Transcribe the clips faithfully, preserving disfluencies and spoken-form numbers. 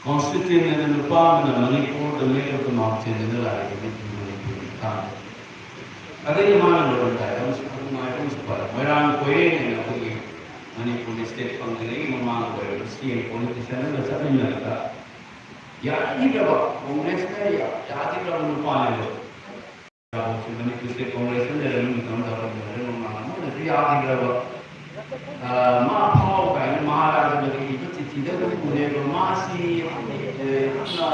Constituent ꯑꯅ ꯅꯨꯄꯥ ꯑꯃꯅ ꯃꯅꯤꯄꯨꯔꯗ ꯃꯦꯠꯂꯒ ꯃꯥꯡ ꯆꯦꯟꯗꯨꯅ ꯂꯥꯛꯏꯕ ꯅꯨꯄꯤ ꯃꯅꯤꯄꯨꯔꯒꯤ ꯃꯇꯥꯡꯗ꯫ ꯑꯗꯒꯤ ꯃꯥꯅ ꯂꯣꯏꯔꯝꯗꯥꯏꯗ ꯑꯃꯁꯨ ꯅꯨꯡꯉꯥꯏꯕ ꯑꯃꯁꯨ ꯄꯥꯏ꯫ ꯃꯣꯏꯔꯥꯡ ꯀꯣꯏꯔꯦꯡ ꯍꯥꯏꯅ ꯑꯩꯈꯣꯏꯒꯤ ꯃꯅꯤꯄꯨꯔꯒꯤ ꯁ꯭ꯇꯦꯠ ꯐꯪꯗ꯭ꯔꯤꯉꯩꯒꯤ ꯃꯃꯥꯡꯗ ꯑꯣꯏꯔꯕ ꯁꯤ ꯑꯦꯝ ꯄꯣꯂꯤꯇꯤꯁꯤꯌꯥꯟ ꯑꯃꯒ ꯆꯠꯃꯤꯟꯅꯔꯒ ꯌꯥꯅꯤꯡꯗ꯭ꯔꯕ, ꯀꯣꯡꯒ꯭ꯔꯦꯁꯅ ꯌꯥ-, ꯌꯥꯈꯤꯗ꯭ꯔꯕ ꯅꯨꯄꯥꯅꯦꯕ꯫ ꯃꯅꯤꯄꯨꯔꯁꯦ ꯀꯣꯡꯒ꯭ꯔꯦꯁꯇ ꯂꯩꯔꯝꯃꯤ ꯃꯇꯝꯗ ꯑꯩꯈꯣꯏ ꯃꯗꯨ ꯃꯃꯥꯡ ꯑꯃꯗꯁꯨ ꯌꯥꯈꯤꯗ꯭ꯔꯕ, ꯑ, ꯃꯥ ꯐꯥꯎ ꯀꯥꯏꯅ ꯃꯍꯥꯔꯥꯖꯥꯗꯒꯤ ꯏꯕ ꯆꯤꯊꯤꯗ ꯑꯗꯨꯝ ꯎꯅꯦꯕ꯫ ꯃꯥꯁꯤ, ꯑ, ꯌꯥꯝꯅ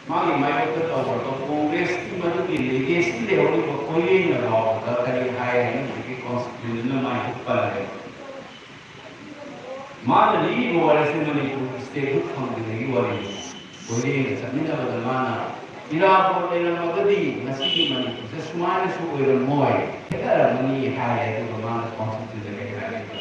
ꯃꯥꯒꯤ ꯃꯥꯌꯣꯛꯇ ꯇꯧꯔꯕ ꯀꯣꯡꯒ꯭ꯔꯦꯁꯀꯤ ꯃꯗꯨꯒꯤ ꯂꯤꯒꯦꯁꯤ ꯂꯩꯍꯧꯔꯤꯕ ꯀꯣꯏꯔꯦꯡꯅ ꯐꯥꯎꯕꯗ ꯀꯔꯤ ꯍꯥꯏ ꯍꯥꯏꯅ ꯍꯧꯖꯤꯛꯀꯤ ꯀꯣꯟꯁꯇꯤꯇ꯭ꯌꯨꯁꯟꯅ ꯃꯥꯏ ꯍꯨꯠꯄꯜꯂꯦꯕ꯫ ꯃꯥꯅ ꯂꯤꯔꯤꯕ ꯋꯥꯔꯤꯁꯤ ꯃꯅꯤꯄꯨꯔ ꯁ꯭ꯇꯦꯠꯍꯨꯗ ꯐꯪꯗ꯭ꯔꯤꯉꯩꯒꯤ ꯋꯥꯔꯤꯅꯤ꯫ ꯀꯣꯏꯔꯦꯡꯒ ꯆꯠꯃꯤꯟꯅꯕꯗ ꯃꯥꯅ ꯏꯔꯥꯕꯣꯠ ꯂꯩꯔꯝꯃꯒꯗꯤ ꯉꯁꯤꯒꯤ ꯃꯅꯤꯄꯨꯔꯁꯦ ꯁꯨꯃꯥꯏꯅꯁꯨ ꯑꯣꯏꯔꯝꯃꯣꯏ, ꯈꯦꯠꯅꯔꯝꯃꯅꯤ ꯍꯥꯏ꯫ ꯑꯗꯨꯒ ꯃꯥꯅ ꯀꯣꯟꯁꯇꯤꯇ꯭ꯌꯨꯁꯟꯗ ꯀꯔꯤ ꯍꯥꯏꯒꯦ?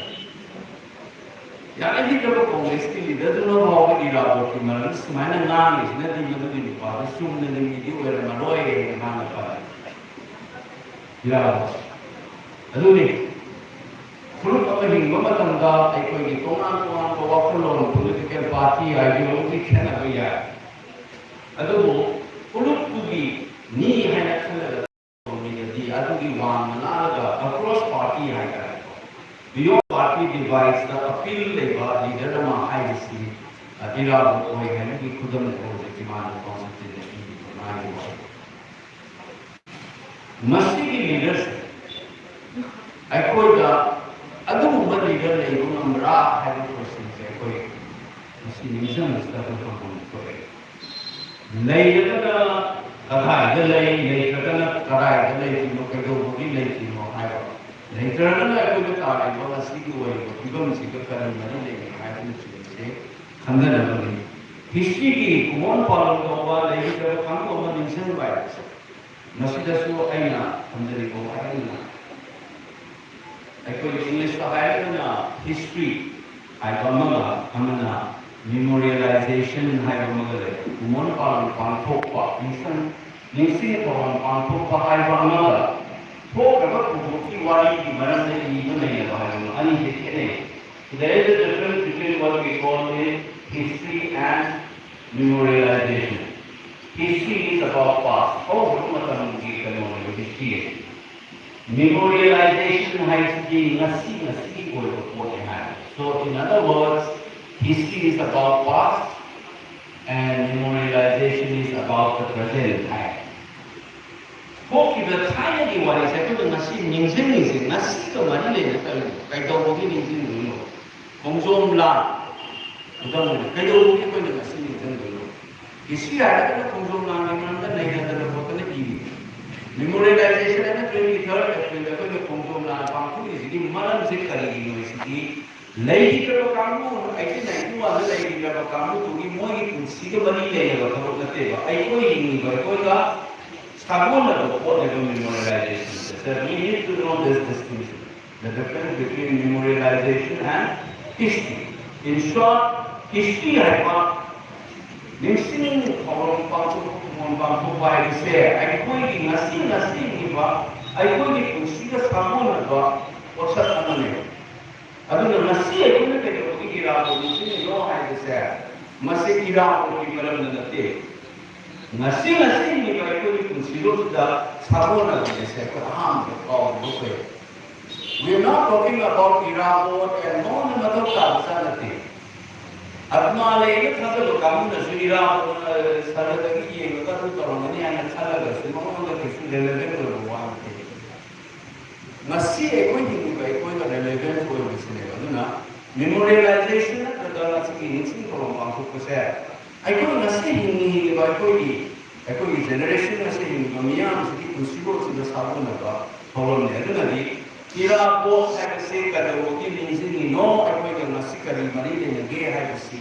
ꯌꯥꯅꯈꯤꯗ꯭ꯔꯕ ꯀꯣꯡꯒ꯭ꯔꯦꯁꯀꯤ ꯂꯤꯗꯔꯗꯨꯅ ꯐꯥꯎꯕ ꯏꯔꯥꯕꯣꯠꯀꯤ ꯃꯔꯝꯗ ꯁꯨꯃꯥꯏꯅ ꯉꯥꯡꯉꯤꯁꯤꯅꯗꯤ ꯃꯗꯨꯒꯤ ꯅꯨꯄꯥꯗꯨ ꯆꯨꯝꯅꯒꯤ ꯃꯤꯗꯤ ꯑꯣꯏꯔꯝꯃꯔꯣꯏ ꯍꯥꯏꯅ ꯃꯥꯅ ꯈꯜꯂꯤ꯫ ꯏꯔꯥꯕꯣꯠ꯫ ꯑꯗꯨꯅꯤ꯫ ꯐꯨꯔꯨꯞ ꯑꯃ ꯍꯤꯡꯕ ꯃꯇꯝꯗ ꯑꯩꯈꯣꯏꯒꯤ ꯇꯣꯉꯥꯟ ꯇꯣꯉꯥꯟꯕ ꯋꯥꯈꯜꯂꯣꯟ, ꯄꯣꯂꯤꯇꯤꯀꯦꯜ ꯄꯥꯔꯇꯤ, ꯑꯥꯏꯗꯤꯌꯣꯂꯣꯖꯤ ꯈꯦꯠꯅꯕ ꯌꯥꯏ꯫ ꯑꯗꯨꯕꯨ ꯐꯨꯔꯨꯞꯇꯨꯒꯤ ꯃꯤ ꯍꯥꯏꯅ ꯈꯜꯂꯒ ꯇꯧꯔꯤꯕꯗꯤ ꯑꯗꯨꯒꯤ ꯋꯥꯡꯃ ꯂꯥꯜꯂꯒ ꯑꯦꯀ꯭ꯔꯣꯁ ꯄꯥꯔꯇꯤ ꯍꯥꯏꯇꯥꯔꯦꯀꯣ, ꯕꯤꯌꯣꯟ ꯄꯥꯔꯇꯤ ꯗꯤꯚꯥꯏꯁꯇ ꯑꯄꯤꯜ ꯂꯩꯕ ꯂꯤꯗꯔ ꯑꯃ ꯍꯥꯏꯕꯁꯤ, ꯑ, ꯏꯔꯥꯕꯣꯠ ꯑꯣꯏ ꯍꯥꯏꯕꯒꯤ ꯈꯨꯗꯝꯅꯦꯕ ꯍꯧꯖꯤꯛꯀꯤ ꯃꯥꯅ ꯀꯣꯟꯁꯇꯤꯇ꯭ꯌꯨꯁꯟꯗ ꯄꯤꯔꯤꯕ ꯃꯥꯒꯤ ꯋꯥꯍꯩ꯫ ꯃꯁꯤꯒꯤ ꯂꯤꯗꯔꯁꯦ ꯑꯩꯈꯣꯏꯗ ꯑꯗꯨꯒꯨꯝꯕ ꯂꯤꯗꯔ ꯂꯩꯕ ꯉꯝꯕ꯭ꯔꯥ ꯍꯥꯏꯕ ꯀꯣꯏꯁꯟꯁꯦ ꯑꯩꯈꯣꯏ ꯉꯁꯤ ꯅꯤꯡꯁꯤꯡꯕꯁꯤꯗ ꯑꯩꯈꯣꯏ ꯍꯪꯐꯝ ꯊꯣꯛꯑꯦ꯫ ꯂꯩꯔꯒꯅ ꯀꯗꯥꯏꯗ ꯂꯩ, ꯂꯩꯇ꯭ꯔꯒꯅ ꯀꯗꯥꯏꯗ ꯂꯩꯇ꯭ꯔꯤꯅꯣ, ꯀꯩꯗꯧꯕꯒꯤ ꯂꯩꯇ꯭ꯔꯤꯅꯣ ꯍꯥꯏꯕ, ꯂꯩꯇ꯭ꯔꯒꯅ ꯑꯩꯈꯣꯏꯗ ꯇꯥꯔꯤꯕ ꯉꯁꯤꯒꯤ ꯑꯣꯏꯔꯤꯕ ꯐꯤꯕꯝꯁꯤꯒ ꯀꯔꯤ ꯃꯔꯤ ꯂꯩꯅꯩ ꯍꯥꯏꯕꯅꯆꯤꯡꯕꯁꯦ ꯈꯟꯊꯅꯕꯅꯤ꯫ ꯍꯤꯁꯇ꯭ꯔꯤꯒꯤ ꯀꯨꯃꯣꯟ ꯄꯥꯂꯣꯟ ꯇꯧꯕ ꯂꯩꯈꯤꯗ꯭ꯔꯕ ꯀꯥꯡꯕꯨ ꯑꯃ ꯅꯤꯡꯁꯤꯡꯕ ꯍꯥꯏꯕꯁꯦ ꯃꯁꯤꯗꯁꯨ ꯑꯩꯅ ꯊꯝꯖꯅꯤꯡꯕ ꯋꯥꯍꯩ ꯑꯃꯅ, ꯑꯩꯈꯣꯏꯒꯤ ꯏꯪꯂꯤꯁꯇ ꯍꯥꯏꯔꯒꯅ ꯍꯤꯁꯇ꯭ꯔꯤ ꯍꯥꯏꯕ ꯑꯃꯒ, ꯑꯃꯅ ꯃꯦꯃꯣꯔꯤꯌꯦꯂꯥꯏꯖꯦꯁꯟ ꯍꯥꯏꯕ ꯑꯃꯒ ꯂꯩ꯫ ꯀꯨꯃꯣꯟ ꯄꯥꯂꯣꯟ ꯄꯥꯡꯊꯣꯛꯄ, ꯅꯤꯡꯁꯤꯡ-, ꯅꯤꯡꯁꯤꯡ ꯊꯧꯔꯥꯡ ꯄꯥꯡꯊꯣꯛꯄ ꯍꯥꯏꯕ ꯑꯃꯒ, ꯊꯣꯛꯈ꯭ꯔꯕ ꯊꯧꯗꯣꯛꯀꯤ ꯋꯥꯔꯤꯒꯤ ꯃꯔꯝꯗ ꯏꯕ ꯅꯩꯅꯕ ꯍꯥꯏꯕ ꯑꯃ, ꯑꯅꯤꯁꯦ ꯈꯦꯠꯅꯩ꯫ There is a difference between what we call is history and Memorialization. History is about past. ꯍꯧꯈ꯭ꯔꯕ ꯃꯇꯝꯒꯤ ꯀꯩꯅꯣꯅꯦꯕ history ꯍꯥꯏꯁꯦ꯫ Memorialization ꯍꯥꯏꯁꯤꯗꯤ ꯉꯁꯤ ꯉꯁꯤꯒꯤ ꯑꯣꯏꯕ ꯄꯣꯠꯅꯦ ꯍꯥꯏꯕ꯫ So in other words, history is about past and memorialization is about the present ꯍꯥꯏ꯫ ꯊꯣꯛꯈꯤꯕ ꯊꯥꯏꯅꯒꯤ ꯋꯥꯔꯤꯁꯦ ꯑꯩꯈꯣꯏꯅ ꯉꯁꯤ ꯅꯤꯡꯁꯤꯡꯉꯤꯁꯦ ꯉꯁꯤꯒ ꯃꯔꯤ ꯂꯩꯅ ꯀꯔꯤꯅꯣ? ꯀꯩꯗꯧꯕꯒꯤ ꯅꯤꯡꯁꯤꯡꯗꯣꯏꯅꯣ? ꯈꯣꯡꯖꯣꯝ ꯂꯥꯟ꯫ ꯈꯨꯗꯝ ꯑꯣꯏꯅ ꯀꯩꯗꯧꯕꯒꯤ ꯑꯩꯈꯣꯏꯅ ꯉꯁꯤ ꯅꯤꯡꯁꯤꯡꯗꯣꯏꯅꯣ? ꯍꯤꯁꯇ꯭ꯔꯤ ꯍꯥꯏꯔꯒꯅ ꯈꯣꯡꯖꯣꯝ ꯂꯥꯟꯒꯤ ꯃꯔꯝꯗ ꯅꯩꯅꯗꯅ ꯈꯣꯠꯇꯅ ꯏꯔꯤ꯫ ꯃꯦꯃꯣꯔꯤꯌꯦꯂꯥꯏꯖꯦꯁꯟ ꯑꯅ ꯇ꯭ꯋꯦꯟꯇꯤ ꯊꯔꯠ ꯑꯦꯄ꯭ꯔꯤꯜꯗ ꯑꯩꯈꯣꯏꯅ ꯈꯣꯡꯖꯣꯝ ꯂꯥꯟ ꯄꯥꯡꯊꯣꯛꯏꯁꯤꯒꯤ ꯃꯔꯝꯁꯦ ꯀꯔꯤꯒꯤꯅꯣ ꯁꯤꯗꯤ ꯂꯩꯈꯤꯗ꯭ꯔꯕ ꯀꯥꯡꯕꯨ, ꯑꯩꯠꯇꯤꯟ ꯅꯥꯏꯟꯇꯤ ꯋꯥꯟꯗ ꯂꯩꯈꯤꯗ꯭ꯔꯕ ꯀꯥꯡꯕꯨꯗꯨꯒꯤ ꯃꯣꯏꯒꯤ ꯄꯨꯟꯁꯤꯒ ꯃꯔꯤ ꯂꯩꯅꯕ ꯊꯕꯛ ꯅꯠꯇꯦꯕ꯫ ꯑꯩꯈꯣꯏ ꯍꯤꯡꯉꯤꯕ ꯑꯩꯈꯣꯏꯒ ꯁꯥꯒꯣꯟꯅꯕ ꯄꯣꯠꯅꯦꯕ ꯃꯦꯃꯣꯔꯤꯌꯦꯂꯥꯏꯖꯦꯁꯟꯁꯦ꯫ So we need to know this distinction, the difference between memorialization and history. In short, history ꯍꯥꯏꯕ ꯅꯤꯡꯁꯤꯡ ꯊꯧꯔꯝ ꯄꯥꯡꯊꯣꯛ ꯊꯧꯔꯝ ꯄꯥꯡꯊꯣꯛꯄ ꯍꯥꯏꯕꯁꯦ ꯑꯩꯈꯣꯏꯒꯤ ꯉꯁꯤ ꯉꯁꯤ ꯍꯤꯡꯉꯤꯕ ꯑꯩꯈꯣꯏꯒꯤ ꯄꯨꯟꯁꯤꯒ ꯁꯥꯒꯣꯟꯅꯕ ꯄꯣꯠꯁꯛ ꯑꯃꯅꯦꯕ꯫ ꯑꯗꯨꯅ ꯉꯁꯤ ꯑꯩꯈꯣꯏꯅ ꯀꯩꯗꯧꯕꯒꯤ ꯏꯔꯥꯕꯣꯠ ꯅꯤꯡꯁꯤꯡꯉꯤꯅꯣ ꯍꯥꯏꯕꯁꯦ ꯃꯁꯤ ꯏꯔꯥꯕꯣꯠꯀꯤ ꯃꯔꯝꯗ ꯅꯠꯇꯦ꯫ ꯉꯁꯤ ꯉꯁꯤ ꯍꯤꯡꯉꯤꯕ ꯑꯩꯈꯣꯏꯒꯤ ꯄꯨꯟꯁꯤꯔꯣꯜꯁꯤꯗ ꯁꯥꯒꯣꯟꯅꯕꯁꯦ ꯑꯩꯈꯣꯏ ꯑꯍꯥꯟꯕꯗ ꯀꯥꯎꯕ ꯊꯣꯛꯑꯦ꯫ We are not talking about Irabot and ꯃꯉꯣꯟꯗ ꯃꯊꯧ ꯇꯥꯕ ꯖꯥꯠ ꯅꯠꯇꯦ꯫ ꯑꯠꯃꯥ ꯂꯩꯅ ꯊꯥꯖꯕ ꯀꯥꯡꯕꯨꯅꯁꯨ ꯏꯔꯥꯕꯣꯠꯅ ꯁꯍꯔꯗꯒꯤ ꯌꯦꯡꯉꯒ ꯑꯗꯨ ꯇꯧꯔꯝꯒꯅꯤ ꯍꯥꯏꯅ ꯈꯜꯂꯒꯁꯨ ꯃꯉꯣꯟꯗ ꯀꯩꯁꯨ relevant ꯑꯣꯏꯕ ꯋꯥ ꯅꯠꯇꯦ꯫ ꯉꯁꯤ ꯑꯩꯈꯣꯏ ꯍꯤꯡꯉꯤꯕ ꯑꯩꯈꯣꯏꯒ relevant ꯑꯣꯏꯕꯁꯤꯅꯦꯕ꯫ ꯑꯗꯨꯅ memorialization ꯅꯠꯇ꯭ꯔꯒ ꯉꯁꯤꯒꯤ ꯅꯤꯡꯁꯤꯡ ꯊꯧꯔꯝ ꯄꯥꯡꯊꯣꯛꯄꯁꯦ ꯑꯩꯈꯣꯏ ꯉꯁꯤ ꯍꯤꯡꯉꯤꯕ ꯑꯩꯈꯣꯏꯒꯤ, ꯑꯩꯈꯣꯏꯒꯤ generation ꯉꯁꯤ ꯍꯤꯡꯉꯤꯕ ꯃꯤꯌꯥꯝꯁꯤꯒꯤ ꯄꯨꯟꯁꯤꯔꯣꯜꯁꯤꯗ ꯁꯥꯒꯣꯟꯅꯕ ꯊꯧꯔꯝꯅꯤ꯫ ꯑꯗꯨꯅꯗꯤ ꯏꯔꯥꯕꯣꯠ ꯍꯥꯏꯕꯁꯤ ꯀꯩꯗꯧꯕꯒꯤ ꯅꯤꯡꯁꯤꯡꯉꯤꯅꯣ, ꯑꯩꯈꯣꯏꯒ ꯉꯁꯤ ꯀꯔꯤ ꯃꯔꯤ ꯂꯩꯅꯒꯦ ꯍꯥꯏꯕꯁꯤ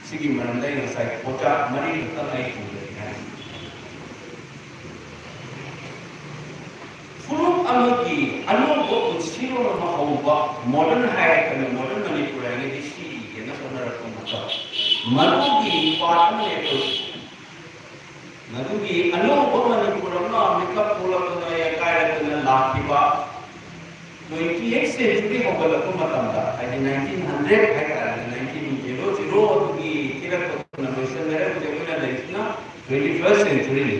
ꯁꯤꯒꯤ ꯃꯔꯝꯗ ꯑꯩ ꯉꯁꯥꯏ ꯄꯣꯠꯆꯥꯛ ꯃꯔꯤ ꯈꯛꯇꯪ ꯑꯩ ꯊꯝꯖꯒꯦ ꯍꯥꯏ꯫ ꯐꯨꯔꯨꯞ ꯑꯃꯒꯤ ꯑꯅꯧꯕ ꯄꯨꯟꯁꯤꯔꯣꯜ ꯑꯃ ꯍꯧꯕ, modern ꯍꯥꯏꯔꯒꯅ modern ꯃꯅꯤꯄꯨꯔ ꯍꯥꯏꯅꯗꯤ ꯁꯤ ꯏꯒꯦꯅ ꯍꯣꯠꯅꯔꯛꯄ ꯃꯇꯝ, ꯃꯗꯨꯒꯤ part ꯑꯃꯅꯦ ꯑꯩꯈꯣꯏ꯫ ꯃꯗꯨꯒꯤ ꯑꯅꯧꯕ ꯃꯅꯤꯄꯨꯔ ꯑꯃ ꯃꯤꯀꯞ ꯊꯣꯛꯂꯛꯇꯅ ꯌꯥꯀꯥꯏꯔꯛꯇꯅ ꯂꯥꯛꯈꯤꯕ twenty eighth century ꯍꯧꯒꯠꯂꯛꯄ ꯃꯇꯝꯗ, ꯍꯥꯏꯗꯤ nineteen hundred ꯍꯥꯏꯇꯥꯔꯦ, nineteen zero zero ꯑꯗꯨꯒꯤ ꯊꯤꯔꯛꯄꯗꯨꯅ ꯂꯣꯏꯁꯤꯜꯂꯦ꯫ century ꯅꯤ꯫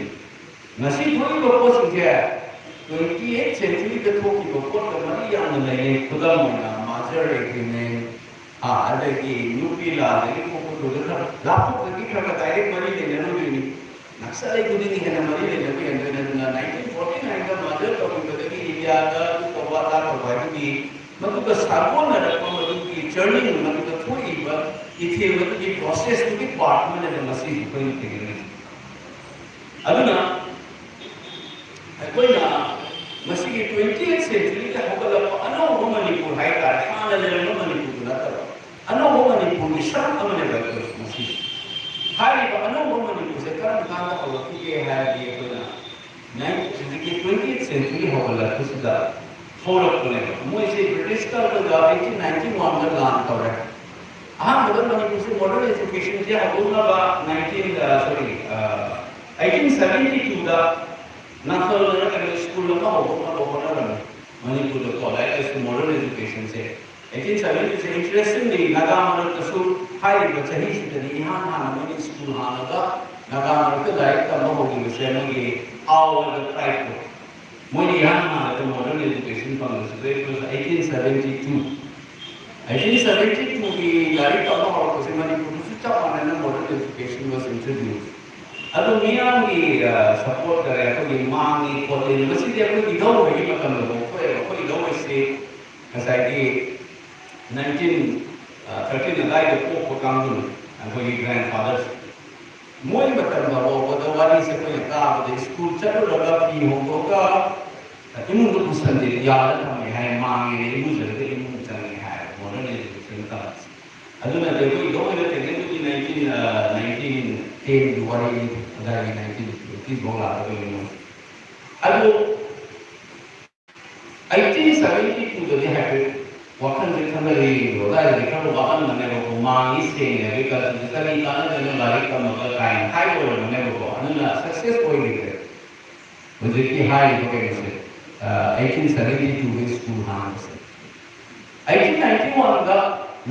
ꯉꯁꯤ ꯊꯣꯛꯏꯕ ꯄꯣꯠꯁꯤꯡꯁꯦ twenty eight century ꯗ ꯊꯣꯛꯈꯤꯕ ꯄꯣꯠꯀ ꯃꯔꯤ ꯌꯥꯝꯅ ꯂꯩꯅꯩ꯫ ꯈꯨꯗꯝ ꯑꯣꯏꯅ merger agreement, ꯑꯥ, ꯑꯗꯒꯤ ꯅꯨꯄꯤ ꯂꯥꯟꯗꯒꯤ ꯊꯣꯛꯄꯗꯨꯗ ꯈꯔ ꯂꯥꯞꯊꯣꯛꯄꯗꯒꯤ ꯈꯔ ꯈꯔ direct ꯃꯔꯤ ꯂꯩꯅꯔꯨꯗꯣꯏꯅꯤ꯫ ꯅꯛꯁꯂꯩ ꯈꯨꯗꯤꯡꯒꯤ ꯍꯦꯟꯅ ꯃꯔꯤ ꯂꯩꯅꯕ ꯍꯦꯟꯗꯣꯏꯅꯤ꯫ ꯑꯗꯨꯅ nineteen forty nine ꯗ merger ꯇꯧꯈꯤꯕꯗꯒꯤ ꯏꯟꯗꯤꯌꯥꯗ ꯑꯗꯨ ꯇꯧꯕ ꯑꯗꯥ ꯇꯧꯕ ꯍꯥꯏꯗꯨꯒꯤ ꯃꯗꯨꯒ ꯁꯥꯒꯣꯟꯅꯔꯛꯄ ꯃꯗꯨꯒꯤ journey, ꯃꯗꯨꯒ ꯊꯣꯛꯏꯕ ꯏꯊꯤꯜ, ꯃꯗꯨꯒꯤ process ꯇꯨꯒꯤ part ꯑꯃꯅꯦꯕ ꯉꯁꯤ ꯑꯩꯈꯣꯏꯅ ꯊꯦꯡꯅꯔꯤꯁꯦ꯫ ꯑꯗꯨꯅ ꯑꯩꯈꯣꯏꯅ ꯃꯁꯤꯒꯤ twenty eight century ꯗ ꯍꯧꯒꯠꯂꯛꯄ ꯑꯅꯧꯕ ꯃꯅꯤꯄꯨꯔ ꯍꯥꯏꯇꯥꯔꯦ, ꯍꯥꯟꯅ ꯂꯩꯔꯝꯕ ꯃꯅꯤꯄꯨꯔꯗꯨ ꯅꯠꯇꯕ ꯑꯅꯧꯕ ꯃꯅꯤꯄꯨꯔꯒꯤ ꯁꯔꯨꯛ ꯑꯃꯅꯦꯕ ꯑꯩꯈꯣꯏ ꯉꯁꯤ꯫ ꯍꯥꯏꯔꯤꯕ ꯑꯅꯧꯕ ꯃꯅꯤꯄꯨꯔꯁꯦ ꯀꯔꯝ ꯀꯥꯟꯗ ꯍꯧꯔꯛꯈꯤꯒꯦ ꯍꯥꯏꯔꯗꯤ ꯑꯩꯈꯣꯏꯅ ꯅꯥꯏꯟ-, ꯍꯧꯖꯤꯛꯀꯤ twenty eight century ꯍꯧꯒꯠꯂꯛꯄꯁꯤꯗ ꯍꯧꯔꯛꯄꯅꯦꯕ꯫ ꯃꯣꯏꯁꯦ ꯕ꯭ꯔꯤꯇꯤꯁꯀ ꯑꯗꯨꯒ eighteen ninety one ꯗ ꯂꯥꯟ ꯇꯧꯔꯦ꯫ ꯑꯍꯥꯟꯕꯗ ꯃꯅꯤꯄꯨꯔꯁꯦ modern education ꯁꯦ ꯍꯧꯗꯣꯛꯅꯕ nineteen, ꯑ, sorry, ꯑ, eighteen seventy two ꯗ ꯅꯥꯊꯜꯗꯅ ꯀꯩꯅꯣ ꯁ꯭ꯀꯨꯜ ꯑꯃ ꯍꯧꯗꯣꯛꯅꯕ ꯍꯣꯠꯅꯔꯝꯃꯤ ꯃꯅꯤꯄꯨꯔꯗꯀꯣ, ꯂꯥꯏꯔꯤꯛ ꯂꯥꯏꯁꯨ modern education ꯁꯦ꯫ Eighteen seventy two ꯁꯦ interestingly ꯅꯥꯒꯥ ꯃꯔꯛꯇꯁꯨ ꯍꯥꯏꯔꯤꯕ ꯆꯍꯤꯁꯤꯗꯅꯤ ꯏꯍꯥꯟ ꯍꯥꯟꯅ ꯃꯣꯏꯅ ꯁ꯭ꯀꯨꯜ ꯍꯥꯡꯉꯒ ꯅꯥꯒꯥ ꯃꯔꯛꯇ ꯂꯥꯏꯔꯤꯛ ꯇꯝꯕ ꯍꯧꯈꯤꯕꯁꯦ꯫ ꯃꯣꯏꯒꯤ ꯑꯥꯎ ꯍꯥꯏꯕ tribe ꯇꯣ ꯃꯣꯏꯅ ꯏꯍꯥꯟ ꯍꯥꯟꯅ modern education ꯐꯪꯕꯁꯤꯗ it was eighteen seventy two꯫ Eighteen seventy two ꯒꯤ ꯂꯥꯏꯔꯤꯛ ꯇꯝꯕ ꯍꯧꯔꯛꯄꯁꯦ ꯃꯅꯤꯄꯨꯔꯗꯁꯨ ꯆꯞ ꯃꯥꯟꯅꯅ modern education was introduced꯫ ꯑꯗꯨ ꯃꯤꯌꯥꯝꯒꯤ, ꯑ, support ꯀꯔꯦ, ꯑꯩꯈꯣꯏꯒꯤ ꯃꯥꯡꯉꯤ ꯈꯣꯠꯂꯤ꯫ ꯃꯁꯤꯗꯤ ꯑꯩꯈꯣꯏ ꯏꯙꯧ ꯍꯣꯏꯒꯤ ꯃꯇꯝꯗꯐꯥꯎ ꯊꯣꯛꯑꯦꯕ꯫ ꯑꯩꯈꯣꯏ ꯏꯙꯧ ꯍꯣꯏꯁꯤ ꯉꯁꯥꯏꯒꯤ nineteen thirteen ꯑꯗꯥꯏꯗ ꯄꯣꯛꯄ ꯀꯥꯡꯕꯨꯅꯤ, ꯑꯩꯈꯣꯏꯒꯤ grandfathers꯫ ꯃꯣꯏ ꯃꯇꯝꯗ ꯐꯥꯎꯕꯗ ꯋꯥꯔꯤꯁꯦ ꯑꯩꯈꯣꯏꯅ ꯇꯥꯕꯗ ꯁ꯭ꯀꯨꯜ ꯆꯠꯂꯨꯔꯒ ꯐꯤ ꯍꯣꯡꯗꯣꯛꯑꯒ ꯏꯃꯨꯡꯗ ꯄꯨꯁꯟꯗꯦ, ꯌꯥꯜꯂ ꯊꯝꯃꯦ ꯍꯥꯏ, ꯃꯥꯡꯉꯦꯅ ꯏꯔꯨꯖꯔꯒ ꯏꯃꯨꯡ ꯆꯪꯉꯦ ꯍꯥꯏ, modern education ꯇꯝꯕꯁꯦ꯫ ꯑꯗꯨꯅꯗꯤ ꯑꯩꯈꯣꯏ ꯂꯣꯏꯅ ꯊꯦꯡꯅꯩ꯫ ꯑꯗꯨꯗꯤ nineteen, ꯑ, nineteen ten ꯒꯤ ꯋꯥꯔꯤꯅꯤ, ꯑꯗꯥꯏꯒꯤ nineteen twenty ꯐꯥꯎ ꯂꯥꯛꯀꯗꯣꯏꯅꯤ ꯃꯣꯏ꯫ ꯑꯗꯨ eighteen seventy two ꯗꯗꯤ ꯍꯥꯏꯐꯦꯠ ꯋꯥꯈꯜꯁꯦ ꯈꯟꯊꯔꯦ ꯌꯦꯡꯕꯗꯣ, ꯑꯗꯥꯏꯗꯗꯤ ꯈꯔ ꯋꯥꯠꯂꯝꯒꯅꯦꯕꯀꯣ, ꯃꯥꯡꯉꯤ ꯁꯦꯡꯉꯦ, ꯑꯗꯨ ꯀꯔꯤ ꯀꯥꯟꯅꯗꯣꯏꯅꯣ ꯂꯥꯏꯔꯤꯛ ꯇꯝꯃꯒ ꯀꯥꯏꯅ ꯍꯥꯏꯕ ꯑꯣꯏꯔꯝꯒꯅꯦꯕꯀꯣ, ꯑꯗꯨꯅ success ꯑꯣꯏꯈꯤꯗ꯭ꯔꯦ꯫ ꯍꯧꯖꯤꯛꯀꯤ ꯍꯥꯏꯔꯤꯕ ꯀꯩꯅꯣꯁꯦ, ꯑ, eighteen seventy two ꯒꯤ ꯁ꯭ꯀꯨꯜ ꯍꯥꯡꯕꯁꯦ꯫ Eighteen ninety one ꯗ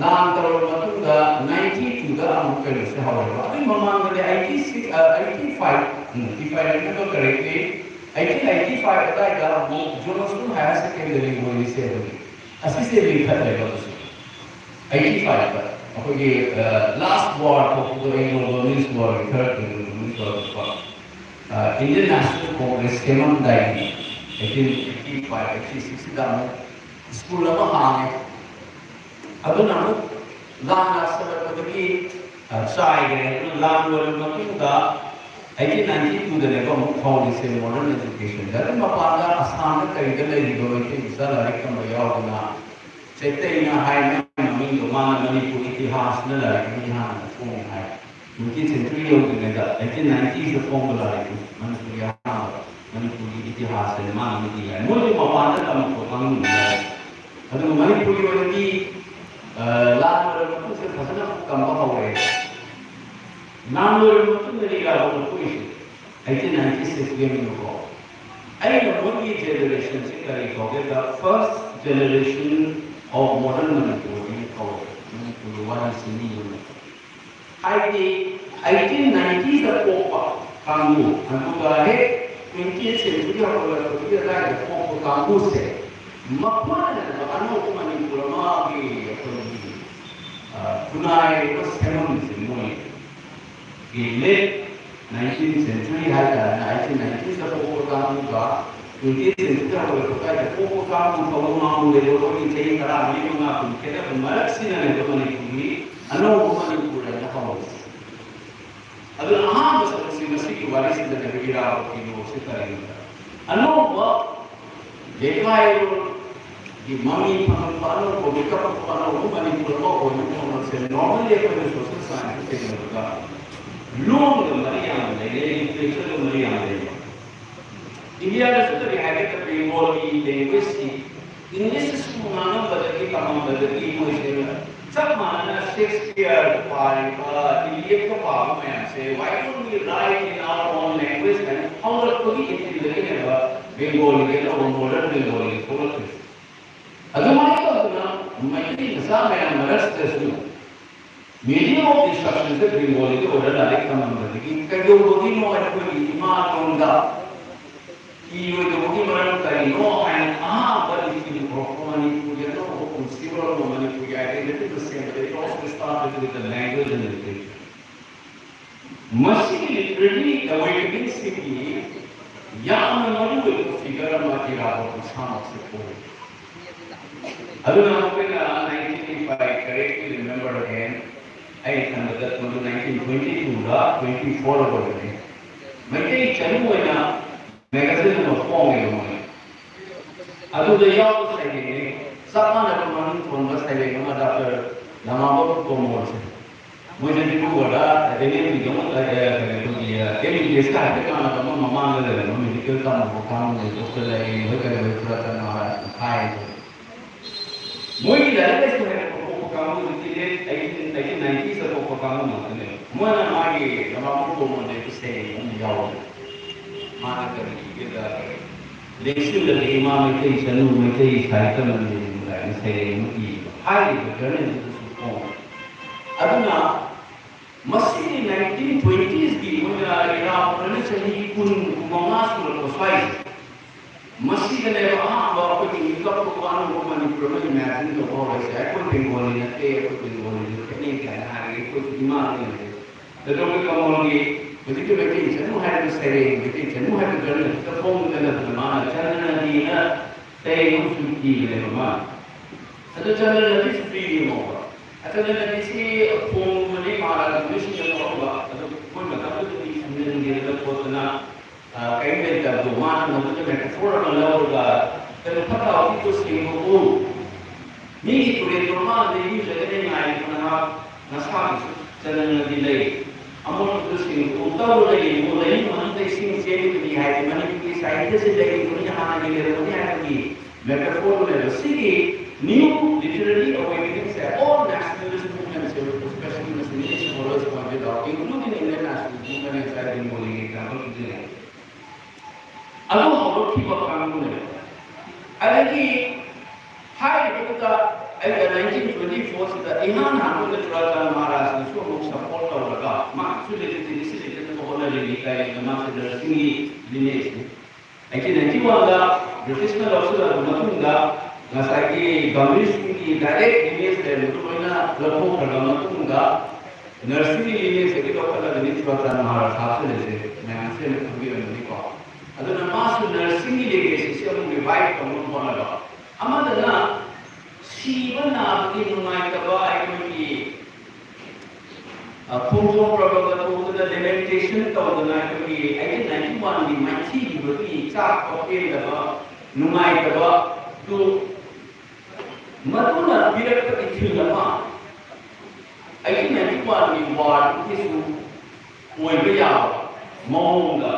ꯂꯥꯟ ꯇꯧꯔꯕ ꯃꯇꯨꯡꯗ ninety two ꯗ ꯑꯃꯨꯛ ꯀꯩꯅꯣꯁꯦ ꯍꯧꯔꯦꯕ꯫ ꯑꯗꯨꯒꯤ ꯃꯃꯥꯡꯗꯗꯤ eighty six, ꯑ, eighty five, If I remember correctly, eighteen eighty five ꯑꯗꯨꯋꯥꯏꯗ ꯑꯃꯨꯛ ꯖꯣꯟꯁꯇꯣꯟ ꯍꯥꯌꯔ ꯁꯦꯀꯦꯟꯗꯔꯤ ꯑꯣꯏꯔꯤꯁꯦ ꯑꯗꯨꯒꯤ ꯑꯁꯤꯁꯦ ꯂꯤꯡꯈꯠꯂꯦꯕ ꯑꯗꯨꯁꯨ꯫ ꯑꯩꯠꯇꯤ ꯐꯥꯏꯚꯇ ꯑꯩꯈꯣꯏꯒꯤ ꯂꯥꯁ ꯋꯥꯔ ꯊꯣꯛꯄꯗꯣ, ꯑꯦꯡꯒ꯭ꯂꯣ ꯕꯔꯃꯤꯁ ꯋꯥꯔꯒꯤ ꯊꯥꯔꯠ ꯑꯦꯡꯒ꯭ꯂꯣ ꯕꯔꯃꯤꯁ ꯋꯥꯔ ꯊꯣꯛꯄ, ꯏꯟꯗꯤꯌꯟ ꯅꯦꯁꯅꯦꯜ ꯀꯣꯡꯒ꯭ꯔꯦꯁ ꯁꯦꯝꯃꯝꯗꯥꯏꯒꯤ ꯑꯩꯠꯇꯤꯟ ꯑꯩꯠꯇꯤ ꯐꯥꯏꯚ ꯑꯩꯠꯇꯤ ꯁꯤꯛꯁꯁꯤꯗ ꯑꯃꯨꯛ ꯁ꯭ꯀꯨꯜ ꯑꯃ ꯍꯥꯡꯉꯦ꯫ ꯑꯗꯨꯅ ꯑꯃꯨꯛ ꯂꯥꯟ ꯂꯥꯛꯁꯜꯂꯛꯄꯗꯒꯤ ꯆꯥꯏꯈ꯭ꯔꯦ꯫ ꯑꯗꯨꯅ ꯂꯥꯟ ꯂꯣꯏꯔꯕ ꯃꯇꯨꯡꯗ ꯑꯩꯠꯇꯤꯟ ꯅꯥꯏꯟꯇꯤ ꯇꯨꯗꯅꯦꯕ ꯑꯃꯨꯛ ꯍꯧꯔꯤꯁꯦ ꯃꯣꯗꯔꯟ ꯑꯦꯖꯨꯀꯦꯁꯟꯗ꯫ ꯑꯗꯨ ꯃꯄꯥꯟꯗ ꯑꯁꯥꯝꯗ ꯀꯔꯤꯗ ꯂꯩꯔꯤꯕ ꯃꯩꯇꯩ ꯃꯆꯥ ꯂꯥꯏꯔꯤꯛ ꯇꯝꯕ ꯌꯥꯎꯗꯅ ꯆꯩꯇꯩꯅ ꯍꯥꯏ ꯃꯃꯤꯡꯗꯣ, ꯃꯥꯅ ꯃꯅꯤꯄꯨꯔ ꯏꯇꯤꯍꯥꯁꯅ ꯂꯥꯏꯔꯤꯛ ꯑꯃ ꯏꯍꯥꯟ ꯍꯥꯟꯅ ꯐꯣꯡꯉꯦ ꯍꯥꯏ꯫ ꯅꯥꯏꯟꯇꯤꯟ ꯁꯦꯟꯆꯨꯔꯤ ꯌꯧꯗ꯭ꯔꯤꯉꯩꯗ ꯑꯩꯠꯇꯤꯟ ꯅꯥꯏꯟꯇꯤꯁꯤꯗ ꯐꯣꯡꯕ ꯂꯥꯏꯔꯤꯛꯅꯤ ꯃꯅꯤꯄꯨꯔꯒꯤ ꯑꯍꯥꯟꯕ, ꯃꯅꯤꯄꯨꯔꯒꯤ ꯏꯇꯤꯍꯥꯁ ꯍꯥꯏꯅ ꯃꯥꯅ ꯑꯃ ꯏ ꯍꯥꯏ꯫ ꯃꯣꯏꯁꯨ ꯃꯄꯥꯟꯗ ꯇꯝꯃꯛꯄ ꯀꯥꯡꯕꯨꯅꯤ ꯍꯥꯏ꯫ ꯑꯗꯨꯒ ꯃꯅꯤꯄꯨꯔꯒꯤ ꯑꯣꯏꯅꯗꯤ ꯂꯥꯟ ꯂꯣꯏꯔꯕ ꯃꯇꯨꯡꯁꯤꯗ ꯐꯖꯅ ꯑꯃꯨꯛ ꯇꯝꯕ ꯍꯧꯔꯛꯑꯦ꯫ ꯂꯥꯟ ꯂꯣꯏꯔꯕ ꯃꯇꯨꯡꯗꯅꯤ ꯏꯔꯥꯕꯣꯠꯅ ꯄꯣꯛꯏꯁꯦ꯫ Eighteen ninety ꯁꯤꯛꯁꯀꯤꯅꯦꯕꯀꯣ꯫ ꯑꯩꯅ ꯃꯣꯏꯒꯤ ꯖꯦꯅꯦꯔꯦꯁꯟꯁꯦ ꯀꯔꯤ ꯀꯧꯒꯦꯗ, first generation of modern Manipur ꯍꯥꯏꯅ ꯀꯧꯋꯦ꯫ ꯃꯅꯤꯄꯨꯔꯒꯤ ꯋꯥꯔꯤꯁꯤ ꯃꯤ ꯑꯃ, ꯍꯥꯏꯗꯤ ꯑꯩꯠꯇꯤꯟ ꯅꯥꯏꯟꯇꯤꯗ ꯄꯣꯛꯄ ꯀꯥꯡꯕꯨ, ꯑꯗꯨꯒ ꯍꯦꯛ ꯇ꯭ꯋꯦꯟꯇꯤ ꯁꯦꯟꯆꯨꯔꯤ ꯍꯧꯒꯠꯂꯛꯄꯒꯤ ꯑꯗꯨꯋꯥꯏꯗ ꯄꯣꯛꯄ ꯀꯥꯡꯕꯨꯁꯦ ꯃꯈꯣꯏꯅ ꯑꯅꯧꯕ ꯃꯅꯤꯄꯨꯔ ꯑꯃꯒꯤ ꯑꯩꯈꯣꯏꯒꯤ ꯈꯨꯟꯅꯥꯏ ꯑꯃ ꯁꯦꯝꯃꯝꯃꯤꯁꯦ ꯃꯣꯏ꯫ ꯂꯦꯠ ꯅꯥꯏꯟꯇꯤꯟ ꯁꯦꯟꯆꯨꯔꯤ ꯍꯥꯏꯇꯥꯔꯦꯅꯦ, ꯑꯩꯠꯇꯤꯟ ꯅꯥꯏꯟꯇꯤꯗ ꯄꯣꯛꯄ ꯀꯥꯡꯕꯨꯒ ꯇ꯭ꯋꯦꯟꯇꯤ ꯁꯦꯟꯆꯨꯔꯤ ꯍꯧꯔꯛꯄ ꯑꯗꯨꯋꯥꯏꯗ ꯄꯣꯛꯄ ꯀꯥꯡꯕꯨ ꯐꯥꯎꯕ ꯉꯥꯎꯅ ꯂꯩꯕ ꯑꯩꯈꯣꯏꯒꯤ ꯆꯍꯤ ꯇꯔꯥꯃꯔꯤ ꯃꯉꯥ ꯀꯨꯟ ꯈꯦꯠꯅꯕ ꯃꯔꯛꯁꯤꯅꯅꯦꯕ ꯃꯅꯤꯄꯨꯔꯒꯤ ꯑꯅꯧꯕ ꯃꯅꯤꯄꯨꯔ ꯍꯥꯏꯅ ꯍꯧꯔꯛꯏꯁꯦ꯫ ꯑꯗꯨꯅ ꯑꯍꯥꯟꯕ ꯁꯔꯨꯛꯁꯤ ꯉꯁꯤꯒꯤ ꯋꯥꯔꯤꯁꯤꯗꯅꯦꯕ ꯏꯔꯥꯕꯣꯠꯀꯤ ꯂꯣꯁꯤ ꯀꯔꯤꯅꯣꯗ, ꯑꯅꯧꯕ ꯌꯩꯈꯥꯏꯔꯣꯜꯒꯤ ꯃꯃꯤ ꯐꯪꯉꯛꯄ, ꯑꯅꯧꯕ ꯃꯤꯀꯞ ꯊꯣꯛꯄ, ꯑꯅꯧꯕ ꯃꯅꯤꯄꯨꯔ ꯑꯃ ꯑꯣꯏꯅꯕ ꯍꯣꯠꯅꯕꯁꯦ꯫ Normally ꯑꯩꯈꯣꯏꯅ ꯁꯣꯁꯦꯜ ꯁꯥꯏꯟꯁꯇ ꯀꯩꯗꯧꯔꯒ ꯂꯣꯟꯒ ꯃꯔꯤ ꯌꯥꯝꯅ ꯂꯩꯅꯩ, ꯂꯤꯇꯔꯦꯆꯔꯒ ꯃꯔꯤ ꯌꯥꯝꯅ ꯂꯩꯅꯩ꯫ ꯏꯟꯗꯤꯌꯥꯗꯁꯨ ꯀꯔꯤ ꯍꯥꯏꯒꯦꯗ, ꯕꯦꯡꯒꯣꯂꯤ ꯂꯦꯡꯒ꯭ꯋꯦꯖꯁꯤ ꯏꯪꯂꯤꯁ ꯁ꯭ꯀꯨꯜ ꯉꯥꯡꯉꯝꯕꯗꯒꯤ ꯇꯝꯃꯝꯕꯗꯒꯤ ꯃꯣꯏꯁꯦ ꯆꯞ ꯃꯥꯟꯅꯅ ꯁꯦꯛꯁꯄꯤꯌꯔ ꯄꯥꯔꯤꯕ, ꯏꯂꯤꯌꯠꯀ ꯄꯥꯕ ꯃꯌꯥꯝꯁꯦ, "Why don't we write in our own language?" ꯍꯥꯏꯅ ꯍꯧꯔꯛꯄꯒꯤ ꯏꯊꯤꯜꯗꯒꯤꯅꯦꯕ ꯕꯦꯡꯒꯣꯂꯤꯒꯤ ꯑꯅꯧꯕ ꯃꯣꯗꯔꯟ ꯕꯦꯡꯒꯣꯂꯤ ꯊꯣꯛꯂꯛꯇꯣꯏꯁꯦ꯫ ꯑꯗꯨꯃꯥꯏꯅ ꯇꯧꯗꯅ ꯃꯩꯇꯩ ꯃꯆꯥ ꯃꯌꯥꯝ ꯃꯔꯛꯁꯤꯗꯁꯨ Medium of instruction ꯁꯦ ꯕꯦꯡꯒꯣꯂꯤꯗ ꯑꯣꯏꯔ ꯂꯥꯏꯔꯤꯛ ꯇꯝꯃꯝꯕꯗꯒꯤ ꯀꯩꯗꯧꯕꯒꯤꯅꯣ ꯑꯩꯈꯣꯏꯒꯤ ꯏꯃꯥ ꯂꯣꯟꯗ ꯏꯔꯣꯏꯗꯕꯒꯤ ꯃꯔꯝ ꯀꯔꯤꯅꯣ ꯍꯥꯏꯅ ꯑꯍꯥꯟꯕ ꯂꯤꯄꯤ ꯍꯧꯔꯛꯄ ꯃꯅꯤꯄꯨꯔꯒꯤ ꯑꯅꯧꯕ ꯄꯨꯟꯁꯤꯔꯣꯜ ꯑꯃ ꯃꯅꯤꯄꯨꯔꯒꯤ identity ꯁꯦꯝꯕꯗ it all started with the language and literature. ꯃꯁꯤꯒꯤ literary awakening ꯁꯤꯒꯤ ꯌꯥꯝꯅ ꯃꯔꯨ ꯑꯣꯏꯕ figure ꯑꯃ ꯏꯔꯥꯕꯣꯠ ꯃꯁꯥꯃꯛꯁꯦ ꯑꯣꯏ꯫ ꯑꯗꯨꯅ ꯑꯩꯈꯣꯏꯅ nineteen eighty-five, correctly remember again, ꯑꯩ ꯈꯟꯕꯗ ꯃꯗꯨ nineteen twenty-two ꯔ twenty-four ꯑꯣꯏꯕꯅꯤ꯫ ꯃꯩꯇꯩ ꯆꯅꯨ ꯑꯣꯏꯅ magazine ꯑꯃ ꯐꯣꯡꯉꯦꯕ ꯃꯣꯏ꯫ ꯑꯗꯨꯗ ꯌꯥꯎꯕ ꯁꯩꯔꯦꯡꯅꯤ, ꯆꯞ ꯃꯥꯟꯅꯕ ꯃꯃꯤꯡ ꯊꯣꯟꯕ ꯁꯩꯔꯦꯡ ꯑꯃ ꯗꯥꯛꯇꯔ ꯂꯃꯥꯕꯝ ꯇꯣꯝꯕꯣꯜꯁꯦ꯫ ꯃꯣꯏꯅ ꯗꯤꯕ꯭ꯔꯨꯒꯔꯗ ꯑꯦꯝ ꯑꯦꯝ ꯕꯤꯗ ꯑꯃꯨꯛ, ꯑ, ꯑ, ꯑꯩꯈꯣꯏꯒꯤ, ꯑ, ꯑꯦꯝ ꯕꯤ ꯕꯤ ꯑꯦꯁꯀ ꯍꯥꯏꯐꯦꯠ ꯃꯥꯟꯅꯕ ꯑꯃ ꯃꯃꯥꯡꯗ ꯂꯩꯔꯝꯕ ꯃꯦꯗꯤꯀꯦꯜ ꯇꯝꯕ ꯀꯥꯡꯕꯨ ꯗꯣꯛꯇꯔ ꯂꯩ, ꯍꯣꯏ, ꯀꯔꯤ ꯍꯣꯏ ꯈꯔ ꯀꯟꯅ ꯍꯥꯏ꯫ ꯃꯣꯏꯒꯤ ꯂꯥꯏꯔꯤꯛ ꯂꯥꯏꯁꯨ ꯍꯩꯔꯛꯄ ꯄꯣꯛꯄ ꯀꯥꯡꯕꯨꯗꯨꯗꯤ late eighteen, eighteen nineties ꯗ ꯄꯣꯛꯄ ꯀꯥꯡꯕꯨ ꯉꯥꯛꯇꯅꯦꯕ꯫ ꯃꯣꯏꯅ ꯃꯥꯒꯤ ꯂꯃꯥꯕꯝ ꯇꯣꯝꯕꯣꯜꯗ ꯏꯁꯩ ꯑꯃ ꯌꯥꯎꯕꯅꯦ꯫ ꯃꯥꯅ ꯀꯔꯤ ꯏꯒꯦꯗ, ꯂꯦꯡꯁꯤꯜꯂꯒ ꯏꯃꯥ ꯃꯩꯇꯩ ꯆꯅꯨ ꯃꯩꯇꯩ ꯁꯥꯍꯤꯇ꯭ꯌ ꯃꯟꯗꯤꯔ ꯀꯥꯏꯅ ꯁꯩꯔꯦꯡ ꯑꯃ ꯏꯕ꯫ ꯍꯥꯏꯔꯤꯕ journal ꯗꯨꯗꯁꯨ ꯐꯣꯡꯉꯦ꯫ ꯑꯗꯨꯅ ꯃꯁꯤꯒꯤ nineteen twenties ꯀꯤ ꯃꯣꯏꯅ ꯏꯔꯥꯕꯣꯠꯅ ꯆꯍꯤ ꯀꯨꯟ, ꯀꯨꯟꯃꯉꯥ ꯁꯨꯔꯛꯄ ꯁ꯭ꯋꯥꯏꯁꯦ, ꯃꯁꯤꯗꯅꯦꯕ ꯑꯍꯥꯟꯕ ꯑꯩꯈꯣꯏꯒꯤ ꯃꯤꯀꯞ ꯊꯣꯛꯄ ꯑꯅꯧꯕ ꯃꯅꯤꯄꯨꯔ ꯑꯃꯒꯤ imagineꯒꯨꯝ ꯇꯧꯕ ꯍꯧꯔꯛꯏꯁꯦ꯫ ꯑꯩꯈꯣꯏ ꯕꯦꯡꯒꯣꯂꯤ ꯅꯠꯇꯦ, ꯑꯩꯈꯣꯏ ꯕꯦꯡꯒꯣꯂꯤꯗ ꯈꯦꯠꯅꯩ ꯀꯥꯏꯅ ꯍꯥꯏꯔꯒ ꯑꯩꯈꯣꯏꯒꯤ ꯏꯃꯥ ꯂꯩꯔꯦ꯫ ꯗꯣꯛꯇꯔ ꯀꯃꯜꯒꯤ ꯍꯧꯖꯤꯛꯀꯤ ꯃꯩꯇꯩ ꯆꯅꯨ ꯍꯥꯏꯔꯤꯕ ꯁꯩꯔꯦꯡ, ꯃꯩꯇꯩ ꯆꯅꯨ ꯍꯥꯏꯕ journal ꯁꯤꯗ ꯐꯣꯡꯗꯅ ꯃꯥꯅ ꯆꯟꯗ꯭ꯔꯅꯗꯤꯅ ꯁꯩꯔꯦꯡ ꯑꯃꯁꯨ ꯏꯕꯅꯦꯕ ꯃꯥꯅ꯫ ꯑꯗꯨ ꯆꯟꯗ꯭ꯔꯅꯗꯤꯁꯨ ꯄꯤꯔꯤꯕ ꯃꯑꯣꯡꯗ꯫ ꯆꯟꯗ꯭ꯔꯅꯗꯤꯁꯤ ꯐꯣꯡꯕꯅꯤ ꯃꯍꯥꯔꯥꯖ ꯃꯤꯁꯤꯡꯅ ꯇꯧꯔꯝꯕ꯫ ꯑꯗꯨ ꯃꯣꯏ ꯃꯇꯝꯗꯨꯗꯗꯤ ꯁꯤꯟꯅ ꯅꯤꯡꯖꯦꯜꯗ ꯈꯣꯠꯇꯅ, ꯑ, ꯀꯔꯤꯝ ꯂꯩꯇꯕꯗꯣ ꯃꯥꯅ ꯃꯗꯨꯗ metaphor ꯑꯃ ꯂꯧꯔꯒ, "ꯀꯩꯅꯣ, ꯐꯠꯇ ꯍꯥꯎꯊꯤꯗꯣ ꯁꯦꯡꯗꯣꯛꯎ꯫ ꯃꯤꯒꯤ ꯇꯨꯔꯦꯜ ꯇꯣꯔꯕꯥꯟꯗ ꯏꯔꯨꯖꯒꯅꯤ ꯉꯥꯏꯔꯤꯕ ꯅꯍꯥꯛ ꯅꯁꯥꯒꯤꯁꯨ ꯆꯟꯗ꯭ꯔꯅꯗꯤ ꯂꯩ꯫ ꯑꯃꯣꯠꯄꯗꯨ ꯁꯦꯡꯗꯣꯛꯎ, ꯇꯧꯔꯒ ꯌꯦꯡꯉꯨ, ꯂꯩꯅꯨꯡ ꯃꯅꯨꯡꯗ ꯏꯁꯤꯡ ꯆꯦꯟꯒꯅꯤ" ꯍꯥꯏꯗꯤ ꯃꯅꯤꯄꯨꯔꯒꯤ ꯁꯥꯍꯤꯇ꯭ꯌꯁꯤ ꯂꯩꯔꯤꯕꯅꯤ, ꯍꯥꯟꯅꯒꯤ ꯂꯩꯔꯝꯕꯅꯤ ꯍꯥꯏꯕꯒꯤ metaphor ꯂꯩꯕ꯫ ꯁꯤꯒꯤ new literary awakening ꯁꯦ all nationalist movement ꯁꯦ, especially nationalist scholars pointed out, including Indian nationalist movement, ꯉꯁꯥꯏ ꯕꯦꯡꯒꯣꯂꯤꯒꯤ example ꯄꯤꯖꯔꯦ꯫ ꯑꯗꯨ ꯍꯧꯔꯛꯈꯤꯕ ꯀꯥꯡꯕꯨꯅꯦꯕ꯫ ꯑꯗꯒꯤ ꯍꯥꯏꯔꯤꯕꯗꯨꯗ ꯑꯩꯅ ꯅꯥꯏꯟꯇꯤꯟ ꯇ꯭ꯋꯦꯟꯇꯤ ꯐꯣꯔꯁꯤꯗ ꯏꯍꯥꯟ ꯍꯥꯟꯕ ꯑꯣꯏꯅ ꯆꯨꯔꯥꯆꯥꯟ ꯃꯍꯥꯔꯥꯖꯅꯁꯨ ꯑꯃꯨꯛ ꯁꯄꯣꯔꯠ ꯇꯧꯔꯒ ꯃꯥꯁꯨ ꯂꯦꯇꯤꯅꯦꯁꯤ ꯂꯩꯖꯅꯕ ꯍꯣꯠꯅꯔꯤꯅꯤ꯫ ꯀꯔꯤꯒꯤꯅꯣ? ꯃꯥꯁꯦ ꯅꯔꯁꯤꯡꯒꯤ ꯂꯤꯅꯦꯖꯅꯤ꯫ ꯑꯩꯠꯇꯤꯟ ꯅꯥꯏꯟꯇꯤ ꯋꯥꯟꯗ ꯕ꯭ꯔꯤꯇꯤꯁꯅ ꯂꯧꯁꯤꯜꯂꯕ ꯃꯇꯨꯡꯗ ꯉꯁꯥꯏꯒꯤ ꯒꯝꯚꯤꯔ ꯁꯤꯡꯒꯤ ꯗꯥꯏꯔꯦꯛ ꯂꯤꯅꯦꯖ ꯂꯩꯔꯝꯕꯗꯨ ꯂꯣꯏꯅ ꯂꯧꯊꯣꯛꯈ꯭ꯔꯕ ꯃꯇꯨꯡꯗ ꯅꯔꯁꯤꯡꯒꯤ ꯂꯤꯅꯦꯖꯇꯒꯤ ꯂꯧꯈꯠꯂꯒꯅꯤ ꯆꯨꯔꯥꯆꯥꯟ ꯃꯍꯥꯔꯥꯖ ꯍꯥꯞꯆꯤꯜꯂꯤꯁꯦ꯫ ꯃꯌꯥꯝꯁꯦ ꯑꯗꯨꯝ ꯈꯪꯕꯤꯔꯝꯒꯅꯤꯀꯣ꯫ ꯑꯗꯨꯅ ꯃꯥꯁꯨ ꯅꯔꯁꯤꯡꯒꯤ ꯂꯤꯅꯦꯖꯁꯤ ꯑꯃꯨꯛ ꯔꯤꯚꯥꯏꯚ ꯇꯧꯅꯕ ꯍꯣꯠꯅꯕ꯫ ꯑꯃꯗꯅ ꯁꯤꯕ ꯅꯥꯕꯒꯤ ꯅꯨꯡꯉꯥꯏꯇꯕ, ꯑꯩꯈꯣꯏꯒꯤ ꯑ, ꯈꯣꯡꯖꯣꯝ ꯄ꯭ꯔꯕꯒ ꯊꯣꯛꯇꯅ ꯂꯦꯃꯦꯟꯇꯦꯁꯟ ꯇꯧꯗꯅ ꯑꯩꯈꯣꯏꯒꯤ ꯑꯩꯠꯇꯤꯟ ꯅꯥꯏꯟꯇꯤ ꯋꯥꯟꯒꯤ ꯃꯥꯏꯊꯤꯈꯤꯕꯒꯤ ꯆꯥꯛꯄ ꯄꯦꯟꯗꯕ ꯅꯨꯡꯉꯥꯏꯇꯕꯗꯨ ꯃꯗꯨꯅ ꯄꯤꯔꯛꯄ ꯏꯊꯤꯜ ꯑꯃ ꯑꯩꯠꯇꯤꯟ ꯅꯥꯏꯟꯇꯤ ꯋꯥꯟꯒꯤ ꯋꯥꯔꯗꯨꯒꯤꯁꯨ ꯑꯣꯏꯕ ꯌꯥꯕ ꯃꯑꯣꯡꯗ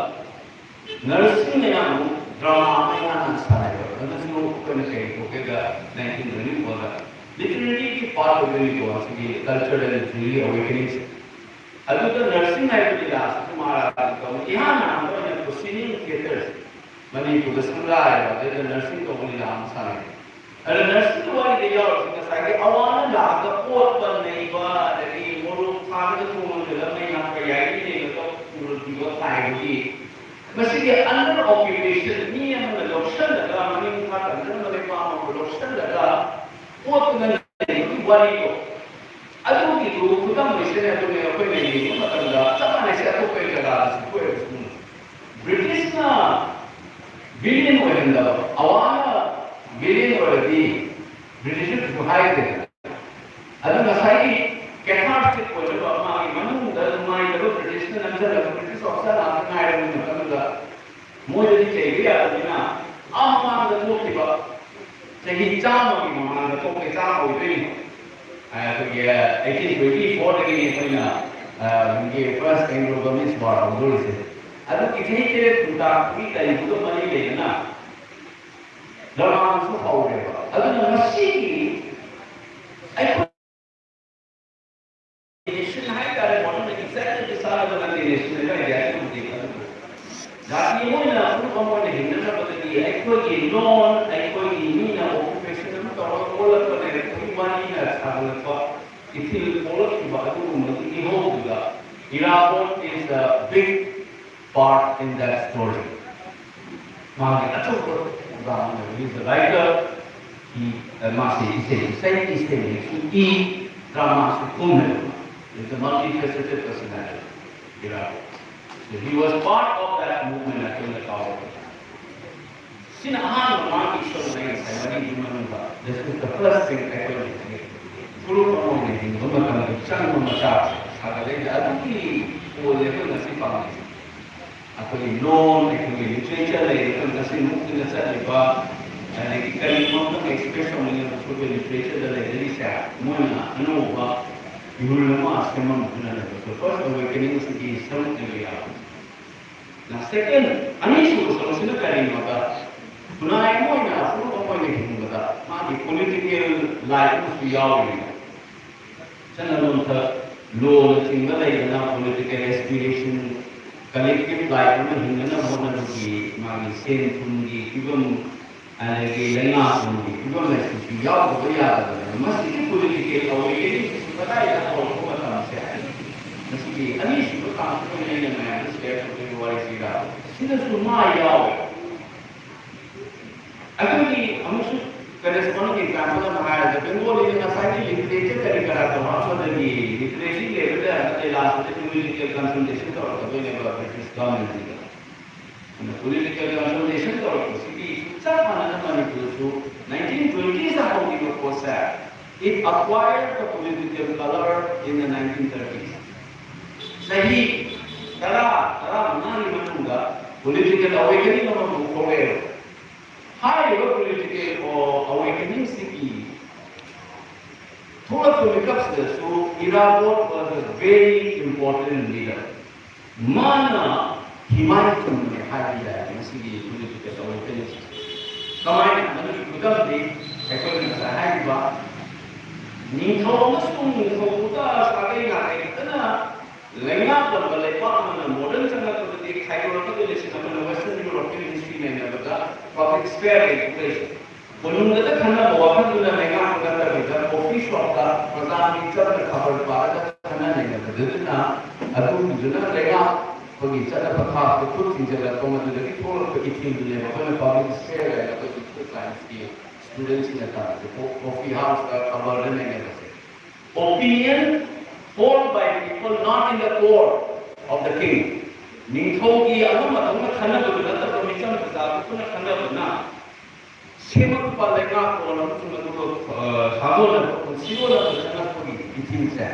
ꯅꯔꯁꯤꯡꯅ ꯌꯥꯝ ꯗ꯭ꯔꯃꯥ ꯑꯃ ꯌꯥꯝꯅ ꯁꯥꯟꯅꯩꯕ꯫ ꯑꯗꯨꯁꯨ ꯑꯩꯈꯣꯏꯅ ꯀꯩ ꯀꯧꯒꯦꯗ ꯅꯥꯏꯟꯇꯤꯟ ꯇ꯭ꯋꯦꯟꯇꯤ ꯐꯣꯔꯗ ꯂꯤꯇꯔꯦꯔꯤꯒꯤ ꯄꯥꯔꯠ ꯑꯣꯏꯗꯣꯏꯅꯤꯀꯣ꯫ ꯑꯁꯤꯒꯤ ꯀꯜꯆꯔꯦꯜ ꯂꯤꯇꯔꯦꯔꯤ ꯑꯋꯦꯀꯅꯤꯡꯁꯦ꯫ ꯑꯗꯨꯗ ꯅꯔꯁꯤꯡ ꯍꯥꯏꯕ ꯂꯤꯂꯥꯁꯤꯁꯨ ꯃꯍꯥꯔꯥꯖꯥꯅ ꯇꯧꯅꯤ꯫ ꯏꯍꯥꯟ ꯍꯥꯟꯕ ꯑꯣꯏꯅ ꯄ꯭ꯔꯣꯁꯤꯗꯤꯡ ꯊꯤꯌꯦꯇꯔꯁꯦ ꯃꯅꯤꯄꯨꯔꯗ ꯁꯪꯒꯥꯏꯕ, ꯑꯗꯨꯗ ꯅꯔꯁꯤꯡ ꯇꯧꯕ ꯂꯤꯂꯥ ꯑꯃ ꯁꯥꯟꯅꯩ꯫ ꯑꯗ ꯅꯔꯁꯤꯡꯒꯤ ꯋꯥꯔꯤꯗ ꯌꯥꯎꯔꯤꯁꯦ ꯉꯁꯥꯏꯒꯤ ꯑꯋꯥꯅ ꯂꯥꯛꯑꯒ ꯑꯣꯠꯄ ꯅꯩꯕ, ꯑꯗꯒꯤ ꯃꯣꯔꯣꯛ ꯊꯥꯔꯒ ꯊꯣꯡꯍꯜꯂꯒ ꯃꯩ ꯉꯥꯛꯄ ꯌꯥꯏꯔꯤ ꯂꯩꯕꯗꯣ ꯎꯔꯨꯗ꯭ꯔꯤꯕ ꯊꯥꯏꯕꯒꯤ ꯃꯁꯤꯒꯤ ꯑꯟꯗꯔ ꯑꯣꯀ꯭ꯌꯨꯄꯦꯁꯟ, ꯃꯤ ꯑꯃꯅ ꯂꯧꯁꯤꯜꯂꯒ, ꯃꯅꯤꯡ ꯃꯈꯥ ꯇꯝꯖꯔꯝꯕ ꯂꯩꯕꯥꯛ ꯑꯃꯕꯨ ꯂꯧꯁꯤꯜꯂꯒ ꯑꯣꯠꯇꯨꯅ ꯂꯩꯕꯒꯤ ꯋꯥꯔꯤꯗꯣ, ꯑꯗꯨꯒꯤꯗꯨ ꯈꯨꯗꯝ ꯑꯣꯏꯁꯦ ꯑꯗꯨꯅꯦ ꯑꯩꯈꯣꯏꯅ ꯌꯦꯡꯕ ꯃꯇꯝꯗ ꯆꯞ ꯃꯥꯟꯅꯩꯁꯦ꯫ ꯑꯇꯣꯞꯄ ꯖꯒꯥꯗꯁꯨ ꯊꯣꯛꯑꯦꯕ ꯁꯤꯒꯨꯝꯕ꯫ ꯕ꯭ꯔꯤꯇꯤꯁꯅ ꯚꯤꯂꯦꯟ ꯑꯣꯏꯍꯟꯗꯕ, ꯑꯋꯥꯅ ꯚꯤꯂꯦꯟ ꯑꯣꯏꯔꯗꯤ ꯕ꯭ꯔꯤꯇꯤꯁꯅ ꯀꯩꯁꯨ ꯍꯥꯏꯗꯦꯗꯅ꯫ ꯑꯗꯨ ꯉꯁꯥꯏꯒꯤ ꯀꯦꯊꯥꯔꯁꯤꯛ ꯑꯣꯏꯅꯕ ꯃꯥꯒꯤ ꯃꯅꯨꯡꯗ ꯅꯨꯡꯉꯥꯏꯇꯕ ꯕ꯭ꯔꯤꯇꯤꯁꯅ ꯅꯝꯁꯤꯜꯂꯒ ꯕ꯭ꯔꯤꯇꯤꯁ ꯑꯣꯐꯤꯁꯥꯔ ꯉꯥꯛꯇ ꯉꯥꯏꯔꯕ ꯃꯇꯝꯗ ꯃꯣꯏꯗꯗꯤ ꯆꯩꯕ ꯌꯥꯗꯕꯅꯤꯅ ꯑꯥ ꯃꯃꯥꯡꯗ ꯊꯣꯛꯈꯤꯕ ꯆꯍꯤ ꯆꯥꯝꯃꯒꯤ ꯃꯃꯥꯡꯗ ꯊꯣꯛꯄ ꯆꯥꯝꯃ ꯑꯣꯏꯗꯣꯏꯅꯤ꯫ ꯑꯩꯈꯣꯏꯒꯤ ꯑꯩꯠꯇꯤꯟ ꯇ꯭ꯋꯦꯟꯇꯤ ꯐꯣꯔꯗꯒꯤ ꯑꯩꯈꯣꯏꯅ ꯐꯥꯔꯁ ꯑꯦꯡꯒ꯭ꯂꯣ ꯕꯔꯃꯤꯁ ꯋꯥꯔ ꯍꯧꯗꯣꯔꯤꯁꯦ꯫ ꯑꯗꯨꯒꯤ ꯆꯍꯤ ꯇꯔꯦꯠ ꯈꯨꯟꯇꯥꯛꯄꯒꯤ ꯀꯔꯤꯗꯨꯒ ꯃꯔꯤ ꯂꯩꯅꯅ ꯗ꯭ꯔꯃꯥꯁꯨ ꯍꯧꯔꯦꯕ꯫ ꯑꯗꯨꯅ ꯉꯁꯤꯒꯤ ꯑꯩꯈꯣꯏ ꯅꯦꯁꯟ ꯍꯥꯏꯇꯥꯔꯦ, ꯃꯣꯗꯔꯟ ꯑꯦꯛꯖꯦꯛꯇꯤꯚ ꯆꯥꯅꯕ ꯅꯠꯇꯦ ꯅꯦꯁꯟ ꯍꯥꯏꯕ ꯑꯥꯏꯗꯤꯌꯥꯁꯤꯕꯨꯗꯤ꯫ ꯑꯗꯨꯕꯨ ꯖꯥꯇꯤ ꯑꯃ ꯑꯣꯏꯅ, ꯒ꯭ꯔꯨꯞ ꯑꯃ ꯑꯣꯏꯅ ꯍꯤꯡꯅꯅꯕꯗꯗꯤ ꯑꯩꯈꯣꯏꯒꯤ ꯂꯣꯟ, ꯑꯩꯈꯣꯏꯒꯤ ꯃꯤꯅ ꯑꯣꯀ꯭ꯌꯨꯄꯦꯁꯟ ꯑꯃ ꯇꯧꯔꯒ ꯑꯣꯜꯂꯛꯄꯅꯦ꯫ ꯁꯥꯒꯠꯂꯛꯄ, ꯏꯊꯤꯜ ꯄꯣꯛꯂꯛꯈꯤꯕ ꯑꯗꯨꯒꯨꯝꯕꯒꯤ ꯏꯍꯧꯗꯨꯗ Irabot is a big part in that story. ꯃꯥꯒꯤ ꯑꯆꯧꯕ ꯊꯧꯗꯥꯡ ꯑꯃ, he is a writer, he, ꯃꯥꯁꯤ ꯏꯁꯩ, ꯏꯁꯩ, ꯏꯁꯩꯁꯨ E, dramaꯁꯨ ꯀꯨꯝꯃꯦꯕ꯫ He's a multifaceted personality, Irabot. So he was part of that movement ꯑꯩꯈꯣꯏꯅ ꯀꯥꯎꯔꯣꯏ꯫ ꯁꯤꯅ ꯑꯍꯥꯟꯕ ꯃꯥꯒꯤ ꯏꯁꯩ ꯂꯩ ꯉꯁꯥꯏ ꯃꯔꯤꯒꯤ ꯃꯅꯨꯡꯗ, this is the first thing ꯑꯩꯈꯣꯏꯅ ꯍꯥꯏꯅꯤꯡꯉꯤ꯫ ꯐꯨꯔꯨꯞ ꯑꯃ ꯑꯣꯏꯅ ꯍꯤꯡꯕ ꯃꯇꯝꯗ ꯆꯪꯕ ꯃꯆꯥꯛꯁꯦ ꯁꯥꯒꯠꯂꯛꯏꯁꯦ ꯑꯗꯨꯒꯤ ꯄꯣꯠꯁꯦ ꯑꯩꯈꯣꯏ ꯉꯁꯤ ꯄꯥꯝꯃꯤꯁꯦ꯫ ꯑꯩꯈꯣꯏꯒꯤ ꯂꯣꯟ, ꯑꯩꯈꯣꯏꯒꯤ literature ꯂꯩꯔꯦ, ꯑꯩꯈꯣꯏ ꯉꯁꯤ ꯃꯨꯛꯇꯨꯅ ꯆꯠꯂꯤꯕ, ꯑꯗꯒꯤ ꯀꯔꯤꯒꯨꯝꯕ ꯑꯃꯇꯪ express ꯇꯧꯅꯤꯡꯉꯕꯁꯨ ꯑꯩꯈꯣꯏ literature ꯗ ꯂꯩꯖꯔꯤꯁꯦ, ꯃꯣꯏꯅ ꯑꯅꯧꯕ ꯏꯍꯨꯜ ꯑꯃ ꯁꯦꯝꯃꯝꯕꯗꯨꯅꯅꯦꯕ꯫ So first awakening ꯁꯤꯒꯤ ꯁꯔꯨꯛꯅꯦꯕ ꯌꯥꯕ꯫ Now, second, ꯑꯅꯤꯁꯨꯕ ꯁꯔꯨꯛꯁꯤꯅ ꯀꯔꯤꯅꯣꯗ, ꯈꯨꯟꯅꯥꯏ ꯑꯃ ꯑꯣꯏꯅ, ꯐꯨꯔꯨꯞ ꯑꯃ ꯑꯣꯏꯅ ꯍꯤꯡꯕꯗ ꯃꯥꯒꯤ political life ꯑꯃꯁꯨ ꯌꯥꯎꯔꯤꯅꯦꯕ꯫ ꯆꯠꯅ ꯂꯣꯟꯊꯛ, ꯂꯣꯅꯆꯤꯡꯕ ꯂꯩꯗꯅ political aspiration, collective life ꯑꯃ ꯍꯤꯡꯅꯅꯕ ꯍꯣꯠꯅꯕꯒꯤ ꯃꯥꯒꯤ ꯁꯦꯟ ꯊꯨꯝꯒꯤ ꯐꯤꯕꯝ, ꯑꯗꯒꯤ ꯂꯩꯉꯥꯛꯂꯣꯟꯒꯤ ꯐꯤꯕꯝ ꯑꯁꯤꯁꯨ ꯌꯥꯎꯗꯕ ꯌꯥꯗꯕꯅꯦꯕ꯫ ꯃꯁꯤꯒꯤ political awakening ꯁꯤꯁꯨ ꯀꯗꯥꯏꯗ ꯍꯧꯔꯛꯄ ꯃꯇꯝꯁꯦ, ꯃꯁꯤꯒꯤ ꯑꯅꯤꯁꯨꯕ ꯇꯥꯡꯀꯛ ꯑꯣꯏꯅ ꯑꯩꯅ ꯃꯌꯥꯝꯗ share ꯇꯧꯖꯔꯤꯕ ꯋꯥꯔꯤꯁꯤꯗ, ꯁꯤꯗꯁꯨ ꯃꯥ ꯌꯥꯎꯋꯦ꯫ ꯑꯩꯈꯣꯏꯒꯤ ꯑꯃꯨꯛꯁꯨ corresponding example ꯑꯃ ꯍꯥꯏꯔꯒ, ꯕꯦꯡꯒꯣꯂꯤꯗ ꯉꯁꯥꯏꯒꯤ literature ꯀꯔꯤ ꯀꯔꯥ ꯇꯧꯔꯛꯑꯝꯕꯗꯒꯤ literary level ꯗ ꯅꯠꯇꯦ, last ꯇ musical consultation ꯇꯧꯔꯛꯀꯗꯣꯏꯅꯦꯕ British government ꯁꯤꯗ꯫ ꯑꯗꯨꯅ political consultation ꯇꯧꯔꯛꯄꯁꯤꯗꯤ ꯆꯞ ꯃꯥꯟꯅꯅ ꯃꯅꯤꯄꯨꯔꯁꯨ nineteen twenties ꯗ ꯍꯧꯈꯤꯕ ꯄꯣꯠꯁꯦ, it acquired the political color in the nineteen thirties꯫ ꯆꯍꯤ ꯇꯔꯥ, ꯇꯔꯥꯃꯉꯥꯒꯤ ꯃꯅꯨꯡꯗ political awakening ꯑꯃ ꯄꯨꯊꯣꯛꯂꯛꯑꯦꯕ꯫ ꯍꯥꯏꯔꯤꯕ political awakening ꯁꯤꯒꯤ ꯊꯣꯛꯂꯛꯄ ꯃꯤꯀꯞꯁꯤꯗꯁꯨ Irabot was a very important leader꯫ ꯃꯥꯅ ꯊꯤꯃꯥꯏ ꯆꯨꯝꯕꯅꯦ ꯍꯥꯏꯕ ꯌꯥꯏ ꯃꯁꯤꯒꯤ political awakening ꯁꯤ꯫ ꯀꯃꯥꯏꯅ? ꯃꯗꯨꯒꯤ ꯈꯨꯗꯝꯗꯤ ꯑꯩꯈꯣꯏꯅ ꯉꯁꯥꯏ ꯍꯥꯏꯔꯤꯕ ꯅꯤꯡꯊꯧ ꯑꯃꯁꯨꯡ ꯅꯤꯡꯊꯧꯕꯨꯗ ꯁꯥꯒꯩ ꯅꯥꯒꯩ ꯈꯛꯇꯅ ꯂꯩꯉꯥꯛꯂꯝꯕ ꯂꯩꯕꯥꯛ ꯑꯃꯅ modern ꯆꯪꯂꯛꯄꯗꯗꯤ ꯈꯥꯏꯗꯣꯔꯛꯀꯗꯣꯏꯅꯤ꯫ ꯁꯤꯗ ꯑꯩꯈꯣꯏꯅ Western European history ꯅꯩꯅꯕꯗ public sphere ꯂꯩꯔꯛꯄꯗꯒꯤ ꯀꯣꯅꯨꯡꯗꯇ ꯈꯟꯅꯕ ꯋꯥꯈꯜꯗꯨꯅ ꯂꯩꯉꯥꯛꯄ ꯅꯠꯇꯕꯤꯗ, ꯀꯣꯐꯤ ꯁꯣꯞꯇ ꯄ꯭ꯔꯖꯥ ꯃꯤꯆꯝꯅ ꯈꯕꯔ ꯄꯥꯔꯒ ꯈꯟꯅ ꯅꯩꯅꯕꯗꯨꯅ, ꯑꯗꯨꯒꯤꯗꯨꯅ ꯂꯩꯉꯥꯛꯄꯒꯤ ꯆꯠꯅ ꯄꯊꯥꯞꯇ ꯈꯨꯠ ꯊꯤꯡꯖꯤꯜꯂꯛꯄ, ꯃꯗꯨꯗꯒꯤ ꯊꯣꯛꯂꯛꯄ ꯏꯊꯤꯜꯗꯨꯅꯦꯕ ꯑꯩꯈꯣꯏꯅ ꯄꯕ꯭ꯂꯤꯛ ꯁ꯭ꯐꯤꯌꯔ ꯍꯥꯏꯅ ꯑꯩꯈꯣꯏ ꯁꯣꯁꯤꯌꯦꯜ ꯁꯥꯏꯟꯁꯀꯤ ꯁ꯭ꯇꯨꯗꯦꯟꯠꯁꯤꯡꯅ ꯇꯝꯃꯤꯁꯦ꯫ ꯀꯣ-, coffee ꯍꯥꯎꯁꯇ ꯈꯕꯔꯗ ꯅꯩꯅꯕꯁꯦ꯫ Opinion formed by people not in the court of the king. ꯅꯤꯡꯊꯧꯒꯤ ꯑꯃ ꯑꯃ ꯈꯟꯅꯕꯗꯨ ꯅꯠꯇꯕ, ꯃꯤꯆꯝ ꯄ꯭ꯔꯖꯥ ꯄꯨꯟꯅ ꯈꯟꯅꯕꯅ ꯁꯦꯝꯃꯛꯄ ꯂꯩꯉꯥꯛꯂꯣꯟ ꯑꯃꯁꯨꯡ ꯑꯗꯨꯒ, ꯑ, ꯁꯥꯒꯣꯟꯅꯕ ꯄꯨꯟꯁꯤꯔꯣꯜ ꯑꯃ ꯆꯪꯉꯛꯄꯒꯤ ꯏꯊꯤꯜꯁꯦ꯫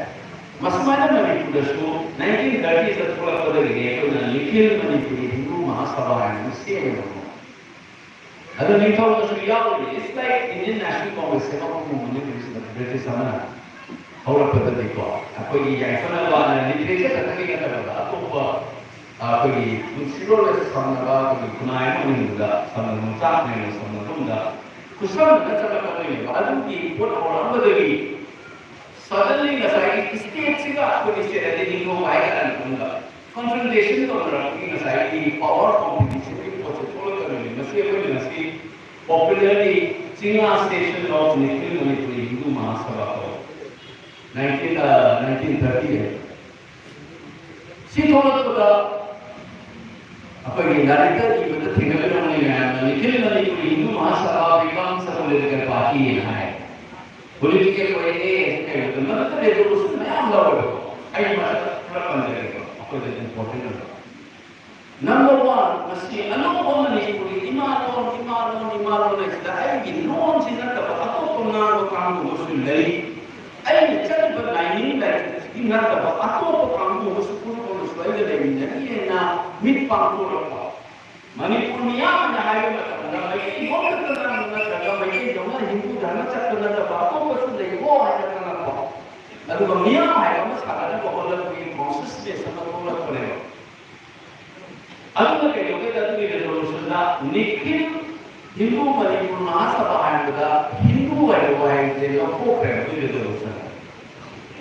ꯃꯁꯨꯃꯥꯏꯅ ꯃꯅꯤꯄꯨꯔꯗꯁꯨ ꯅꯥꯏꯟꯇꯤꯟ ꯊꯥꯔꯇꯤꯗ ꯊꯣꯛꯂꯛꯄꯗꯒꯤꯅꯦ ꯑꯩꯈꯣꯏꯅ ꯅꯤꯈꯤꯜ ꯃꯅꯤꯄꯨꯔꯤ ꯍꯤꯟꯗꯨ ꯃꯍꯥꯁꯚꯥ ꯍꯥꯏꯅ ꯑꯃ ꯁꯦꯝꯃꯦꯕꯀꯣ꯫ ꯑꯗꯣ ꯅꯤꯡꯊꯧꯅꯁꯨ ꯌꯥꯎꯔꯤꯅꯤ꯫ It's like Indian National Congress ꯁꯦꯝꯃꯛꯄꯒꯨꯝꯕꯅꯤ ꯕ꯭ꯔꯤꯇꯤꯁ, ꯕ꯭ꯔꯤꯇꯤꯁ ꯑꯃꯅ ꯍꯧꯔꯛꯄꯗꯗꯤꯀꯣ꯫ ꯑꯩꯈꯣꯏꯒꯤ ꯌꯥꯏꯐꯅꯕ ꯂꯤꯇꯔꯦꯆꯔ ꯈꯛꯇꯒꯤ ꯅꯠꯇꯕꯗ ꯑꯇꯣꯞꯄ, ꯑ, ꯑꯩꯈꯣꯏꯒꯤ ꯄꯨꯟꯁꯤꯔꯣꯜꯗ ꯁꯝꯅꯕ, ꯑꯩꯈꯣꯏꯒꯤ ꯈꯨꯟꯅꯥꯏ ꯑꯃ ꯑꯣꯏꯅꯤꯡꯕꯗ ꯁꯝꯅꯕ, ꯃꯆꯥꯛ ꯅꯥꯏꯅ ꯁꯝꯅꯐꯝꯗ ꯈꯨꯠꯁꯝꯅꯅ ꯆꯠꯂꯛꯀꯗꯣꯏꯅꯦꯕ꯫ ꯑꯗꯨꯒꯤ ꯄꯣꯠ ꯍꯧꯔꯛꯑꯝꯕꯗꯒꯤ suddenly ꯉꯁꯥꯏꯒꯤ ꯁ꯭ꯇꯦꯠꯁꯤꯒ ꯑꯩꯈꯣꯏꯒꯤ ꯁ꯭ꯇꯦꯠ ꯑꯗꯩ ꯅꯤꯡꯊꯧ ꯍꯥꯏꯒꯗ꯭ꯔꯥ ꯃꯇꯨꯡꯗ confrontation ꯇꯧꯅꯔꯛꯄꯒꯤ ꯉꯁꯥꯏꯒꯤ ꯄꯋꯥꯔ ꯀꯣꯝꯄꯤꯇꯤꯁꯟꯒꯤ ꯄꯣꯠꯁꯦ ꯊꯣꯛꯂꯛꯀꯗꯣꯏꯅꯤ꯫ ꯃꯁꯤ ꯑꯩꯈꯣꯏꯅ ꯉꯁꯤ popularly Chinga station of Nikhil Manipuri Hindu Mahasabha ꯀꯧꯏ꯫ ꯅꯥꯏꯟꯇꯤꯟ, ꯑ, ꯅꯥꯏꯟꯇꯤꯟ ꯊꯥꯔꯇꯤ ꯍꯥꯏ꯫ ꯁꯤ ꯊꯣꯛꯂꯛꯄꯗ ꯑꯩꯈꯣꯏꯒꯤ ꯂꯥꯏꯔꯤꯛꯇ ꯏꯕꯗ ꯊꯦꯡꯅꯕꯤꯔꯝꯒꯅꯤ ꯃꯌꯥꯝꯅ, Nikhil Manipuri Hindu Mahasabha becomes a political party ꯍꯥꯏ꯫ ꯄꯣꯂꯤꯇꯤꯀꯦꯜ ꯑꯣꯏꯔꯛꯑꯦ ꯀꯩꯅꯣꯗ ꯃꯗꯨꯗ ꯔꯦꯖꯣꯂꯨꯁꯟ ꯃꯌꯥꯝ ꯂꯧꯋꯦꯕꯀꯣ꯫ ꯑꯩ ꯃꯊꯛꯇ ꯈꯔ ꯄꯟꯖꯒꯦꯀꯣ, ꯑꯩꯈꯣꯏꯗ ꯏꯝꯄꯣꯔꯇꯦꯟ ꯑꯣꯏꯕ꯫ ꯅꯝꯕꯔ ꯋꯥꯟ, ꯃꯁꯤ ꯑꯅꯧꯕ ꯃꯅꯤꯄꯨꯔꯤ ꯏꯃꯥ ꯂꯣꯟ, ꯏꯃꯥ ꯂꯣꯟ, ꯏꯃꯥ ꯂꯣꯟ ꯍꯥꯏꯁꯤꯗ ꯑꯩꯒꯤ ꯂꯣꯟꯁꯤ ꯅꯠꯇꯕ ꯑꯇꯣꯞꯄ ꯉꯥꯡꯕ ꯀꯥꯡꯕꯨ ꯑꯃꯁꯨ ꯂꯩ꯫ ꯑꯩꯅ ꯆꯠꯂꯤꯕ ꯂꯥꯏꯅꯤꯡ ꯂꯥꯏꯁꯣꯟꯁꯤꯒꯤ ꯅꯠꯇꯕ ꯑꯇꯣꯞꯄ ꯀꯥꯡꯕꯨ ꯑꯃꯁꯨ ꯄꯨꯝꯅꯃꯛ ꯑꯃꯁꯨ ꯑꯩꯒ ꯂꯩꯃꯤꯟꯅꯔꯤ ꯍꯥꯏꯅ ꯃꯤꯠ ꯄꯥꯡꯊꯣꯔꯛꯄ꯫ ꯃꯅꯤꯄꯨꯔ ꯃꯤꯌꯥꯝ ꯍꯥꯏꯅ ꯍꯥꯏꯕ ꯃꯇꯝꯗ ꯃꯩꯇꯩ ꯂꯣꯟ ꯈꯛꯇ ꯉꯥꯡꯕ ꯅꯠꯇ꯭ꯔꯒ ꯃꯩꯇꯩꯗꯧꯅ ꯍꯤꯟꯗꯨ ꯙꯔꯃ ꯆꯠꯄ ꯅꯠꯇꯕ ꯑꯇꯣꯞꯄꯁꯨ ꯂꯩꯀꯣ ꯍꯥꯏꯅ ꯈꯪꯉꯛꯄ꯫ ꯑꯗꯨꯒ ꯃꯤꯌꯥꯝ ꯍꯥꯏꯕ ꯑꯃ ꯁꯥꯒꯠꯅꯕ ꯍꯣꯠꯅꯕꯒꯤ ꯀꯣꯟꯁꯤꯌꯁꯅꯦꯁ ꯑꯃ ꯊꯣꯛꯂꯛꯄꯅꯦꯕ꯫ ꯑꯗꯨꯅ ꯀꯩꯗꯧꯒꯦꯗ ꯑꯗꯨꯒꯤ ꯔꯦꯖꯣꯂꯨꯁꯟꯗ ꯅꯤꯈꯤꯜ ꯍꯤꯟꯗꯨ ꯃꯅꯤꯄꯨꯔ ꯃꯍꯥꯁꯚꯥ ꯍꯥꯏꯕꯗ ꯍꯤꯟꯗꯨ ꯍꯥꯏꯕ ꯋꯥꯍꯩꯁꯦ ꯂꯧꯊꯣꯛꯈ꯭ꯔꯦꯕ ꯑꯗꯨꯒꯤ ꯔꯦꯖꯣꯂꯨꯁꯟꯗ꯫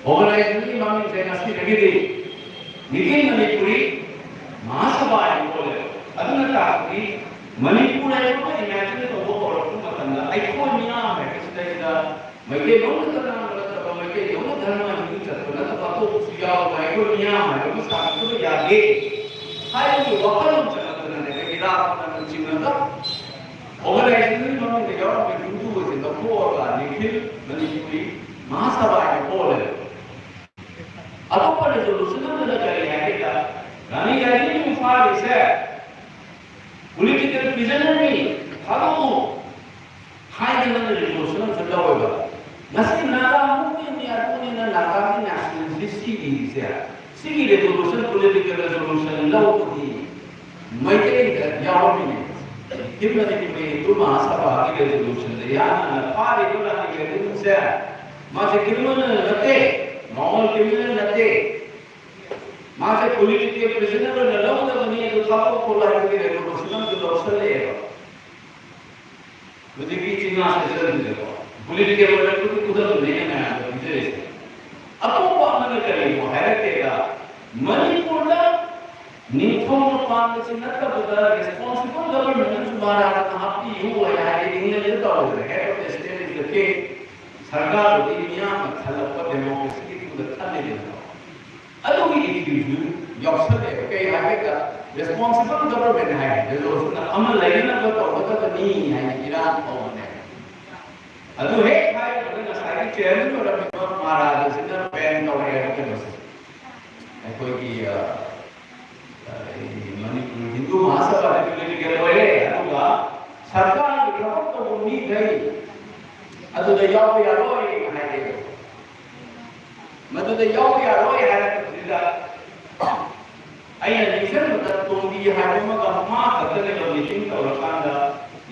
ꯑꯣꯔꯒꯅꯥꯏꯖꯦꯁꯟꯒꯤ ꯃꯃꯤꯡꯁꯦ ꯉꯁꯤꯗꯒꯤꯗꯤ ꯅꯤꯈꯤꯜ ꯃꯅꯤꯄꯨꯔꯤ ꯃꯍꯥꯁꯚꯥ ꯍꯥꯏꯅ ꯑꯣꯜꯂꯦꯕ꯫ ꯑꯗꯨꯅ ꯇꯥꯛꯄꯗꯤ ꯃꯅꯤꯄꯨꯔ ꯍꯥꯏꯕ ꯑꯃ ꯏꯃꯦꯖꯤꯟ ꯇꯧꯕ ꯍꯧꯔꯛꯄ ꯃꯇꯝꯗ ꯃꯇꯝꯗ ꯑꯩꯈꯣꯏ ꯃꯤꯌꯥꯝ ꯍꯥꯏꯕꯁꯤꯗꯩꯗ ꯃꯩꯇꯩꯂꯣꯟ ꯈꯛꯇ ꯉꯥꯡꯕ ꯅꯠꯇꯕ, ꯃꯩꯇꯩꯂꯣꯟꯒꯤ ꯙꯔꯃ ꯍꯤꯟꯗꯨ ꯆꯠꯄ ꯅꯠꯇꯕ ꯑꯇꯣꯞꯄꯁꯨ ꯌꯥꯎꯕ, ꯑꯩꯈꯣꯏ ꯃꯤꯌꯥꯝ ꯍꯥꯏꯕ ꯑꯃ ꯁꯥꯒꯠꯄ ꯌꯥꯗꯦ ꯍꯥꯏꯕꯒꯤ ꯋꯥꯈꯜꯂꯣꯟ ꯆꯪꯉꯛꯇꯅꯅꯦ, ꯑꯩꯈꯣꯏꯒꯤ ꯏꯔꯥꯠꯄꯅ ꯆꯤꯡꯉꯒ ꯑꯣꯔꯒꯅꯥꯏꯖꯦꯁꯟꯒꯤ ꯃꯅꯨꯡꯗ ꯌꯥꯎꯔꯝꯕ ꯍꯤꯟꯗꯨ ꯑꯁꯤ ꯂꯧꯊꯣꯛꯑꯒ ꯅꯤꯈꯤꯜ ꯃꯅꯤꯄꯨꯔꯤ ꯃꯍꯥꯁꯚꯥ ꯍꯥꯏꯅ ꯊꯣꯛꯑ ꯂꯩꯔꯦ꯫ ꯑꯇꯣꯞꯄ ꯔꯤꯖꯣꯂꯨꯁꯟ ꯑꯃꯗꯅ ꯀꯔꯤ ꯍꯥꯏꯒꯦꯗ, ꯔꯥꯅꯤ ꯒꯥꯏꯗꯤꯟꯕꯨ ꯐꯥꯔꯤꯁꯦ ꯄꯣꯂꯤꯇꯤꯀꯦꯜ ꯄ꯭ꯔꯤꯖꯅꯔꯅꯤ, ꯊꯥꯗꯣꯛꯎ ꯍꯥꯏꯗꯅ ꯔꯤꯖꯣꯂꯨꯁꯟ ꯑꯃꯁꯨ ꯂꯧꯋꯦꯕ꯫ ꯉꯁꯤ ꯅꯥꯒꯥ ꯃꯨꯚꯃꯦꯟꯠꯅꯤ ꯑꯗꯨꯅꯤꯅ ꯅꯥꯒꯥꯒꯤ ꯅꯦꯁꯅꯦꯂꯤꯁ ꯁꯤꯔꯤꯁꯦ, ꯁꯤꯒꯤ ꯔꯤꯖꯣꯂꯨꯁꯟ, ꯄꯣꯂꯤꯇꯤꯀꯦꯜ ꯔꯤꯖꯣꯂꯨꯁꯟ ꯂꯧꯕꯗꯤ ꯃꯩꯇꯩꯗ ꯌꯥꯎꯔꯝꯃꯤꯅꯦ꯫ ꯍꯤꯝ ꯃꯅꯤꯄꯨꯔꯤ ꯍꯤꯟꯗꯨ ꯃꯍꯥꯁꯚꯥꯒꯤ ꯔꯤꯖꯣꯂꯨꯁꯟꯗ ꯌꯥꯅꯅ ꯐꯥꯔꯤꯕ ꯔꯥꯅꯤ ꯒꯥꯏꯗꯤꯟꯁꯦ ꯃꯥꯁꯦ ꯀ꯭ꯔꯤꯃꯤꯅꯦꯜ ꯅꯠꯇꯦ, ꯅꯣꯔꯃꯦꯜ ꯀ꯭ꯔꯤꯃꯤꯅꯦꯜ ꯅꯠꯇꯦ꯫ ꯃꯥꯁꯦ ꯄꯣꯂꯤꯇꯤꯀꯦꯜ ꯄ꯭ꯔꯤꯖꯅꯔ ꯑꯣꯏꯅ ꯂꯧꯒꯗꯕꯅꯤ, ꯑꯗꯨ ꯊꯥꯗꯣꯛꯈꯣ ꯍꯥꯏꯕꯒꯤ ꯔꯤꯖꯣꯂꯨꯁꯟ ꯑꯃꯁꯨ ꯂꯧꯁꯜꯂꯛꯑꯦꯕ꯫ ꯍꯧꯖꯤꯛꯀꯤ ꯆꯤꯡꯉꯥ ꯁꯦꯁꯟꯁꯤꯗꯀꯣ ꯄꯣꯂꯤꯇꯤꯀꯦꯜ ꯑꯣꯏꯅ ꯈꯨꯗꯝꯗꯨꯅꯦ ꯑꯩꯅ ꯃꯌꯥꯝꯗ ꯄꯤꯖꯔꯤꯁꯦ꯫ ꯑꯇꯣꯞꯄ ꯑꯃꯅ ꯀꯔꯤꯅꯣ ꯍꯥꯏꯔꯛꯀꯦꯗ, ꯃꯅꯤꯄꯨꯔꯗ ꯅꯤꯡꯊꯧꯅ ꯄꯥꯟꯕꯁꯤ ꯅꯠꯇꯕꯗ ꯔꯦꯁꯄꯣꯟꯁꯤꯕꯜ ꯒꯚꯔꯟꯃꯦꯟꯠ ꯑꯃꯁꯨ ꯃꯍꯥꯔꯥꯖꯥꯅ ꯍꯥꯞꯄꯤꯌꯨ ꯍꯥꯏꯅ ꯍꯥꯏꯗꯤ ꯏꯪꯂꯦꯟꯗ ꯇꯧꯔꯦ, head of state is the king. ꯁꯔꯀꯥꯔꯗꯨꯗꯤ ꯃꯤꯌꯥꯝꯅ ꯈꯜꯂꯛꯄ ꯗꯦꯃꯣꯀ꯭ꯔꯦꯁꯤꯒꯤ ꯊ꯭ꯔꯨꯗ ꯈꯜꯂꯤꯗꯅꯀꯣ꯫ ꯑꯗꯨꯒꯤ ꯏꯊꯤꯜꯁꯨ ꯌꯥꯎꯁꯜꯂꯦꯕ꯫ ꯀꯩ ꯍꯥꯏꯒꯦꯗ, ꯔꯦꯁꯄꯣꯟꯁꯤꯕꯜ ꯒꯚꯔꯟꯃꯦꯟꯠ ꯍꯥꯏ ꯔꯤꯖꯣꯂꯨꯁꯟ ꯑꯃ ꯂꯩꯅꯅꯕ ꯇꯧꯒꯗꯕꯅꯤ ꯍꯥꯏꯅ ꯏꯔꯥꯡ ꯇꯧꯕꯅꯦ꯫ ꯑꯗꯨ ꯍꯦꯛ ꯍꯥꯏꯔꯨꯕꯗ ꯉꯁꯥꯏꯒꯤ ꯆꯤꯌꯔꯃꯦꯟ ꯑꯣꯏꯔꯝꯃꯤꯕ ꯃꯍꯥꯔꯥꯖꯥꯁꯤꯅ ꯕꯦꯟ ꯇꯧꯔꯛꯑꯦꯕ ꯀꯩꯅꯣꯁꯦ, ꯑꯩꯈꯣꯏꯒꯤ ꯑ, ꯑ, ꯃꯅꯤꯄꯨꯔ ꯍꯤꯟꯗꯨ ꯃꯍꯥꯁꯚꯥꯗ ꯄꯣꯂꯤꯇꯤꯀꯦꯜ ꯑꯣꯏꯔꯦ, ꯑꯗꯨꯒ ꯁꯔꯀꯥꯔꯒꯤ ꯊꯕꯛ ꯇꯧꯕ ꯃꯤꯈꯩ ꯑꯗꯨꯗ ꯌꯥꯎꯕ ꯌꯥꯔꯣꯏ ꯍꯥꯏꯔꯦ꯫ ꯃꯗꯨꯗ ꯌꯥꯎꯕ ꯌꯥꯔꯣꯏ ꯍꯥꯏꯔꯛꯄꯁꯤꯗ ꯑꯩꯅ ꯅꯤꯡꯁꯤꯡꯕꯗ ꯇꯣꯝꯕꯤ ꯍꯥꯏꯕ ꯑꯃꯒ ꯃꯥ ꯈꯛꯇꯅꯦꯕ ꯃꯤꯇꯤꯡ ꯇꯧꯔꯀꯥꯟꯗ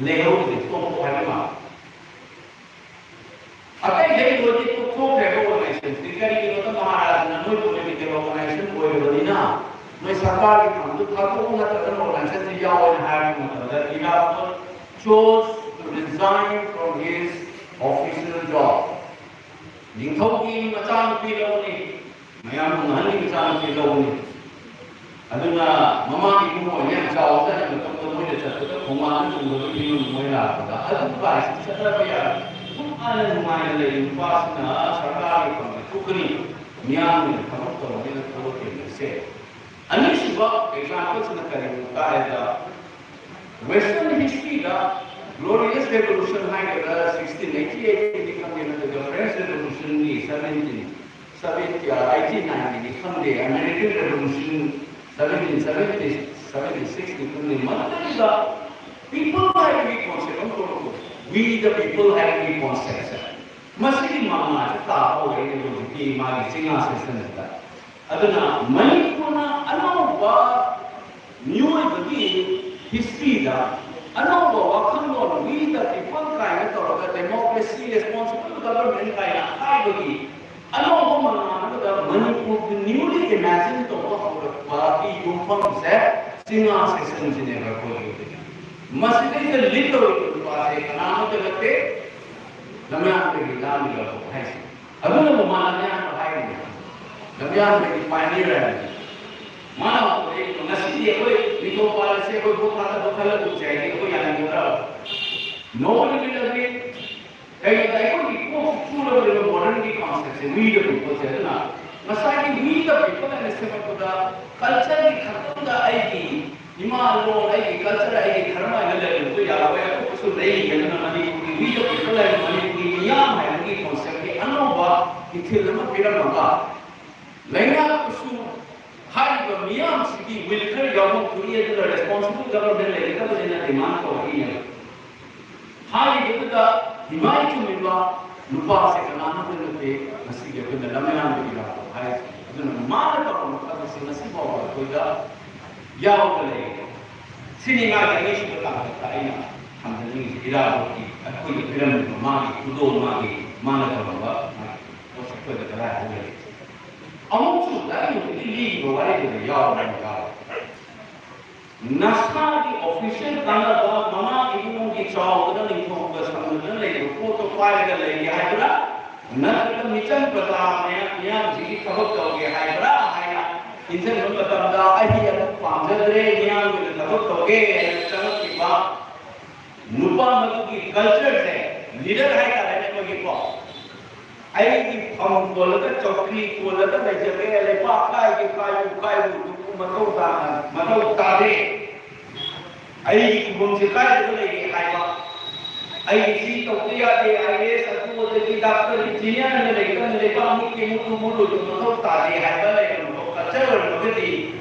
ꯂꯩꯍꯧꯔꯤꯁꯦ, ꯇꯣꯝꯕꯣ ꯍꯥꯏꯕ ꯃꯥ꯫ ꯑꯇꯩꯈꯩ ꯂꯣꯏꯅ ꯇꯣꯛꯊꯣꯛꯈ꯭ꯔꯦꯕ ꯑꯣꯔꯒꯅꯥꯏꯖꯦꯁꯟꯁꯤꯗꯤ꯫ ꯀꯔꯤꯒꯤꯅꯣꯗ ꯃꯍꯥꯔꯥꯖꯅ ꯅꯣꯏ ꯄꯣꯂꯤꯇꯤꯀꯦꯜ ꯑꯣꯔꯒꯅꯥꯏꯖꯦꯁꯟ ꯑꯣꯏꯔꯕꯅꯤꯅ ꯅꯣꯏ ꯁꯔꯀꯥꯔꯒꯤ ꯐꯝꯗꯨ ꯊꯥꯗꯣꯛꯎ ꯅꯠꯇ꯭ꯔꯒꯅ ꯑꯣꯔꯒꯅꯥꯏꯖꯦꯁꯟꯁꯤ ꯌꯥꯎꯑꯣꯅ ꯍꯥꯏꯔꯛꯄ ꯃꯇꯝꯗ Irabot chose to resign from his official job꯫ ꯅꯤꯡꯊꯧꯒꯤ ꯃꯆꯥꯅꯨꯄꯤ ꯂꯧꯕꯅꯤ, ꯃꯌꯥꯝ ꯅꯨꯡꯉꯥꯏꯍꯟꯒꯤ ꯃꯆꯥꯅꯨꯄꯤ ꯂꯧꯕꯅꯤ꯫ ꯑꯗꯨꯅ ꯃꯃꯥꯒꯤ ꯏꯃꯨꯡ ꯑꯣꯏꯅ ꯌꯥꯝ ꯆꯥꯎꯕ ꯆꯠꯂꯤ ꯃꯇꯝꯗ ꯃꯣꯏꯅ ꯆꯠꯄꯗ ꯈꯣꯡꯕꯥꯟꯗ ꯆꯣꯡꯗꯕ ꯐꯤꯕꯝ ꯃꯣꯏ ꯂꯥꯛꯄꯗ ꯑꯗꯨꯝ ꯄꯥꯏꯁꯤ ꯆꯠꯅꯕ ꯌꯥꯔꯦ꯫ ꯅꯨꯡꯉꯥꯏꯅ ꯅꯨꯡꯉꯥꯏꯅ ꯂꯩꯔꯤ ꯅꯨꯄꯥꯁꯤꯅ ꯁꯔꯀꯥꯔꯒꯤ ꯐꯝꯗ ꯊꯣꯛꯀꯅꯤ, ꯃꯤꯌꯥꯝꯒꯤ ꯊꯕꯛ ꯇꯧꯔꯒꯅ ꯊꯕꯛ ꯍꯦꯟꯕꯁꯦ꯫ ꯑꯅꯤꯁꯨꯕ ꯑꯦꯛꯖꯥꯝꯄꯜꯁꯤꯅ ꯀꯔꯤꯅꯣ ꯍꯥꯏꯔꯒ Western historyꯗ glorious revolution ꯍꯥꯏꯒꯗ꯭ꯔꯥ, sixteen eighty eightꯅꯤ ꯈꯪꯗꯦ, ꯅꯠꯇ꯭ꯔꯒ French Revolutionꯅꯤ, seventeen seventy eighty nineꯅꯤ ꯈꯪꯗꯦ, American Revolution seventeen seventy seventy sixꯅꯤ ꯈꯪꯗꯦ, ꯃꯗꯨꯗꯩꯗꯨꯗ people ꯍꯥꯏꯕꯒꯤ concept ꯑꯃ ꯊꯣꯛꯂꯛꯄ, we the people ꯍꯥꯏꯕꯒꯤ conceptꯁꯦ꯫ ꯃꯁꯤꯒꯤ ꯃꯉꯥꯁꯦ ꯇꯥꯕ ꯍꯧꯔꯛꯏꯅꯦ ꯍꯧꯖꯤꯛꯀꯤ ꯃꯥꯒꯤ ꯆꯤꯡꯉꯥ ꯁꯦꯁꯟꯁꯤꯗ꯫ ꯑꯗꯨꯅ ꯃꯅꯤꯄꯨꯔꯅ ꯑꯅꯧꯕ ꯃꯤꯑꯣꯏꯕꯒꯤ historyꯗ ꯑꯅꯧꯕ ꯋꯥꯈꯜꯂꯣꯟ, we the people ꯀꯥꯏꯅ ꯇꯧꯔꯒ democracy, responsible government ꯀꯥꯏꯅ ꯍꯥꯏꯕꯒꯤ ꯑꯅꯧꯕ ꯃꯉꯥꯜ ꯑꯃꯗ ꯃꯅꯤꯄꯨꯔꯕꯨ newly imagine ꯇꯧꯕ ꯍꯧꯔꯛꯄꯒꯤ ꯌꯨꯝꯐꯝꯁꯦ ꯆꯤꯡꯉꯥ ꯁꯦꯁꯟꯁꯤꯅꯦꯕ ꯑꯩꯈꯣꯏꯒꯤ꯫ ꯃꯁꯤꯗꯩꯗ lead ꯇꯧꯔꯤꯕ ꯅꯨꯄꯥꯁꯦ ꯀꯅꯥꯃꯠꯇ ꯅꯠꯇꯦ, ꯂꯝꯌꯥꯟꯕꯒꯤ ꯂꯥꯡꯕ ꯍꯥꯏꯁꯦ꯫ ꯑꯗꯨꯅꯕꯨ ꯃꯥ ꯂꯝꯌꯥꯟꯕ ꯍꯥꯏꯔꯤꯅꯦ꯫ ꯂꯝꯌꯥꯟꯕꯒꯤ pioneer ꯍꯥꯏꯕꯅꯤ꯫ ꯃꯥꯅ ꯍꯧꯔꯛꯏꯗꯣ, ꯉꯁꯤꯗꯤ ꯑꯩꯈꯣꯏ ꯅꯤꯡꯊꯧ ꯄꯥꯜꯂꯁꯦ, ꯑꯩꯈꯣꯏ ꯚꯣꯠ ꯊꯥꯗꯕ ꯈꯜꯂꯒꯨꯝꯁꯦ ꯍꯥꯏꯗꯤ ꯑꯩꯈꯣꯏ ꯌꯥꯅꯤꯡꯒꯗ꯭ꯔꯣ? Nobody will agree. ꯀꯩꯒꯤꯅꯣꯗ ꯑꯩꯈꯣꯏꯒꯤ ꯀꯣꯛꯁꯤ ꯆꯨꯔꯕꯅꯦꯕ modernꯒꯤ conceptꯁꯦ, we the peopleꯁꯦ꯫ ꯑꯗꯨꯅ ꯉꯁꯥꯏꯒꯤ we the people ꯍꯥꯏꯅ ꯁꯦꯝꯃꯛꯄꯗ cultureꯒꯤ ꯈꯛꯇꯪꯗ ꯑꯩꯒꯤ ꯏꯃꯥ ꯂꯣꯟ, ꯑꯩꯒꯤ culture, ꯑꯩꯒꯤ ꯙꯔꯃ ꯍꯥꯏꯅ ꯂꯩꯔꯝꯕꯗꯣ ꯌꯥꯔꯣꯏ꯫ ꯑꯇꯣꯞꯄꯁꯨ ꯂꯩ꯫ ꯑꯗꯨꯅ ꯃꯅꯤꯄꯨꯔꯒꯤ we the people ꯍꯥꯏꯕ ꯃꯅꯤꯄꯨꯔꯒꯤ ꯃꯤꯌꯥꯝ ꯍꯥꯏꯕꯒꯤ conceptꯀꯤ ꯑꯅꯧꯕ ꯏꯊꯤꯜ ꯑꯃ ꯄꯤꯔꯝꯃꯒ ꯂꯩꯉꯥꯛꯄꯁꯨ ꯍꯥꯏꯔꯤꯕ ꯃꯤꯌꯥꯝꯁꯤꯒꯤ will ꯈꯔ ꯌꯥꯎꯐꯝ ꯊꯣꯛꯏ, ꯑꯗꯨꯒ responsible government ꯂꯩꯒꯗꯕꯅꯤꯅ demand ꯇꯧꯔꯛꯏꯅꯦꯕ꯫ ꯍꯥꯏꯔꯤꯕꯗꯨꯗ ꯏꯃꯥꯏ ꯆꯨꯝꯃꯤꯕ ꯅꯨꯄꯥꯁꯦ ꯀꯅꯥꯃꯠꯇ ꯅꯠꯇꯦ, ꯉꯁꯤꯒꯤ ꯑꯩꯈꯣꯏꯅ ꯂꯝꯌꯥꯟꯕ ꯏꯔꯥꯕꯣꯠ ꯍꯥꯏꯔꯤꯁꯦ꯫ ꯑꯗꯨꯅ ꯃꯥꯅ ꯇꯧꯔꯝꯕ ꯊꯕꯛꯁꯦ ꯉꯁꯤ ꯐꯥꯎꯕ ꯑꯩꯈꯣꯏꯗ ꯌꯥꯎꯔꯒ ꯂꯩꯔꯦ꯫ ꯁꯤꯅꯤ ꯃꯥꯒꯤ ꯑꯅꯤꯁꯨꯕ ꯇꯥꯡꯀꯛꯇ ꯑꯩꯅ ꯊꯝꯖꯅꯤꯡꯉꯤꯁꯦ, ꯏꯔꯥꯕꯣꯠꯀꯤ ꯑꯩꯈꯣꯏꯒꯤ ꯐꯤꯂꯝꯗꯨ, ꯃꯥꯒꯤ ꯈꯨꯗꯣꯜ, ꯃꯥꯒꯤ, ꯃꯥꯅ ꯇꯧꯔꯝꯕ ꯃꯥꯒꯤ ꯄꯣꯠꯁꯦ ꯑꯩꯈꯣꯏꯗ ꯀꯗꯥꯏꯗ ꯂꯩ? ꯑꯍꯨꯝꯁꯨꯕꯗ ꯑꯩꯅ ꯍꯧꯖꯤꯛꯀꯤ ꯂꯤꯔꯤꯕ ꯋꯥꯔꯤꯗꯨꯗ ꯌꯥꯎꯔꯕ ꯌꯥꯎꯔꯦ꯫ ꯅꯁꯥꯒꯤ official ꯀꯥꯟꯅꯕ, ꯃꯃꯥ ꯏꯕꯨꯡꯒꯤ ꯆꯥꯎꯗꯅ ꯅꯤꯡꯊꯧꯒ ꯁꯝꯅꯗꯅ ꯂꯩꯕ ꯄꯣꯠꯇꯣ ꯄꯥꯏꯔꯒ ꯂꯩꯒꯦ ꯍꯥꯏꯕ꯭ꯔꯥ? ꯅꯠꯇ꯭ꯔꯒ ꯃꯤꯆꯝ ꯄ꯭ꯔꯖꯥ ꯃꯌꯥꯝ, ꯃꯤꯌꯥꯝꯁꯤꯒꯤ ꯊꯕꯛ ꯇꯧꯒꯦ ꯍꯥꯏꯕ꯭ꯔꯥ ꯍꯥꯏꯅ ꯏꯟꯁꯤꯟꯕ ꯃꯇꯝꯗ ꯑꯩ ꯑꯗꯨ ꯄꯥꯝꯖꯗ꯭ꯔꯦ, ꯃꯤꯌꯥꯝꯒꯤ ꯑꯣꯏꯅ ꯊꯕꯛ ꯇꯧꯒꯦ ꯍꯥꯏꯅ ꯆꯪꯉꯛꯈꯤꯕ ꯅꯨꯄꯥ ꯃꯗꯨꯒꯤ ꯀꯜꯆꯔꯁꯦ, ꯂꯤꯗꯔ ꯍꯥꯏꯇꯥꯔꯦꯅꯦ ꯑꯩꯈꯣꯏꯒꯤꯀꯣ, ꯑꯩꯒꯤ ꯐꯝ ꯀꯣꯜꯂꯒ ꯆꯧꯀ꯭ꯔꯤ ꯀꯣꯜꯂꯒ ꯂꯩꯖꯒꯦ, ꯂꯩꯕꯥꯛ ꯀꯥꯏꯒꯦ ꯀꯥꯏꯌꯨ ꯀꯥꯏꯌꯨ, ꯃꯊꯧ ꯇꯥ-, ꯃꯊꯧ ꯇꯥꯗꯦ꯫ ꯑꯩꯒꯤ ꯈꯨꯕꯝꯁꯦ ꯀꯥꯏꯗ ꯂꯩꯒꯦ ꯍꯥꯏꯕ, ꯑꯩ ꯁꯤ ꯇꯧꯕ ꯌꯥꯗꯦ, ꯑꯥꯏ ꯑꯦ ꯑꯦꯁ ꯑꯗꯨ ꯑꯗꯒꯤ ꯗꯥꯛꯇꯔ ꯏꯟꯖꯤꯅꯤꯌꯥꯔꯅ ꯂꯩꯒꯗꯕꯅꯤ, ꯂꯩꯕꯥꯛ ꯃꯤꯠꯀꯤ ꯃꯨꯠꯂꯨ ꯃꯨꯠꯂꯨ ꯃꯊꯧ ꯇꯥꯗꯦ ꯍꯥꯏꯕ ꯂꯩꯔꯝꯕ ꯀꯜꯆꯔ ꯑꯣꯏꯔꯝꯃꯒꯗꯤ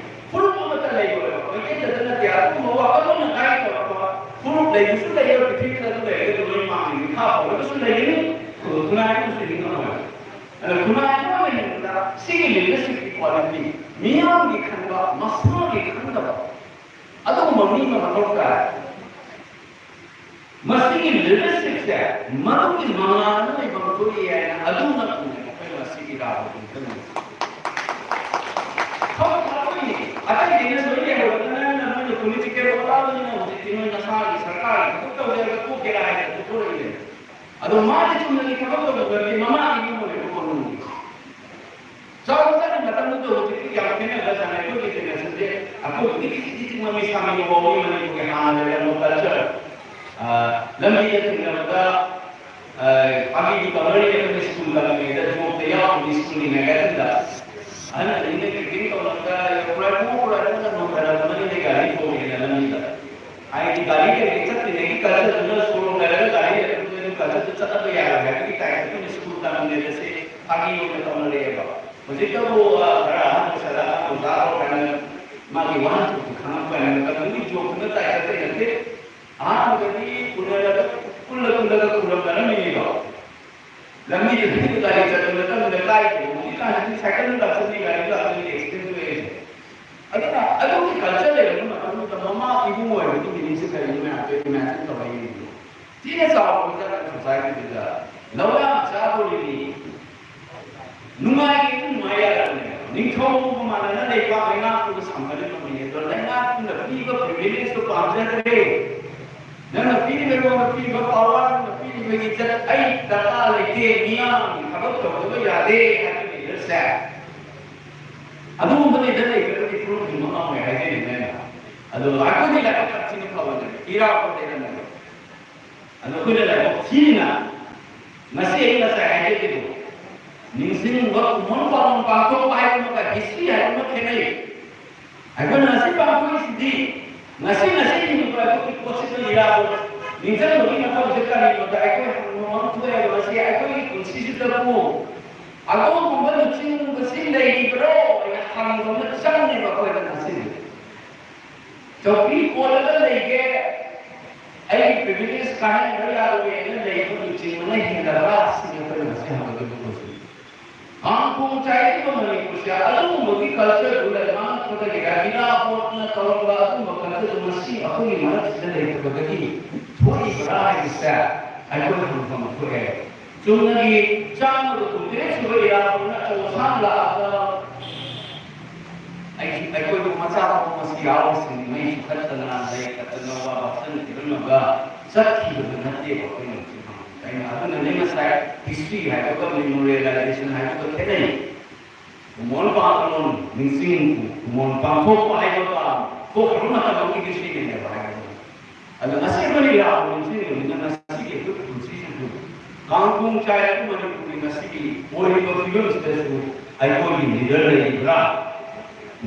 ꯐꯨꯔꯨꯞ ꯑꯃꯠꯇ ꯂꯩꯔꯣꯏꯕ꯫ ꯃꯩꯇꯩꯗꯇ ꯅꯠꯇꯦ, ꯑꯗꯨꯒꯨꯝꯕ ꯋꯥꯈꯜꯂꯣꯟꯅ ꯒꯥꯏꯗ ꯇꯧꯔꯛꯄ ꯐꯨꯔꯨꯞ ꯂꯩꯕꯁꯨ ꯂꯩꯔꯣꯏ, ꯄ꯭ꯔꯤꯊꯤꯕꯤꯗ ꯑꯗꯨ ꯂꯩꯔꯒꯁꯨ ꯂꯣꯏ ꯃꯥꯡꯉꯤ, ꯃꯤꯈꯥ ꯄꯣꯜꯂꯒꯁꯨ ꯂꯩꯒꯅꯤ, ꯈꯨꯟꯅꯥꯏ ꯑꯃꯁꯨ ꯍꯤꯡꯉꯝꯃꯣꯏ꯫ ꯑꯗꯣ ꯈꯨꯟꯅꯥꯏ ꯑꯃ ꯂꯩꯍꯟꯕꯗ ꯁꯤꯒꯤ ꯂꯤꯗꯔꯁꯤꯞꯀꯤ ꯀ꯭ꯋꯥꯂꯤꯇꯤ, ꯃꯤꯌꯥꯝꯒꯤ ꯈꯟꯕ, ꯃꯁꯥꯒꯤ ꯈꯟꯗꯕ, ꯑꯗꯨꯒꯨꯝꯕ ꯃꯤ ꯑꯃ ꯃꯊꯧ ꯇꯥꯏ꯫ ꯃꯁꯤꯒꯤ ꯂꯤꯗꯔꯁꯤꯞꯁꯦ ꯃꯗꯨꯒꯤ ꯃꯉꯥꯜ ꯑꯃ ꯂꯩꯐꯝ ꯊꯣꯛꯏ ꯍꯥꯏꯅ ꯑꯗꯨꯅ ꯎꯅꯩ ꯑꯩꯈꯣꯏ ꯃꯁꯤꯒꯤ ꯔꯥꯍꯨꯜꯒꯤ ꯈꯟꯕꯁꯦ꯫ ꯊꯕꯛ ꯊꯥꯗꯣꯛꯏꯅꯦ꯫ ꯑꯇꯩꯗꯩꯅ ꯂꯣꯏ ꯂꯩꯍꯧꯔꯒ ꯅꯪꯅ ꯅꯣꯏꯅ ꯄꯣꯂꯤꯇꯤꯀꯦꯜ ꯑꯣꯖꯥꯗꯨꯅ ꯍꯧꯖꯤꯛꯇꯤ ꯅꯣꯏ ꯅꯁꯥꯒꯤ ꯁꯔꯀꯥꯔꯒꯤ ꯊꯕꯛ ꯇꯧꯖꯔꯒ ꯇꯣꯛꯀꯦꯔꯥ ꯍꯥꯏꯅ ꯊꯣꯛꯂꯛꯏꯅꯦ꯫ ꯑꯗꯣ ꯃꯥꯗꯤ ꯆꯨꯝꯅꯒꯤ ꯊꯕꯛ ꯇꯧꯕ ꯅꯠꯇꯦ, ꯃꯃꯥꯒꯤ ꯏꯃꯨꯡ ꯑꯣꯏꯕ ꯀꯣꯅꯨꯡꯒꯤ꯫ ꯆꯥꯎꯔ ꯆꯥꯅ ꯃꯇꯝꯗꯨꯗ ꯍꯧꯖꯤꯛꯇꯤ ꯌꯥꯝ ꯈꯦꯠꯅꯈ꯭ꯔꯖꯥꯠꯅꯤ꯫ ꯑꯩꯈꯣꯏꯒꯤ ꯖꯦꯅꯦꯔꯦꯁꯟꯁꯦ ꯑꯩꯈꯣꯏꯕꯨꯗꯤ ꯈꯤꯇꯪ ꯈꯤꯇꯪ ꯃꯃꯤ ꯁꯥꯃꯤ ꯌꯧꯍꯧꯔꯤ꯫ ꯃꯅꯤꯄꯨꯔꯒꯤ ꯍꯥꯟꯅ ꯂꯩꯔꯝꯕ ꯀꯜꯆꯔ, ꯂꯝꯕꯤꯗ ꯊꯦꯡꯅꯕꯗ, ꯐꯥꯒꯤꯗꯤ ꯇꯧꯅꯔꯤ, ꯑꯩꯈꯣꯏꯅ ꯁ꯭ꯀꯨꯜ ꯇꯝꯂꯤꯉꯩꯗ ꯖꯣꯛꯇ ꯌꯥꯎꯔꯤꯕ ꯁ꯭ꯀꯨꯜꯒꯤ ꯃꯦꯒꯥꯖꯤꯟꯗ ꯑꯍꯟ ꯑꯅꯤꯅ ꯀꯤꯛꯀꯤꯡ ꯇꯧꯅꯕꯗ ꯄꯨꯔꯥꯏꯕꯣ ꯄꯨꯔꯥꯏꯕꯣꯅ ꯅꯣꯟꯊꯔꯛꯄꯅꯤꯅ ꯒꯥꯔꯤ ꯊꯣꯡꯉꯦꯅ ꯂꯝꯕꯤꯗ꯫ ꯍꯥꯏꯗꯤ ꯒꯥꯔꯤ ꯀꯩꯀꯩ ꯆꯠꯇ꯭ꯔꯤꯉꯩꯒꯤ ꯀꯜꯆꯔꯗꯨꯅ ꯁꯣꯔꯣꯛ ꯂꯩꯔꯒ ꯒꯥꯔꯤ ꯂꯩꯔꯛꯄꯗꯨꯗ ꯀꯜꯆꯔꯗꯨ ꯆꯠꯅꯕ ꯌꯥꯔꯣꯏ ꯍꯥꯏꯕꯒꯤ ꯇꯥꯏꯞꯇ ꯑꯩꯈꯣꯏꯅ ꯁ꯭ꯀꯨꯜ ꯇꯝꯂꯤꯉꯩꯗꯁꯦ ꯐꯥꯒꯤ ꯑꯣꯏꯅ ꯇꯧꯅꯔꯛꯑꯦꯕ꯫ ꯍꯧꯖꯤꯛꯇꯕꯨ, ꯑ, ꯈꯔ ꯑꯍꯟ ꯑꯣꯏꯁꯜꯂꯛꯑꯒ ꯑꯣꯖꯥ ꯇꯧꯔꯀꯥꯟꯗ ꯃꯥꯒꯤ ꯋꯥꯍꯟꯊꯣꯛꯇꯨ ꯈꯪꯉꯛꯄ ꯍꯥꯏꯅ ꯃꯇꯝꯗꯨꯒꯤ ꯖꯣꯛꯇꯨꯅ ꯇꯥꯏ ꯆꯠꯇꯦ ꯅꯠꯇꯦ꯫ ꯑꯍꯥꯟꯕꯗꯗꯤ ꯎꯅꯔꯒ ꯄꯨꯜꯂ ꯄꯨꯜꯂꯒ ꯈꯨꯔꯨꯝꯅꯔꯝꯃꯤꯅꯦꯕ꯫ ꯂꯝꯕꯤꯗ ꯊꯧꯔꯤꯕ ꯒꯥꯔꯤ ꯆꯠꯄ ꯃꯇꯝꯗ ꯀꯥꯏꯗꯦ꯫ ꯍꯧꯖꯤꯛꯀꯥꯟꯗꯤ ꯁꯥꯏꯀꯜ ꯂꯥꯛꯆꯕꯤ ꯒꯥꯔꯤ ꯂꯥꯛꯆꯕꯤ ꯑꯦꯛꯁꯤꯗꯦꯟ ꯊꯣꯛꯑꯦ꯫ ꯑꯗꯨꯅ ꯑꯗꯨꯒꯤ ꯀꯜꯆꯔ ꯂꯩꯔꯕ ꯃꯇꯝꯗ ꯃꯃꯥ ꯏꯕꯨꯡ ꯑꯣꯏꯕꯒꯤ ꯃꯤꯅꯤꯡꯁꯦ ꯀꯔꯤꯅꯣ ꯃꯌꯥꯝꯁꯦ ꯏꯃꯦꯖꯤꯟ ꯇꯧꯔ ꯌꯦꯡꯕꯤꯌꯨ꯫ ꯊꯤꯅ ꯆꯥꯎꯕ ꯁꯣꯁꯥꯏꯇꯤꯗꯨꯗ ꯂꯧꯌꯥꯝ ꯆꯥꯗꯣꯔꯤꯅꯤ꯫ ꯅꯨꯡꯉꯥꯏꯒꯦ ꯅꯨꯡꯉꯥꯏ ꯌꯥꯗꯕꯅꯦ꯫ ꯅꯤꯡꯊꯧꯒ ꯃꯥꯟꯅꯅ ꯂꯩꯕꯥꯛ ꯂꯩꯉꯥꯛꯄꯗ ꯁꯝꯅꯔꯤꯕ ꯃꯤꯅꯦ꯫ ꯑꯗꯣ ꯂꯩꯉꯥꯛꯇꯨꯅ ꯄꯤꯕ ꯄ꯭ꯔꯤꯚꯤꯂꯦꯖꯇꯣ ꯄꯥꯝꯖꯗ꯭ꯔꯦ꯫ ꯅꯪꯅ ꯄꯤꯔꯤꯕ, ꯅꯉꯣꯟꯗ ꯄꯤꯔꯤꯕ ꯄꯥꯋꯔ, ꯅꯪꯅ ꯄꯤꯔꯤꯕ ꯏꯖꯠ ꯑꯩ ꯗꯔꯀꯥꯔ ꯂꯩꯇꯦ, ꯃꯤꯌꯥꯝꯒꯤ ꯊꯕꯛ ꯇꯧꯗꯕ ꯌꯥꯗꯦ ꯍꯥꯏꯕ ꯂꯤꯗꯔꯁꯦ ꯑꯗꯨꯒꯨꯝꯕ ꯂꯤꯗꯔ ꯑꯗꯣ ꯑꯩꯈꯣꯏꯗꯤ ꯂꯥꯏꯕꯛ ꯌꯥꯝ ꯊꯤꯅ ꯐꯕꯅꯦ, ꯏꯔꯥꯕꯣꯠ ꯂꯩꯔꯝꯃꯦꯕ꯫ ꯑꯗꯣ ꯑꯩꯈꯣꯏꯅ ꯂꯥꯏꯕꯛ ꯊꯤꯅ ꯉꯁꯤ ꯑꯩ ꯉꯁꯥꯏ ꯍꯥꯏꯖꯈꯤꯕꯗꯣ, ꯅꯤꯡꯁꯤꯡꯕ ꯀꯨꯝꯑꯣꯟ ꯄꯥꯡꯊꯣꯛꯄ ꯍꯥꯏꯕ ꯑꯃꯒ ꯍꯤꯁꯇ꯭ꯔꯤ ꯍꯥꯏꯕ ꯑꯃ ꯈꯦꯠꯅꯩ꯫ ꯑꯩꯈꯣꯏꯅ ꯉꯁꯤ ꯄꯥꯡꯊꯣꯛꯏꯁꯤꯗꯤ, ꯉꯁꯤ ꯉꯁꯤ ꯍꯤꯡꯉꯤꯕ ꯑꯩꯈꯣꯏꯒꯤ ꯄꯣꯠꯁꯤꯗ ꯏꯔꯥꯕꯣꯠ ꯅꯤꯡꯁꯤꯡꯕꯒꯤ ꯃꯐꯝꯁꯦ ꯀꯔꯤꯅꯣꯗ ꯑꯩꯈꯣꯏ ꯍꯪꯕ ꯑꯃ ꯊꯣꯛꯑꯦꯕ꯫ ꯉꯁꯤ ꯑꯩꯈꯣꯏꯒꯤ ꯄꯨꯟꯁꯤꯁꯤꯗꯕꯨ ꯑꯗꯨꯒꯨꯝꯕ ꯂꯨꯆꯤꯡꯕꯁꯤ ꯂꯩꯔꯤꯕ꯭ꯔꯣ ꯍꯥꯏꯅ ꯍꯪꯕ ꯑꯃ ꯆꯪꯉꯦꯕ ꯑꯩꯈꯣꯏꯗ ꯉꯁꯤꯗꯤ꯫ ꯆꯧꯀ꯭ꯔꯤ ꯀꯣꯜꯂꯒ ꯂꯩꯒꯦ, ꯑꯩꯒꯤ ꯄ꯭ꯔꯤꯚꯤꯂꯦꯖ ꯀꯥꯏꯍꯟꯕ ꯌꯥꯔꯣꯏ ꯍꯥꯏꯅ ꯂꯩꯕ ꯂꯨꯆꯤꯡꯕꯅ ꯍꯦꯜꯂꯕ꯭ꯔꯥ ꯁꯤꯅꯤ ꯑꯩꯈꯣꯏꯅ ꯉꯁꯤ ꯍꯪꯒꯗꯕ ꯀꯣꯏꯁꯟ꯫ ꯀꯥꯡꯈꯣꯡ ꯆꯥꯏꯔꯤꯕ ꯃꯅꯤꯄꯨꯔꯁꯦ ꯑꯗꯨꯒꯨꯝꯕꯒꯤ ꯀꯜꯆꯔꯗꯨ ꯂꯩ ꯃꯥꯡꯉꯛꯄꯗꯒꯤꯔ, ꯏꯔꯥꯕꯣꯠꯅ ꯇꯧꯔꯝꯕ ꯑꯗꯨꯒꯨꯝꯕ ꯀꯜꯆꯔꯗꯨ ꯉꯁꯤ ꯑꯩꯈꯣꯏꯒꯤ ꯃꯔꯛꯁꯤꯗ ꯂꯩꯇꯕꯗꯒꯤ ꯊꯣꯛꯏꯕ꯭ꯔꯥ ꯍꯥꯏꯕꯁꯦ ꯑꯩꯈꯣꯏ ꯍꯪꯐꯝ ꯊꯣꯛꯑꯦ꯫ ꯆꯨꯝꯅꯒꯤ ꯆꯥꯝꯃꯒ ꯀꯨꯟꯇꯔꯦꯠ ꯁꯨꯕ ꯏꯔꯥꯕꯣꯠꯅ ꯑꯆꯧ ꯑꯁꯥꯡ ꯂꯥꯛꯑꯒ ꯑꯩ-, ꯑꯩꯈꯣꯏꯕꯨ ꯃꯆꯥ ꯃꯃꯧ ꯃꯁꯤ ꯌꯥꯎꯔꯁꯤꯡ ꯃꯩ ꯆꯨꯈꯠꯇꯅ ꯂꯩꯈꯠꯇꯅ ꯋꯥ ꯋꯥꯁꯟ ꯈꯤꯔꯝꯃꯒ ꯆꯠꯈꯤꯕꯗꯨ ꯅꯠꯇꯦꯕ ꯑꯩꯈꯣꯏꯅ ꯍꯧꯖꯤꯛ ꯍꯪꯕꯁꯦ꯫ ꯑꯩꯅ ꯑꯗꯨꯅꯅꯦ ꯉꯁꯥꯏ ꯍꯤꯁꯇ꯭ꯔꯤ ꯍꯥꯏꯕꯒ ꯃꯦꯃꯣꯔꯤꯌꯦꯂꯥꯏꯖꯦꯁꯟ ꯍꯥꯏꯕꯒ ꯈꯦꯠꯅꯩ꯫ ꯀꯨꯝꯑꯣꯟ ꯄꯥꯡꯂꯣꯟ ꯅꯤꯡꯁꯤꯡ, ꯀꯨꯝꯑꯣꯟ ꯄꯥꯡꯊꯣꯛꯄ ꯍꯥꯏꯕꯒ ꯊꯣꯛꯈꯤꯕ ꯃꯇꯝ ꯑꯃꯒꯤ ꯍꯤꯁꯇ꯭ꯔꯤꯅꯦꯕ ꯍꯥꯏꯕꯗꯣ꯫ ꯑꯗꯣ ꯉꯁꯤ ꯑꯩꯈꯣꯏꯅ ꯏꯔꯥꯕꯣꯠ ꯅꯤꯡꯁꯤꯡꯂꯤꯕꯅꯤꯅ ꯉꯁꯤꯒꯤ ꯑꯩꯈꯣꯏꯒꯤ ꯄꯨꯟꯁꯤꯁꯤꯁꯨ ꯀꯥꯡꯈꯣꯡ ꯆꯥꯏꯔꯕ ꯃꯅꯤꯄꯨꯔꯒꯤ ꯉꯁꯤꯒꯤ ꯑꯣꯏꯔꯤꯕ ꯐꯤꯕꯝꯁꯤꯗꯁꯨ ꯑꯩꯈꯣꯏꯒꯤ ꯂꯤꯗꯔ ꯂꯩꯔꯤꯕ꯭ꯔꯥ?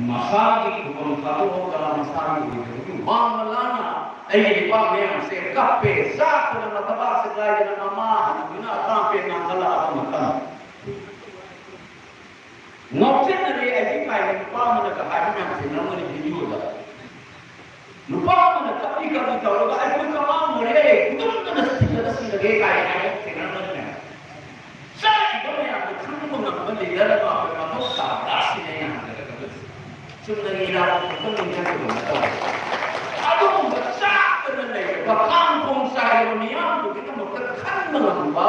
ꯃꯁꯥꯒꯤ ꯈꯨꯕꯝ ꯊꯥꯗꯣꯛꯑꯒ ꯃꯁꯥꯒꯤ ꯑꯣꯏꯖꯕꯒꯤ ꯋꯥꯡꯃ ꯂꯥꯟꯅ ꯑꯩꯒꯤ ꯅꯨꯄꯥ ꯃꯌꯥꯝꯁꯦ ꯀꯞꯄꯦ, ꯆꯥꯛꯇꯅ ꯃꯊꯕꯥꯛ ꯁꯦꯒꯥꯏꯗꯅ ꯃꯃꯥ ꯍꯅꯨꯕꯤꯅ ꯑꯇꯥꯡꯄꯦ ꯉꯥꯡꯒꯠꯂꯛꯑꯕ ꯃꯇꯝ꯫ ꯉꯥꯎꯁꯤꯟꯅꯔꯦ ꯑꯩꯗꯤ ꯀꯥꯏꯅ ꯅꯨꯄꯥ ꯑꯃꯅꯒ ꯍꯥꯏꯕ ꯃꯌꯥꯝ ꯊꯦꯡꯅꯔꯝꯒꯅꯤ ꯚꯤꯗꯤꯑꯣꯗ꯫ ꯅꯨꯄꯥ ꯑꯃꯅ ꯀꯞꯂꯤ ꯀꯞꯂꯤ ꯇꯧꯔꯒ "ꯑꯩꯈꯣꯏ ꯀꯃꯥꯡ ꯑꯣꯏꯔꯦ, ꯈꯨꯗꯨꯝꯗꯅ ꯊꯤꯜꯂꯒ ꯁꯤꯔꯒꯦ" ꯀꯥꯏꯅ ꯍꯥꯏꯕ ꯊꯦꯡꯅꯔꯝꯒꯅꯤ ꯃꯌꯥꯝ꯫ ꯆꯥꯔꯤꯕ ꯃꯌꯥꯝꯗꯣ ꯈꯪꯕ ꯉꯝꯕ ꯂꯤꯗꯔ ꯑꯃ ꯑꯩꯈꯣꯏ ꯃꯊꯧ ꯇꯥꯕ꯭ꯔꯥ ꯁꯤꯅꯦ ꯑꯩꯅ ꯍꯪꯒꯗꯕ꯫ ꯆꯨꯝꯅꯒꯤ ꯏꯔꯥꯕꯣꯠ ꯈꯛꯇ ꯅꯤꯡꯁꯤꯡꯕꯗꯣ ꯅꯠꯇꯕ, ꯑꯗꯨꯒꯨꯝꯕ ꯆꯥꯛꯇꯅ ꯂꯩꯔꯕ ꯀꯥꯡꯈꯣꯡ ꯆꯥꯏꯔꯕ ꯃꯤꯌꯥꯝꯗꯨꯒꯤꯗꯃꯛꯇ ꯈꯟꯕ ꯉꯝꯕ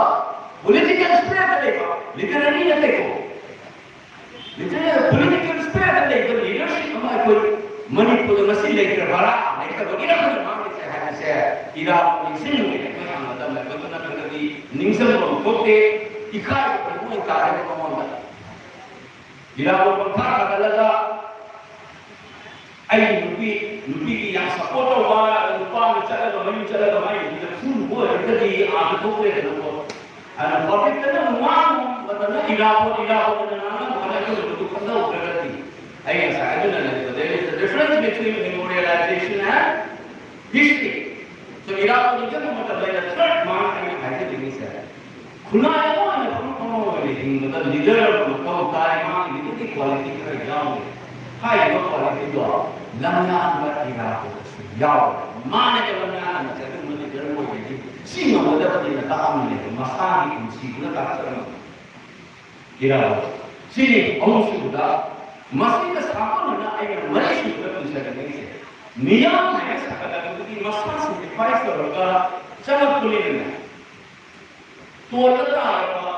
ꯄꯣꯂꯤꯇꯤꯀꯦꯜ ꯁ꯭ꯄꯤꯔꯤꯠꯇ ꯂꯩꯕ ꯂꯤꯗꯔ ꯑꯅꯤ ꯅꯠꯇꯦꯀꯣ꯫ ꯂꯤꯗꯔ, ꯄꯣꯂꯤꯇꯤꯀꯦꯜ ꯁ꯭ꯄꯤꯔꯤꯠꯇ ꯂꯩꯕ ꯂꯤꯗꯔꯁꯤꯞ ꯑꯃ ꯑꯩꯈꯣꯏ ꯃꯅꯤꯄꯨꯔꯗ ꯉꯁꯤ ꯂꯩꯇ꯭ꯔꯕ꯭ꯔꯥ? ꯂꯩꯇꯕꯒꯤꯔ ꯑꯩꯈꯣꯏꯅ ꯃꯥꯡꯂꯤꯁꯦ ꯍꯥꯏꯕꯁꯦ ꯏꯔꯥꯕꯣꯠ ꯅꯤꯡꯁꯤꯡꯉꯤꯉꯩꯗ ꯑꯩꯈꯣꯏ ꯍꯪꯒꯗꯕꯅꯦ꯫ ꯑꯗꯨ ꯅꯠꯇ꯭ꯔꯒꯗꯤ ꯅꯤꯡꯁꯤꯡꯐꯝ ꯊꯣꯛꯇꯦ, ꯏꯀꯥꯏꯕ ꯄꯤꯕ ꯑꯣꯏꯅ ꯇꯥꯔꯦꯕ ꯃꯉꯣꯟꯗ꯫ ꯏꯔꯥꯕꯣꯠ ꯄꯪꯊꯥ ꯊꯥꯒꯠꯂꯒ ꯑꯩꯒꯤ ꯅꯨꯄꯤ ꯅꯨꯄꯤꯒꯤ ꯌꯥꯝ ꯁꯞꯄꯣꯔꯠ ꯇꯧꯕ, ꯅꯨꯄꯥ ꯑꯃ ꯆꯠꯂꯒ, ꯃꯌꯨꯝ ꯆꯠꯂꯒ ꯃꯥꯏ ꯅꯨꯄꯤꯗ ꯐꯨꯔꯨꯕ ꯑꯣꯏꯔꯒꯗꯤ ꯑꯥꯗ ꯊꯣꯛꯇ꯭ꯔꯦꯗꯅꯀꯣ꯫ ꯑꯗꯨꯅ ꯄꯕ꯭ꯂꯤꯛꯇꯅ ꯑꯃꯨꯛ ꯉꯥꯡꯕ ꯃꯇꯝꯗ ꯏꯔꯥꯕꯣꯠ, ꯏꯔꯥꯕꯣꯠ ꯑꯅ ꯉꯥꯡꯉꯝꯃꯒꯅ ꯑꯩꯈꯣꯏꯅ ꯃꯗꯨ ꯈꯪꯗꯍꯧꯗ꯭ꯔꯒꯗꯤ, ꯑꯩ ꯉꯁꯥꯏ ꯑꯗꯨꯅꯅꯦ, there is a difference between memorialization and history. So, ꯏꯔꯥꯕꯣꯠ ꯅꯤꯡꯁꯤꯡꯕ ꯃꯇꯝꯗ ꯑꯩꯅ ꯊꯔꯠ ꯃꯥꯔꯛ ꯑꯩꯅ ꯍꯥꯏꯖꯅꯤꯡꯉꯤꯁꯦ, ꯈꯨꯟꯅꯥꯏ ꯑꯃ ꯑꯣꯏꯅ ꯐꯝꯐꯝ ꯑꯃ ꯑꯣꯏꯅ ꯍꯤꯡꯕꯗ ꯂꯤꯗꯔ ꯑꯃ ꯃꯊꯧ ꯇꯥꯏ, ꯃꯥꯒꯤ ꯂꯤꯗꯔꯒꯤ ꯀ꯭ꯋꯥꯂꯤꯇꯤ ꯈꯔ ꯌꯥꯎꯔꯤ꯫ ꯍꯥꯏꯔꯤꯕ ꯀ꯭ꯋꯥꯂꯤꯇꯤꯗꯣ ꯂꯝꯌꯥꯟꯕ ꯏꯔꯥꯕꯣꯠꯇꯁꯨ ꯌꯥꯎꯔꯤ꯫ ꯃꯥꯅꯒ ꯂꯝꯌꯥꯟꯕꯁꯦ ꯑꯗꯨꯒꯨꯝꯕ ꯂꯤꯗꯔ ꯑꯣꯏꯔꯗꯤ ꯁꯤ ꯉꯝꯒꯗꯕꯅꯤꯅ ꯇꯥꯛꯑꯝꯃꯤꯅꯦꯕ, ꯃꯁꯥꯒꯤ ꯄꯨꯟꯁꯤꯗꯨꯅ ꯇꯥꯛꯆꯔꯝꯃꯤ꯫ ꯏꯔꯥꯕꯣꯠ꯫ ꯁꯤꯅꯤ ꯑꯍꯨꯝꯁꯨꯕꯗ꯫ ꯃꯁꯤꯒ ꯁꯥꯒꯣꯟꯅꯅ ꯑꯩꯅ ꯃꯔꯤꯁꯨꯕꯗ ꯄꯨꯖꯔꯛꯅꯤꯡꯉꯤꯁꯦ, ꯃꯤꯌꯥꯝ ꯍꯥꯏꯅ ꯁꯥꯒꯠꯂꯛꯄꯗꯨꯗꯤ ꯃꯁꯥ ꯁꯦꯀ꯭ꯔꯤꯐꯥꯏꯁ ꯇꯧꯔꯒ ꯆꯪꯉꯛꯄꯅꯤꯅꯅꯦ꯫ ꯇꯣꯜꯂ ꯇꯥꯔꯕ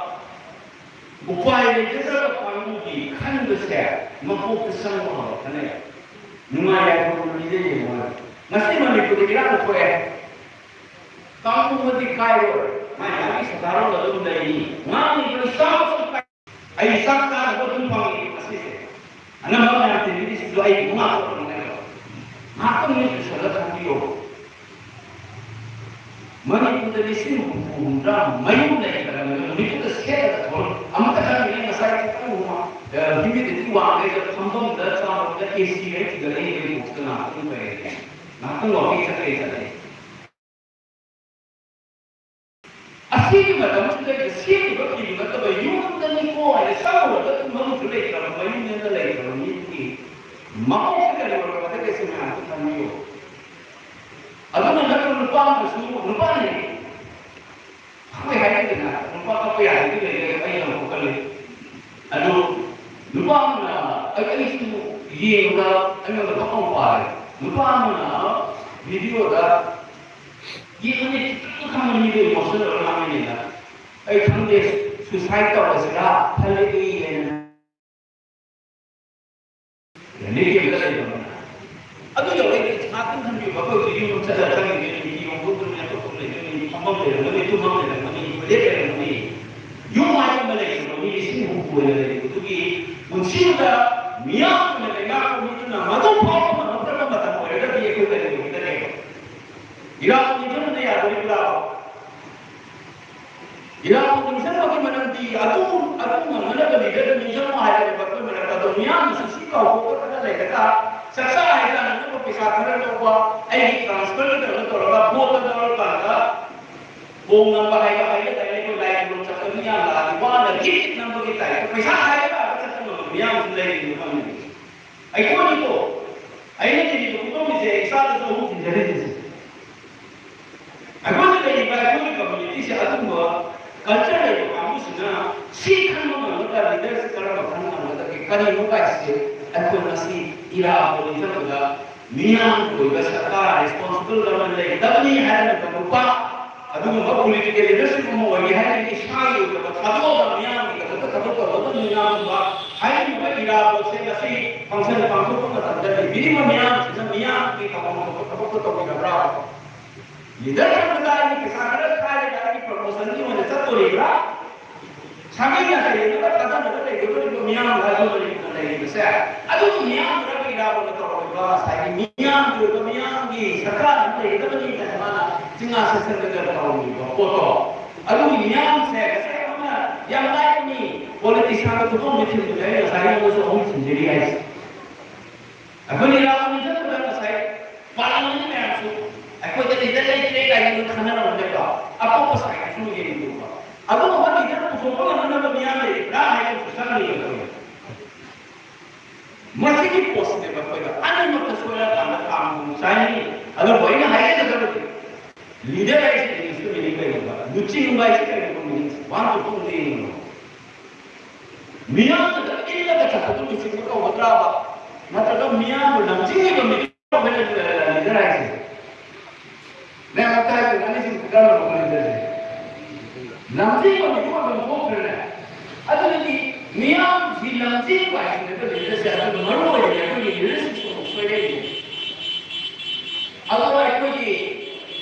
ꯎꯄꯥꯏ ꯂꯩꯖꯗ꯭ꯔꯕ ꯀꯥꯡꯕꯨꯒꯤ ꯈꯟꯕꯁꯦ ꯃꯀꯣꯛꯇ ꯆꯪꯕ ꯍꯧꯔꯛꯀꯅꯦꯕ꯫ ꯅꯨꯡꯉꯥꯏ ꯌꯥꯏꯐꯕ ꯃꯤꯗ ꯌꯦꯡꯉꯣ꯫ ꯉꯁꯤ ꯃꯅꯤꯄꯨꯔꯗ ꯏꯔꯥꯡ ꯊꯣꯛꯑꯦ꯫ ꯀꯥꯡꯕꯨ ꯑꯃꯗꯤ ꯀꯥꯏꯔꯣꯏ꯫ ꯃꯥꯏ ꯃꯥꯒꯤ ꯁꯗꯥꯔꯣꯟ ꯑꯗꯨꯝ ꯂꯩꯅꯤ꯫ ꯉꯥꯡꯉꯤꯕ ꯏꯆꯥ ꯃꯁꯨ ꯀꯥꯏ-, ꯑꯩ ꯆꯥꯛ ꯆꯥꯅꯕ ꯑꯗꯨꯝ ꯐꯪꯉꯤ ꯉꯁꯤꯁꯦ꯫ ꯑꯅꯝꯕ ꯃꯌꯥꯝ ꯇꯤꯚꯤꯒꯤꯁꯤꯁꯨ ꯑꯩ ꯉꯥꯛꯇ ꯐꯪꯉꯦꯕ꯫ ꯉꯥꯏꯍꯥꯛꯇꯪ ꯃꯤꯠ ꯎꯏꯁꯜꯂ ꯈꯟꯕꯤꯌꯣ꯫ ꯃꯅꯤꯄꯨꯔꯗ ꯂꯤꯁꯤꯡ ꯍꯨꯝꯐꯨ ꯍꯨꯝꯗ꯭ꯔꯥ ꯃꯌꯨꯝ ꯂꯩꯇ꯭ꯔꯕꯅꯤꯅ ꯅꯨꯃꯤꯠꯇꯨꯗ ꯁꯦꯠꯂꯒ ꯊꯣꯛꯂꯛ-, ꯑꯃꯠꯇ ꯈꯪꯗ꯭ꯔꯤꯉꯩ ꯉꯁꯥꯏ ꯈꯤꯇꯪ ꯍꯨꯃꯥꯡ, ꯑ, humidity ꯋꯥꯡꯉꯩꯗ ꯐꯝꯐꯝꯗ ꯆꯥꯐꯝꯗ AC ꯍꯦꯛ ꯊꯤꯒꯠꯂꯛꯏ, ꯅꯣꯏ ꯕꯣꯛꯁꯇ ꯉꯥꯏꯍꯥꯛꯇꯪ ꯂꯩꯔꯦ꯫ ꯉꯥꯏꯍꯥꯛꯇꯪ walking ꯆꯠꯀꯦ ꯆꯠꯂꯦ꯫ ꯑꯁꯤꯒꯤ ꯃꯇꯝꯁꯤꯗ ꯁꯦꯠꯂꯤꯕ ꯐꯤꯗꯨ ꯅꯠꯇꯕ ꯌꯨꯝꯗꯅꯤꯀꯣ ꯍꯥꯏꯅ ꯆꯪꯉꯨꯔꯒ ꯇꯨꯝꯐꯝꯁꯨ ꯂꯩꯇ꯭ꯔꯕ, ꯃꯌꯨꯝꯗ ꯂꯩꯇ꯭ꯔꯕ ꯃꯤꯗꯨꯒꯤ ꯃꯀꯣꯛꯇ ꯀꯔꯤ ꯑꯣꯏꯔꯝꯒꯗꯒꯦ ꯁꯤ ꯃꯌꯥꯝꯁꯨ ꯈꯟꯕꯤꯌꯨ꯫ ꯑꯗꯨꯅ ꯅꯠꯇ꯭ꯔꯣ ꯅꯨꯄꯥ ꯑꯃꯁꯨ, ꯅꯨꯄꯥꯅꯤ, ꯑꯩꯈꯣꯏ ꯍꯥꯏꯅꯗꯅ ꯅꯨꯄꯥ ꯀꯞꯄ ꯌꯥꯗꯕꯗꯤ ꯂꯩꯔꯦ, ꯑꯩ ꯌꯥꯝ ꯀꯞꯀꯜꯂꯤ꯫ ꯑꯗꯨ ꯅꯨꯄꯥ ꯑꯃꯅ, ꯑꯩ, ꯑꯩꯁꯨ ꯌꯦꯡꯕꯗ ꯑꯩꯉꯣꯟꯗ ꯀꯞꯄ ꯄꯥꯔꯦ꯫ ꯅꯨꯄꯥ ꯑꯃꯅ ꯚꯤꯗꯤꯑꯣꯗ ꯌꯦꯡꯕꯅꯤ, ꯈꯤꯇꯪ ꯈꯪꯕ ꯃꯤꯗꯣ ꯏꯃꯣꯁꯅꯦꯜ ꯑꯣꯏꯔ ꯉꯥꯡꯉꯤꯅꯦꯅ꯫ ꯑꯩ ꯈꯪꯗꯦ, ꯁꯨꯏꯁꯥꯏꯠ ꯇꯧꯔꯁꯤꯔꯥ ꯈꯜꯂꯛꯏ ꯍꯥꯏꯅ꯫ ꯔꯤꯂꯤꯐ ꯀꯦꯝꯞꯇ ꯂꯩꯕ ꯑꯃꯅ꯫ ꯑꯗꯨ ꯌꯧꯔꯛꯏꯗꯤ ꯉꯥꯛꯇꯪ ꯈꯟꯕꯤꯌꯨ, ꯑꯩꯈꯣꯏ ꯍꯧꯖꯤꯛ ꯌꯨꯝ ꯑꯃ ꯆꯠꯂꯒ ꯆꯪꯉꯤꯗꯣꯏꯅꯤ, ꯐꯤ ꯍꯣꯡꯗꯣꯛꯇꯣꯏꯅꯤ, ꯑꯇꯣꯞꯄ ꯂꯩꯗꯣꯏꯅꯤ, ꯐꯝꯐꯝ ꯂꯩꯔꯝꯒꯅꯤ, ꯇꯨꯝꯐꯝ ꯂꯩꯔꯝꯒꯅꯤ, ꯇꯣꯏꯂꯦꯠ ꯂꯩꯔꯝꯒꯅꯤ꯫ ꯌꯨꯝ ꯍꯥꯏꯕ ꯑꯃ ꯂꯩꯔꯤꯕ ꯃꯤ ꯂꯤꯁꯤꯡ ꯍꯨꯝꯐꯨ ꯑꯣꯏꯅ ꯂꯩꯔꯤꯕ꯫ ꯑꯗꯨꯒꯤ ꯄꯨꯟꯁꯤꯗ ꯃꯤꯌꯥꯝ ꯑꯣꯏꯅ ꯂꯩꯉꯥꯛꯄ ꯃꯤꯗꯨꯅ ꯃꯗꯨ ꯐꯥꯎꯕ ꯉꯝꯃꯛꯇ꯭ꯔꯕ ꯃꯇꯝ ꯑꯣꯏꯔꯒꯗꯤ, ꯃꯤꯌꯥꯝꯅꯁꯨ ꯁꯤ ꯀꯥꯎꯊꯣꯛꯇꯅ ꯂꯩꯔꯒ ꯆꯥꯛꯆꯥ ꯍꯩꯖꯥꯟꯅꯅꯕ ꯄꯩꯁꯥ ꯈꯔ ꯂꯧꯕ, ꯑꯩꯒꯤ ꯇ꯭ꯔꯥꯟꯁꯐꯔꯒꯤ ꯀꯩꯅꯣ ꯇꯧꯔꯒ ꯚꯣꯠꯇ ꯂꯧꯔꯀꯥꯟꯗ ꯈꯣꯡ ꯅꯝꯕ ꯍꯥꯏꯕ ꯍꯥꯏꯒꯗ꯭ꯔꯥ, ꯑꯩꯈꯣꯏ ꯂꯥꯏ ꯈꯨꯔꯨꯝ ꯆꯠꯄ ꯃꯤꯌꯥꯝ ꯂꯥꯛꯑꯗꯤ ꯋꯥꯅ ꯒꯤꯐ ꯅꯝꯕꯒꯤ ꯇꯥꯏꯞꯇ ꯄꯩꯁꯥ ꯍꯥꯏꯔꯒ ꯆꯠꯄ ꯉꯝꯕ ꯃꯤꯌꯥꯝꯁꯨ ꯂꯩꯔꯤꯅꯤ ꯈꯪꯉꯤꯅꯦ꯫ ꯑꯩꯈꯣꯏꯅꯤꯀꯣ, ꯑꯩꯅ ꯊꯤꯔꯤꯕ ꯈꯨꯗꯣꯡꯕꯤꯁꯦ ꯏꯁꯥꯗꯁꯨ ꯑꯃꯨꯛ ꯊꯤꯟꯖꯔꯤꯁꯦ꯫ ꯑꯩꯈꯣꯏꯅ ꯂꯩꯔꯤꯕ ꯑꯩꯈꯣꯏꯒꯤ ꯀꯝꯃ꯭ꯌꯨꯅꯤꯇꯤꯁꯦ ꯑꯗꯨꯒꯨꯝꯕ ꯀꯜꯆꯔ ꯂꯩꯕ ꯀꯥꯡꯕꯨꯁꯤꯅ ꯁꯤ ꯈꯟꯕ ꯉꯝꯒꯗ꯭ꯔꯥ, ꯂꯤꯗꯔꯁꯤ ꯀꯔꯝꯕ ꯈꯟꯕ ꯉꯝꯒꯗꯒꯦ? ꯀꯔꯤꯒꯨꯝꯕ ꯍꯥꯏꯁꯦ ꯑꯩꯈꯣꯏ ꯉꯁꯤ ꯏꯔꯥꯕꯣꯠ ꯅꯤꯡꯁꯤꯡꯕꯗ ꯃꯤꯌꯥꯝꯒꯤ ꯑꯣꯏꯕ ꯁꯔꯀꯥꯔ ꯔꯦꯁꯄꯣꯟꯁꯤꯕꯜ ꯒꯚꯔꯟꯃꯦꯟ ꯂꯩꯒꯗꯕꯅꯤ ꯍꯥꯏꯔꯒ ꯅꯨꯄꯥ, ꯑꯗꯨꯒꯨꯝꯕ ꯄꯣꯂꯤꯇꯤꯀꯦꯜ ꯂꯤꯗꯔꯁꯤꯞ ꯑꯃ ꯑꯣꯏꯒꯦ ꯍꯥꯏꯔꯒꯗꯤ ꯏꯁꯥꯒꯤ ꯑꯣꯏꯖꯕ ꯊꯥꯗꯣꯛꯑꯒ ꯃꯤꯌꯥꯝꯒꯤꯗꯃꯛꯇ ꯊꯕꯛ ꯇꯧꯒꯗꯕꯅꯤ꯫ ꯉꯥꯡꯕ ꯍꯥꯏꯔꯤꯕ ꯏꯔꯥꯕꯣꯠꯁꯦ ꯉꯁꯤ ꯐꯪꯁꯟ ꯄꯥꯡꯊꯣꯛꯄ ꯃꯇꯝꯗ ꯂꯩꯕꯤꯔꯤꯕ ꯃꯤꯌꯥꯝꯁꯤꯅ ꯃꯤꯌꯥꯝꯒꯤ ꯊꯧꯐꯝ ꯊꯣꯛꯄ ꯊꯕꯛꯇꯣ ꯇꯧꯕꯤꯔꯕ꯭ꯔꯥ? ꯂꯤꯗꯔ ꯈꯟꯕꯗ ꯑꯩꯒꯤ ꯄꯩꯁꯥ ꯈꯔ ꯈꯥꯏꯔꯒ ꯑꯩꯒꯤ ꯄ꯭ꯔꯃꯣꯁꯟꯒꯤ ꯑꯣꯏꯅ ꯆꯠꯇꯣꯔꯤꯕ꯭ꯔꯥ? ꯁꯥꯒꯩ ꯅꯥꯇꯩ ꯌꯦꯡꯉꯒ ꯊꯥꯗꯅꯕ ꯂꯩꯒꯗꯧꯔꯤꯕ ꯃꯤꯌꯥꯝ ꯍꯥꯏꯕ ꯂꯩꯔꯤꯕꯁꯦ, ꯑꯗꯨꯒꯤ ꯃꯤꯌꯥꯝꯗꯨꯅ ꯏꯔꯥꯕꯣꯠꯅ ꯇꯧꯔꯝꯃꯤꯕ ꯉꯁꯥꯏꯒꯤ ꯃꯤꯌꯥꯝꯒꯤ ꯑꯣꯏꯕ ꯃꯤꯌꯥꯝꯒꯤ ꯁꯔꯀꯥꯔ ꯑꯃ ꯂꯩꯒꯗꯕꯅꯤ ꯀꯥꯏꯅ ꯃꯥꯅ ꯆꯤꯡꯉꯥ ꯁꯦꯠꯁꯟꯗꯅ ꯇꯧꯔꯝꯃꯤꯕ ꯄꯣꯠꯇꯣ, ꯑꯗꯨꯒꯤ ꯃꯤꯌꯥꯝꯁꯦ ꯉꯁꯥꯏ ꯑꯃꯅ ꯌꯥꯝ ꯂꯥꯏꯕꯅꯤ, ꯄꯣꯂꯤꯇꯤꯛꯁ ꯍꯥꯏꯕ ꯈꯨꯗꯣꯡꯁꯦ ꯊꯤꯟꯕꯗ ꯑꯩꯅ ꯉꯁꯥꯏ ꯑꯩꯉꯣꯟꯗꯁꯨ ꯑꯍꯨꯝ ꯊꯤꯟꯖꯔꯤ ꯍꯥꯏꯁꯦ꯫ ꯑꯩꯈꯣꯏꯅ ꯏꯔꯥꯕꯣꯠ ꯅꯤꯡꯁꯤꯡꯕꯗ ꯉꯁꯥꯏ ꯄꯥꯜꯂꯝꯃꯤꯕ ꯃꯌꯥꯝꯁꯨ ꯑꯩꯈꯣꯏꯗ ꯂꯤꯗꯔ ꯂꯩꯇ꯭ꯔꯦ ꯀꯥꯏꯅ ꯈꯟꯅꯔꯝꯕꯅꯦꯕ꯫ ꯑꯇꯣꯞꯄ ꯁꯥꯏꯠꯇꯁꯨ ꯌꯦꯡꯕꯤꯌꯨꯕ꯫ ꯑꯗꯨꯒꯨꯝꯕ ꯂꯤꯗꯔ ꯄꯨꯊꯣꯛꯄ ꯉꯝꯅꯕ ꯃꯤꯌꯥꯝ ꯂꯩꯔꯤꯕ꯭ꯔꯥ ꯍꯥꯏꯕꯗꯨꯁꯨ ꯆꯪꯉꯤꯕ ꯑꯩꯈꯣꯏ꯫ ꯃꯁꯤꯒꯤ ꯄꯣꯠꯁꯤꯅꯦꯕ ꯑꯩꯈꯣꯏꯗ ꯑꯅꯤꯃꯛꯇ ꯁꯣꯏꯔꯀꯥꯟꯗ ꯀꯥꯡ ꯆꯥꯏꯅꯤ꯫ ꯑꯗꯨꯕꯨ ꯑꯩꯅ ꯍꯥꯏꯖꯒꯗꯕꯗꯤ, ꯂꯤꯗꯔ ꯍꯥꯏꯁꯤ ꯏꯪꯂꯤꯁꯇ ꯃꯤꯅꯤꯡ ꯀꯩꯒꯨꯝꯕ, ꯂꯨꯆꯤꯡꯕ ꯍꯥꯏꯁꯤ ꯀꯩꯒꯨꯝꯕ ꯃꯤꯅꯤꯡ ꯋꯥꯟ ꯇꯨ ꯇꯨ ꯌꯦꯡꯉꯨ꯫ ꯃꯤꯌꯥꯝꯗꯨꯗ ꯏꯜꯂꯒ ꯆꯠꯄꯗꯨ ꯂꯨꯆꯤꯡꯕ ꯀꯧꯒꯗ꯭ꯔꯥꯕ? ꯅꯠꯇ꯭ꯔꯒ ꯃꯤꯌꯥꯝꯕꯨ ꯂꯝꯖꯤꯡꯉꯤꯕ ꯃꯤꯗꯨ ꯂꯤꯗꯔ ꯍꯥꯏꯁꯦ? ꯃꯌꯥꯝ ꯇꯥꯏ, ꯑꯅꯤꯁꯤꯡ ꯀꯔꯝꯕ ꯂꯤꯗꯔꯁꯦ? ꯂꯝꯖꯤꯡꯕ ꯃꯤꯗꯨ ꯑꯗꯨꯝ ꯊꯣꯛꯈ꯭ꯔꯦꯅꯦ꯫ ꯑꯗꯨꯗꯤ ꯃꯤꯌꯥꯝꯁꯤ ꯂꯝꯖꯤꯡꯕ ꯍꯥꯏꯁꯤꯅꯦꯕ ꯂꯤꯗꯔꯁꯦ꯫ ꯑꯗꯨꯒ ꯃꯔꯨ ꯑꯣꯏꯅ ꯑꯩꯈꯣꯏꯒꯤ ꯂꯤꯗꯔꯁꯤꯞꯁꯨ ꯑꯃꯨꯛ ꯁꯣꯏꯔꯛꯏꯅꯦ꯫ ꯑꯗꯣ ꯑꯩꯈꯣꯏꯒꯤ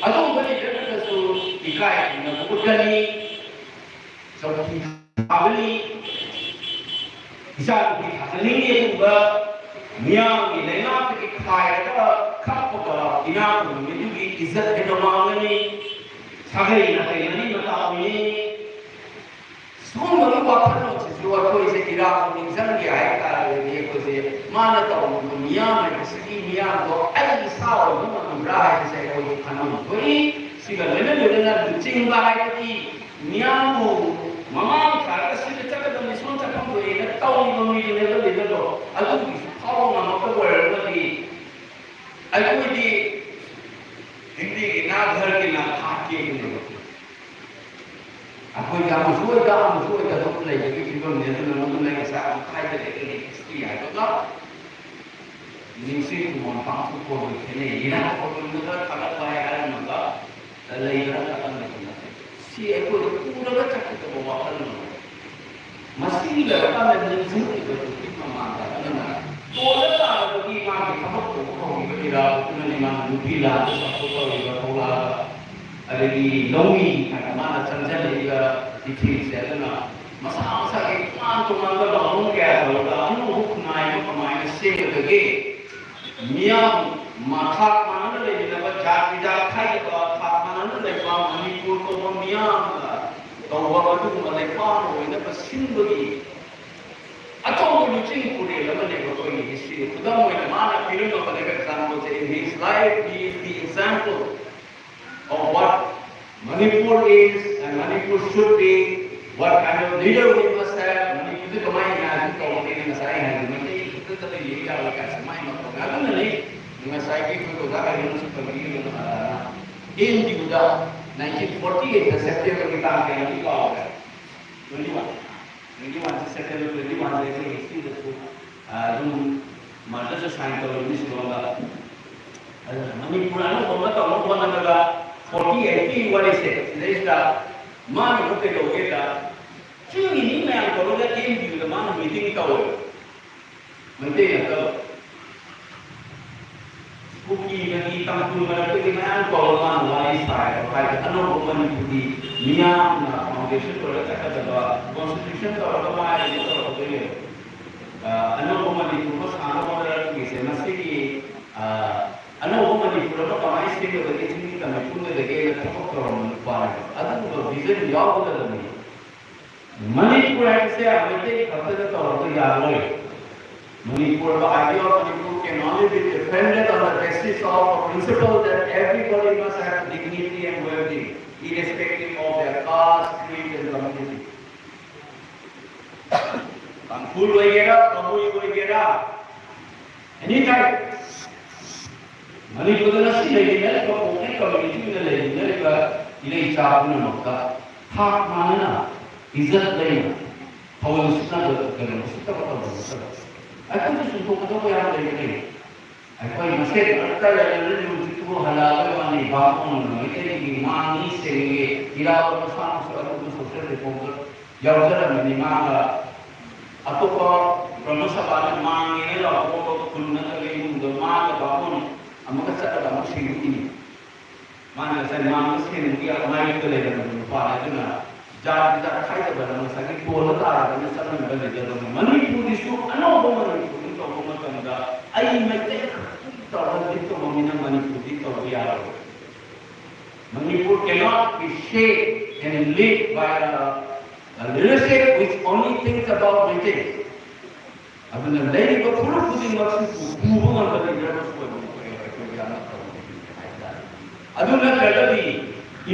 ꯑꯗꯨꯒꯨꯝꯕ ꯂꯤꯗꯔ ꯈꯛꯇꯁꯨ ꯏꯀꯥꯏ ꯈꯨꯝꯅꯕ ꯎꯠꯀꯅꯤ꯫ ꯆꯧꯀꯤ ꯊꯥꯕꯅꯤ, ꯏꯆꯥꯅꯨꯄꯤ ꯊꯥꯖꯅꯤꯡꯉꯤ ꯑꯗꯨꯒꯨꯝꯕ ꯃꯤꯌꯥꯝꯒꯤ ꯂꯩꯉꯥꯛꯇꯒꯤ ꯈꯥꯏꯔꯒ ꯈꯞꯄꯒ ꯏꯅꯥꯛ ꯈꯨꯟꯕ ꯃꯤꯗꯨꯒꯤ ꯏꯖꯠ ꯍꯦꯟꯅ ꯋꯥꯡꯒꯅꯤ, ꯁꯥꯒꯩ ꯅꯥꯇꯩ ꯃꯔꯤ ꯃꯇꯥ ꯑꯣꯏꯅꯤ꯫ ꯁꯤꯒꯨꯝꯕꯒꯤ ꯋꯥꯈꯜꯂꯣꯟꯁꯤꯁꯨ ꯑꯩꯈꯣꯏꯁꯦ ꯏꯔꯥꯕꯣꯠ ꯅꯤꯡꯁꯤꯡꯒꯦ ꯍꯥꯏ ꯇꯥꯔꯒꯗꯤ ꯃꯥꯅ ꯇꯧꯔꯝꯕꯗꯣ ꯃꯤꯌꯥꯝ ꯍꯥꯏꯕꯁꯤꯒꯤ ꯃꯤꯌꯥꯝꯗꯣ ꯑꯩ ꯏꯁꯥ ꯑꯣꯏꯕ ꯉꯝꯕ꯭ꯔꯥ ꯍꯥꯏꯕꯁꯦ ꯑꯩꯈꯣꯏ ꯈꯪꯉꯝꯗꯣꯏꯅꯤ꯫ ꯁꯤꯒ ꯂꯣꯏꯅ ꯂꯣꯏꯅꯅ ꯂꯨꯆꯤꯡꯕ ꯍꯥꯏꯕꯗꯤ ꯃꯤꯌꯥꯝꯕꯨ ꯃꯃꯥꯡ ꯊꯥꯔꯒ ꯁꯤꯗ ꯆꯠꯀꯗꯕꯅꯤ, ꯁꯣꯝ ꯆꯠꯐꯝ ꯊꯣꯛꯑꯦꯅ ꯇꯧꯔꯤꯕ ꯃꯤꯗꯨꯅꯦꯕ ꯂꯤꯗꯔꯗꯣ꯫ ꯑꯗꯨꯒꯤꯁꯨ ꯐꯥꯎꯕ ꯉꯝꯃꯛꯇꯕ ꯑꯣꯏꯔꯒꯗꯤ ꯑꯩꯈꯣꯏꯗꯤ ꯍꯤꯟꯗꯤꯒꯤ ꯅꯥ ꯘꯔꯒꯤ ꯅꯥ ꯐꯥꯠꯀꯦ ꯑꯗꯨꯅꯦꯕ꯫ ꯑꯩꯈꯣꯏꯗ ꯑꯃꯁꯨ ꯑꯣꯏꯗ ꯑꯃꯁꯨ ꯑꯣꯏꯗ ꯑꯗꯨꯝ ꯂꯩꯕꯒꯤ ꯐꯤꯕꯝꯅꯤ꯫ ꯑꯗꯨꯅ ꯃꯗꯨꯅ ꯉꯁꯥꯏ ꯑꯃꯨꯛ ꯍꯥꯏꯖꯔꯛꯏ ꯍꯤꯁꯇ꯭ꯔꯤ ꯍꯥꯏꯕꯒ ꯅꯤꯡꯁꯤꯡ ꯈꯨꯃꯣꯟ ꯄꯥꯡꯊꯣꯛꯄꯒ ꯈꯦꯠꯅꯩ꯫ ꯏꯔꯥꯡ ꯈꯨꯃꯣꯟꯗꯨꯗ ꯊꯥꯒꯠꯄ ꯍꯥꯏ ꯍꯥꯏꯔꯝꯃꯒ ꯂꯩꯕ꯭ꯔꯥ ꯈꯪꯗꯕ ꯅꯠꯇꯦ꯫ ꯁꯤ ꯑꯩꯈꯣꯏꯗ ꯄꯨꯔꯒ ꯆꯠꯀꯗꯕ ꯋꯥꯈꯜꯂꯣꯟ꯫ ꯃꯁꯤꯒꯤ ꯂꯩꯔꯀꯥꯟꯗ ꯅꯤꯡꯁꯤꯡꯉꯤꯕꯗꯨꯒꯤ ꯃꯃꯥꯡꯗ ꯑꯗꯨꯅ ꯇꯣꯜꯂ ꯇꯥꯔꯕꯒꯤ ꯃꯥꯒꯤ ꯊꯕꯛ ꯇꯧꯕ ꯍꯧꯈꯤꯕꯒꯤꯔ, ꯑꯗꯨꯅꯅꯤ ꯃꯥꯅ ꯅꯨꯄꯤ ꯂꯥꯟꯗ ꯁꯞꯄꯣꯔꯠ ꯇꯧꯔꯤꯕ ꯊꯣꯛꯂꯛꯑꯒ, ꯑꯗꯒꯤ ꯂꯧꯃꯤ ꯍꯥꯏꯅ ꯃꯥꯅ ꯆꯪꯁꯤꯜꯂꯛꯏꯕ ꯏꯊꯤꯜꯁꯦ꯫ ꯑꯗꯨꯅ ꯃꯁꯥ ꯃꯁꯥꯒꯤ ꯇꯣꯉꯥꯟ ꯇꯣꯉꯥꯟꯕ ꯂꯥꯎꯐꯝ ꯀꯌꯥ ꯇꯧꯔꯒ ꯑꯅꯧꯕ ꯈꯨꯟꯅꯥꯏ ꯑꯃ ꯀꯃꯥꯏꯅ ꯁꯦꯝꯒꯗꯒꯦ? ꯃꯤꯌꯥꯝ ꯃ-, ꯊꯥꯛ ꯃꯥꯟꯅꯅ ꯂꯩꯃꯤꯟꯅꯕ, ꯖꯥꯠ ꯕꯤꯖꯥꯠ ꯈꯥꯏꯗꯕ, ꯊꯥꯛ ꯃꯥꯟꯅꯅ ꯂꯩꯕ ꯃꯅꯤꯄꯨꯔ ꯀꯧꯕ ꯃꯤꯌꯥꯝꯅ ꯇꯧꯕ ꯑꯗꯨꯒꯨꯝꯕ ꯂꯩꯄꯥꯛ ꯑꯃ ꯑꯣꯏꯅꯕ ꯁꯤꯟꯕꯒꯤ ꯑꯆꯧꯕ ꯂꯨꯆꯤꯡ ꯄꯨꯔꯦꯜ ꯑꯃꯅꯦꯕ ꯑꯩꯈꯣꯏꯒꯤ ꯍꯤꯁꯇ꯭ꯔꯤꯗ꯫ ꯈꯨꯗꯝ ꯑꯣꯏꯅ ꯃꯥꯅ ꯄꯤꯔꯝꯕ ꯑꯦꯛꯖꯥꯝꯄꯜꯁꯦ, in his life he is the example of what Manipur is and Manipur should be, what kind of leader we must have, ꯃꯅꯤꯄꯨꯔꯗ ꯀꯃꯥꯏꯅ ꯉꯥꯏꯁꯨ ꯇꯧꯒꯅꯤ꯫ ꯉꯁꯥꯏ ꯑꯩ ꯍꯥꯏꯕꯗꯣ ꯃꯩꯇꯩ ꯈꯛꯇꯗ ꯌꯦꯡ ꯌꯥꯔꯣꯏ ꯀꯥꯏꯁꯦ ꯃꯥꯏ ꯃꯇꯧ ꯑꯗꯨꯅꯅꯤ꯫ ꯉꯁꯥꯏꯒꯤ ꯑꯩꯈꯣꯏ ꯑꯣꯖꯥ ꯀꯩꯅꯣꯅꯁꯨ ꯄꯟꯕꯤꯈꯤꯕ ꯑꯦꯟ ꯗꯤ ꯌꯨꯗ nineteen forty eight ꯗ ꯁꯦꯞꯇꯦꯝꯕꯔꯒꯤ ꯇꯥꯡ ꯀꯌꯥꯅꯣꯗꯤ ꯀꯥꯎꯔꯦ, twenty one, twenty one ꯁꯦ, ꯁꯦꯞꯇꯦꯝꯕꯔ twenty one ꯁꯦ ꯑꯩꯈꯣꯏ ꯍꯤꯁꯇ꯭ꯔꯤꯗꯁꯨ ꯑꯗꯨꯝ ꯃꯥꯔꯇꯔꯁꯨ ꯁꯥꯏꯟ ꯇꯧꯔꯤꯕꯅꯤ ꯁꯤꯂꯣꯡꯗ꯫ ꯑꯗꯨꯅ ꯃꯅꯤꯄꯨꯔ ꯑꯅꯧꯕ ꯑꯃ ꯇꯧꯅꯕ ꯍꯣꯠꯅꯕꯗ forty eight ꯀꯤ ꯋꯥꯔꯤꯁꯦ ꯁꯤꯗꯩꯁꯤꯗ ꯃꯥꯒꯤꯗꯣ ꯀꯩꯗꯧꯒꯦꯗ, ꯆꯤꯡꯒꯤ ꯃꯤ ꯃꯌꯥꯝ ꯇꯧꯔꯒ ꯑꯦꯝ ꯗꯤ ꯌꯨꯗ ꯃꯥꯅ ꯃꯤꯇꯤꯡ ꯇꯧꯋꯦꯕ꯫ ꯃꯩꯇꯩ ꯅꯠꯇꯕ ꯀꯨꯀꯤꯗꯒꯤ ꯇꯥꯡꯈꯨꯜ ꯃꯔꯛꯇꯒꯤ ꯃꯌꯥꯝ ꯀꯧꯔꯒ ꯃꯥꯅ ꯋꯥꯔꯤ ꯁꯥꯏꯕ ꯍꯥꯏꯗꯤ ꯑꯅꯧꯕ ꯃꯅꯤꯄꯨꯔꯒꯤ ꯃꯤꯌꯥꯝꯅ ꯐꯥꯎꯟꯗꯦꯁꯟ ꯑꯣꯏꯔꯒ ꯆꯠꯀꯗꯕ ꯀꯣꯟꯁꯇꯤꯇ꯭ꯌꯨꯁꯟ ꯇꯧꯔꯒ ꯃꯥ ꯍꯥꯏꯗꯤ ꯇꯧꯔꯛꯀꯗꯣꯏꯅꯦꯕ꯫ ꯑ, ꯑꯅꯧꯕ ꯃꯅꯤꯄꯨꯔ ꯑꯃ ꯁꯥꯅꯕ ꯍꯣꯠꯅꯔꯛꯄꯒꯤꯁꯦ ꯃꯁꯤꯒꯤ, ꯑ, ꯑꯅꯧꯕ ꯃꯅꯤꯄꯨꯔ ꯑꯃ ꯀꯃꯥꯏꯅ ꯁꯦꯝꯒꯗꯒꯦ, ꯆꯤꯡꯃꯤ ꯇꯝꯃꯤ ꯄꯨꯟꯒꯗꯒꯦꯅ ꯊꯕꯛ ꯇꯧꯔꯝꯕ ꯅꯨꯄꯥꯅꯦꯕ꯫ ꯑꯗꯨꯒꯨꯝꯕ ꯚꯤꯖꯟ ꯌꯥꯎꯒꯗꯕꯅꯤ꯫ ꯃꯅꯤꯄꯨꯔ ꯍꯥꯏꯕꯁꯦ ꯃꯩꯇꯩ ꯈꯛꯇꯗ ꯇꯧꯔꯒ ꯌꯥꯔꯣꯏ꯫ Manipur, the idea of Manipur can only be defended on the basis of a principle that everybody must have dignity and well-being, irrespective of their caste, creed, and community. ꯇꯥꯡꯈꯨꯜ ꯑꯣꯏꯒꯦꯔꯥ, ꯀꯕꯨꯏ ꯑꯣꯏꯒꯦꯔꯥ, anytime. ꯃꯅꯤꯄꯨꯔꯗ ꯉꯁꯤ ꯂꯩꯃꯤꯟꯅꯔꯤꯕ pocket ꯀꯝꯃ꯭ꯌꯨꯅꯤꯇꯤꯗ ꯂꯩꯃꯤꯟꯅꯔꯤꯕ ꯏꯔꯩꯆꯥ ꯄꯨꯝꯅꯃꯛꯇ ꯊꯥꯛ ꯃꯥꯟꯅꯅ ꯏꯖꯠ ꯂꯩꯅ ꯊꯑꯣꯏ ꯎꯁꯤꯠꯅꯕ, ꯀꯩꯅꯣ, ꯎꯁꯤꯠꯇꯕ ꯇꯧꯕ ꯅꯠꯇꯕ꯫ ꯑꯩꯈꯣꯏꯁꯨ ꯆꯨꯝꯊꯣꯛꯀꯗꯧꯕ ꯌꯥꯝ ꯂꯩꯕꯅꯦ꯫ ꯑꯩꯈꯣꯏ ꯃꯁꯦꯟ ꯃꯔꯛꯇ ꯂꯩꯔꯝꯂꯤꯕ ꯍꯧꯖꯤꯛꯇꯨꯕꯨ ꯍꯜꯂꯛꯑꯕ ꯋꯥꯅꯤ, ꯕꯥꯃꯣꯟ ꯃꯩꯇꯩꯒꯤ ꯃꯥꯡꯉꯤ ꯁꯦꯡꯉꯤ, ꯏꯔꯥꯕ ꯃꯁꯥꯃꯛꯁꯨ ꯑꯗꯨꯒꯨꯝꯕ ꯁꯣꯁꯤꯌꯦꯜ ꯔꯤꯐꯣꯔꯝꯗ ꯌꯥꯎꯖꯔꯝꯃꯤꯅꯤ꯫ ꯃꯥꯒ ꯑꯇꯣꯞꯄ ꯕ꯭ꯔꯍ꯭ꯃ ꯁꯚꯥꯅ ꯃꯥꯡꯉꯦꯅ ꯂꯥꯎꯊꯣꯛꯑꯒ ꯈꯨꯟ ꯅꯠꯇ꯭ꯔꯒ ꯏꯃꯨꯡꯗ ꯃꯥꯒ ꯕꯥꯃꯣꯟ ꯑꯃꯒ ꯆꯠꯂꯒ ꯑꯃꯨꯛ ꯁꯦꯡꯗꯣꯛꯏꯅꯤ꯫ ꯃꯥꯅ ꯉꯁꯥꯏ ꯃꯥꯡꯕ ꯁꯦꯡꯕꯒꯤ ꯃꯥꯌꯣꯛꯇ ꯂꯩꯔꯝꯕ ꯅꯨꯄꯥꯅꯤ꯫ ꯑꯗꯨꯅ ꯖꯥꯠ ꯕꯤꯖꯥꯠ ꯈꯥꯏꯗꯕꯅ ꯉꯁꯥꯏꯒꯤ ꯇꯣꯜꯂ ꯇꯥꯔꯕꯅ ꯆꯠꯅꯔꯤꯕ ꯂꯤꯗꯔ ꯑꯃꯅꯤ꯫ ꯃꯅꯤꯄꯨꯔꯒꯤꯁꯨ ꯑꯅꯧꯕ ꯃꯅꯤꯄꯨꯔꯒꯤ ꯇꯧꯕ ꯃꯇꯝꯗ ꯑꯩ ꯃꯩꯇꯩ ꯈꯛꯇꯒꯤ ꯇꯧꯔꯒ ꯂꯤꯠ ꯇꯧꯕ ꯃꯤꯅ ꯃꯅꯤꯄꯨꯔꯗꯤ ꯇꯧꯕ ꯌꯥꯔꯣꯏ꯫ Manipur cannot be shaped and led by a, a leadership which only thinks about Meitei. ꯑꯗꯨꯅ ꯂꯩꯔꯤꯕ ꯐꯨꯔꯨꯞ ꯈꯨꯗꯤꯡꯃꯛꯁꯤꯕꯨ ꯄꯨꯕ ꯉꯝꯕ ꯂꯤꯗꯔ ꯑꯃꯁꯨ ꯑꯣꯏꯕ ꯃꯊꯧ ꯑꯩꯈꯣꯏꯒꯤ ꯑꯃ ꯇꯧꯕ ꯍꯥꯏꯇꯥꯔꯦ꯫ ꯑꯗꯨ ꯅꯠꯇ꯭ꯔꯒꯗꯤ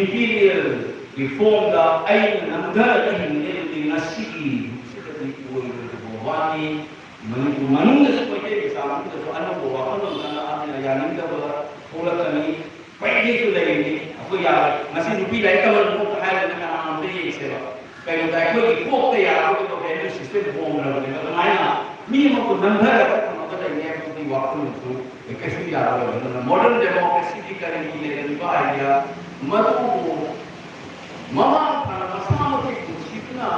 ꯏꯝꯄꯤꯔꯤꯌꯦꯜꯒꯤ ꯐꯣꯝꯗ ꯑꯩꯅ ꯅꯝꯊꯔꯒ ꯍꯤꯡꯂꯤꯕꯗꯤ ꯉꯁꯤꯒꯤ ꯌꯨꯒꯁꯤꯗꯗꯤ ꯑꯣꯏꯔꯣꯏꯗꯕ ꯋꯥꯅꯤ꯫ ꯃꯅꯤꯄꯨꯔ ꯃꯅꯨꯡꯗꯁꯨ ꯃꯩꯇꯩ ꯃꯆꯥ ꯃꯅꯨꯡꯗꯁꯨ ꯑꯅꯧꯕ ꯋꯥꯈꯜꯂꯣꯟ ꯆꯪꯂꯛꯑꯕꯅꯤꯅ ꯌꯥꯅꯤꯡꯗꯕ ꯊꯣꯛꯂꯛꯀꯅꯤ꯫ ꯀꯩꯒꯤꯁꯨ ꯂꯩꯔꯤꯅꯤ꯫ ꯑꯩꯈꯣꯏ ꯌꯥꯔꯣꯏ꯫ ꯉꯁꯤ ꯅꯨꯄꯤ ꯂꯥꯏꯔꯤꯛ ꯇꯝꯍꯟꯕ ꯍꯥꯏꯔꯒꯅ ꯀꯅꯥꯅꯣꯝꯇ ꯌꯦꯡꯁꯦꯕ꯫ ꯀꯩꯅꯣꯗ ꯑꯩꯈꯣꯏꯒꯤ ꯀꯣꯛꯇ ꯌꯥꯔꯣꯏꯗꯕ ꯚꯦꯂ꯭ꯌꯨ ꯁꯤꯁꯇꯦꯝ ꯍꯣꯡꯈ꯭ꯔꯕꯅꯦꯕ꯫ ꯑꯗꯨꯃꯥꯏꯅ ꯃꯤ ꯑꯃꯕꯨ ꯅꯝꯊꯔꯒ ꯊꯝꯃꯒ ꯂꯩꯅꯤ ꯍꯥꯏꯕꯗꯨꯒꯤ ꯋꯥꯈꯜꯂꯣꯟꯁꯨ ꯀꯩꯁꯨ ꯌꯥꯔꯣꯏ꯫ ꯑꯗꯨꯅ ꯃꯣꯗꯔꯟ ꯗꯦꯃꯣꯀ꯭ꯔꯦꯁꯤꯒꯤ ꯀꯔꯤꯒꯤ ꯂꯩꯔꯝꯃꯤꯕ ꯑꯥꯏꯗꯤꯌꯥ ꯃꯗꯨꯕꯨ ꯃꯃꯥꯡ ꯊꯥꯅ ꯃꯁꯥꯃꯛꯀꯤ ꯄꯨꯟꯁꯤꯗꯨꯅ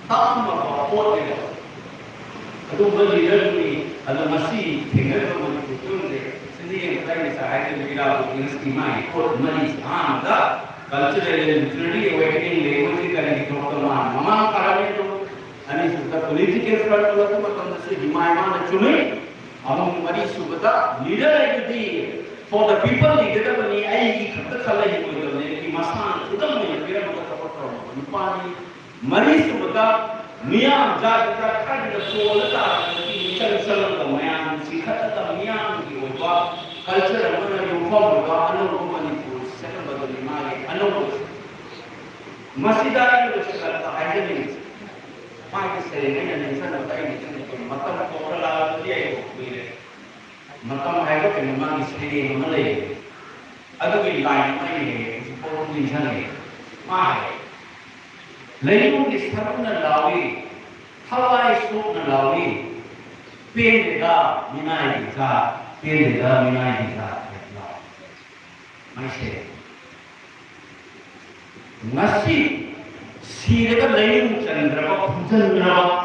ꯇꯥꯛꯂꯝꯃꯕ ꯄꯣꯠꯅꯦꯕ꯫ ꯑꯗꯨꯒꯨꯝꯕ ꯂꯤꯗꯔꯗꯨꯅꯤ꯫ ꯑꯗꯣ ꯉꯁꯤ ꯊꯦꯡꯅꯔꯤꯕ ꯃꯅꯤꯄꯨꯔ ꯐꯤꯕꯝꯁꯦ ꯁꯤꯗ ꯌꯦꯡꯕꯗ ꯑꯩ ꯉꯁꯥꯏ ꯍꯥꯏꯈꯤꯕ ꯏꯔꯥꯕꯣꯠꯀꯤ ꯉꯁꯤ ꯃꯥꯒꯤ ꯄꯣꯠ ꯃꯔꯤꯁꯦ ꯑꯍꯥꯟꯕꯗ cultural and literary awakening, language ꯀꯔꯤꯒꯤ ꯊꯣꯛꯇ ꯃꯥꯅ ꯃꯃꯥꯡ ꯀꯥꯔꯝꯃꯤ꯫ ꯑꯗꯨ ꯑꯅꯤꯁꯨꯕꯗ political front ꯑꯗꯨ ꯃꯇꯝꯗꯁꯨ ꯍꯤꯃꯥꯏ ꯃꯥꯅ ꯆꯨꯝꯃꯤ꯫ ꯑꯍꯨꯝ ꯃꯔꯤ ꯁꯨꯕꯗ ꯂꯤꯗꯔ ꯍꯥꯏꯕꯗꯤ for the people ꯂꯤꯒꯗꯕꯅꯤ, ꯑꯩꯒꯤ ꯈꯛꯇ ꯈꯜꯂ ꯍꯤꯡꯉꯣꯏꯗꯕꯅꯤ꯫ ꯑꯩꯒꯤ ꯃꯁꯥꯅ ꯈꯨꯗꯝ ꯑꯣꯏꯅ ꯄꯤꯔꯝꯃꯒ ꯊꯕꯛ ꯇꯧꯔꯝꯕ ꯅꯨꯄꯥꯅꯤ꯫ ꯃꯔꯤꯁꯨꯕꯗ ꯃꯤꯌꯥꯝ ꯖꯥꯠ ꯖꯥꯠ ꯈꯥꯏꯗꯅ ꯁꯣꯜꯂ ꯇꯥꯔꯕꯗꯤ ꯃꯤꯆꯪ ꯆꯪ ꯀꯜꯆꯔ ꯑꯃꯅ ꯌꯨꯝꯐꯝ ꯑꯣꯏꯕ ꯑꯅꯧꯕ ꯃꯅꯤꯄꯨꯔ ꯁꯦꯝꯕꯗꯨꯅꯤ ꯃꯥꯒꯤ ꯑꯅꯧꯕ꯫ ꯃꯁꯤꯗ ꯑꯩꯅ ꯂꯣꯏꯁꯤꯜꯂꯛꯄ ꯍꯥꯏꯖꯅꯤꯡꯉꯤ꯫ ꯃꯥꯒꯤ ꯁꯩꯔꯦꯡ ꯑꯩꯅ ꯅꯤꯡꯁꯤꯡꯕꯗ ꯑꯩ ꯅꯤꯡꯁꯤꯡꯉꯛꯄ ꯃꯇꯝ ꯀꯣꯛꯇ ꯂꯥꯛꯑꯕꯗꯤ ꯑꯩ ꯀꯨꯏꯔꯦ꯫ ꯃꯇꯝ ꯍꯥꯏꯕ ꯀꯩꯅꯣ ꯃꯥꯒꯤ ꯁꯩꯔꯦꯡ ꯑꯃ ꯂꯩꯌꯦ꯫ ꯑꯗꯨꯒꯤ ꯂꯥꯏꯟ ꯑꯃ ꯑꯩꯅ ꯍꯦꯛ ꯍꯧꯖꯤꯛ ꯐꯥꯎꯕ ꯅꯤꯡꯁꯤꯡꯉꯦ꯫ ꯃꯥ ꯍꯥꯏ, "ꯂꯩꯅꯨꯡꯒꯤ ꯁꯔꯨꯅ ꯂꯥꯎꯏ, ꯊꯋꯥꯏ ꯁꯣꯛꯅ ꯂꯥꯎꯏ, ꯄꯦꯟꯗꯦꯗ ꯃꯤꯅꯥꯏꯒꯤ ꯖꯥꯠ, ꯄꯦꯟꯗꯦꯗ ꯃꯤꯅꯥꯏꯒꯤ ꯖꯥꯠ" ꯍꯥꯏꯅ ꯂꯥꯎꯏ꯫ ꯃꯥꯏꯁꯦ ꯉꯁꯤ ꯁꯤꯔꯒ ꯂꯩꯅꯨꯡ ꯆꯟꯗ꯭ꯔꯕ, ꯐꯨꯝꯖꯤꯟꯗ꯭ꯔꯕ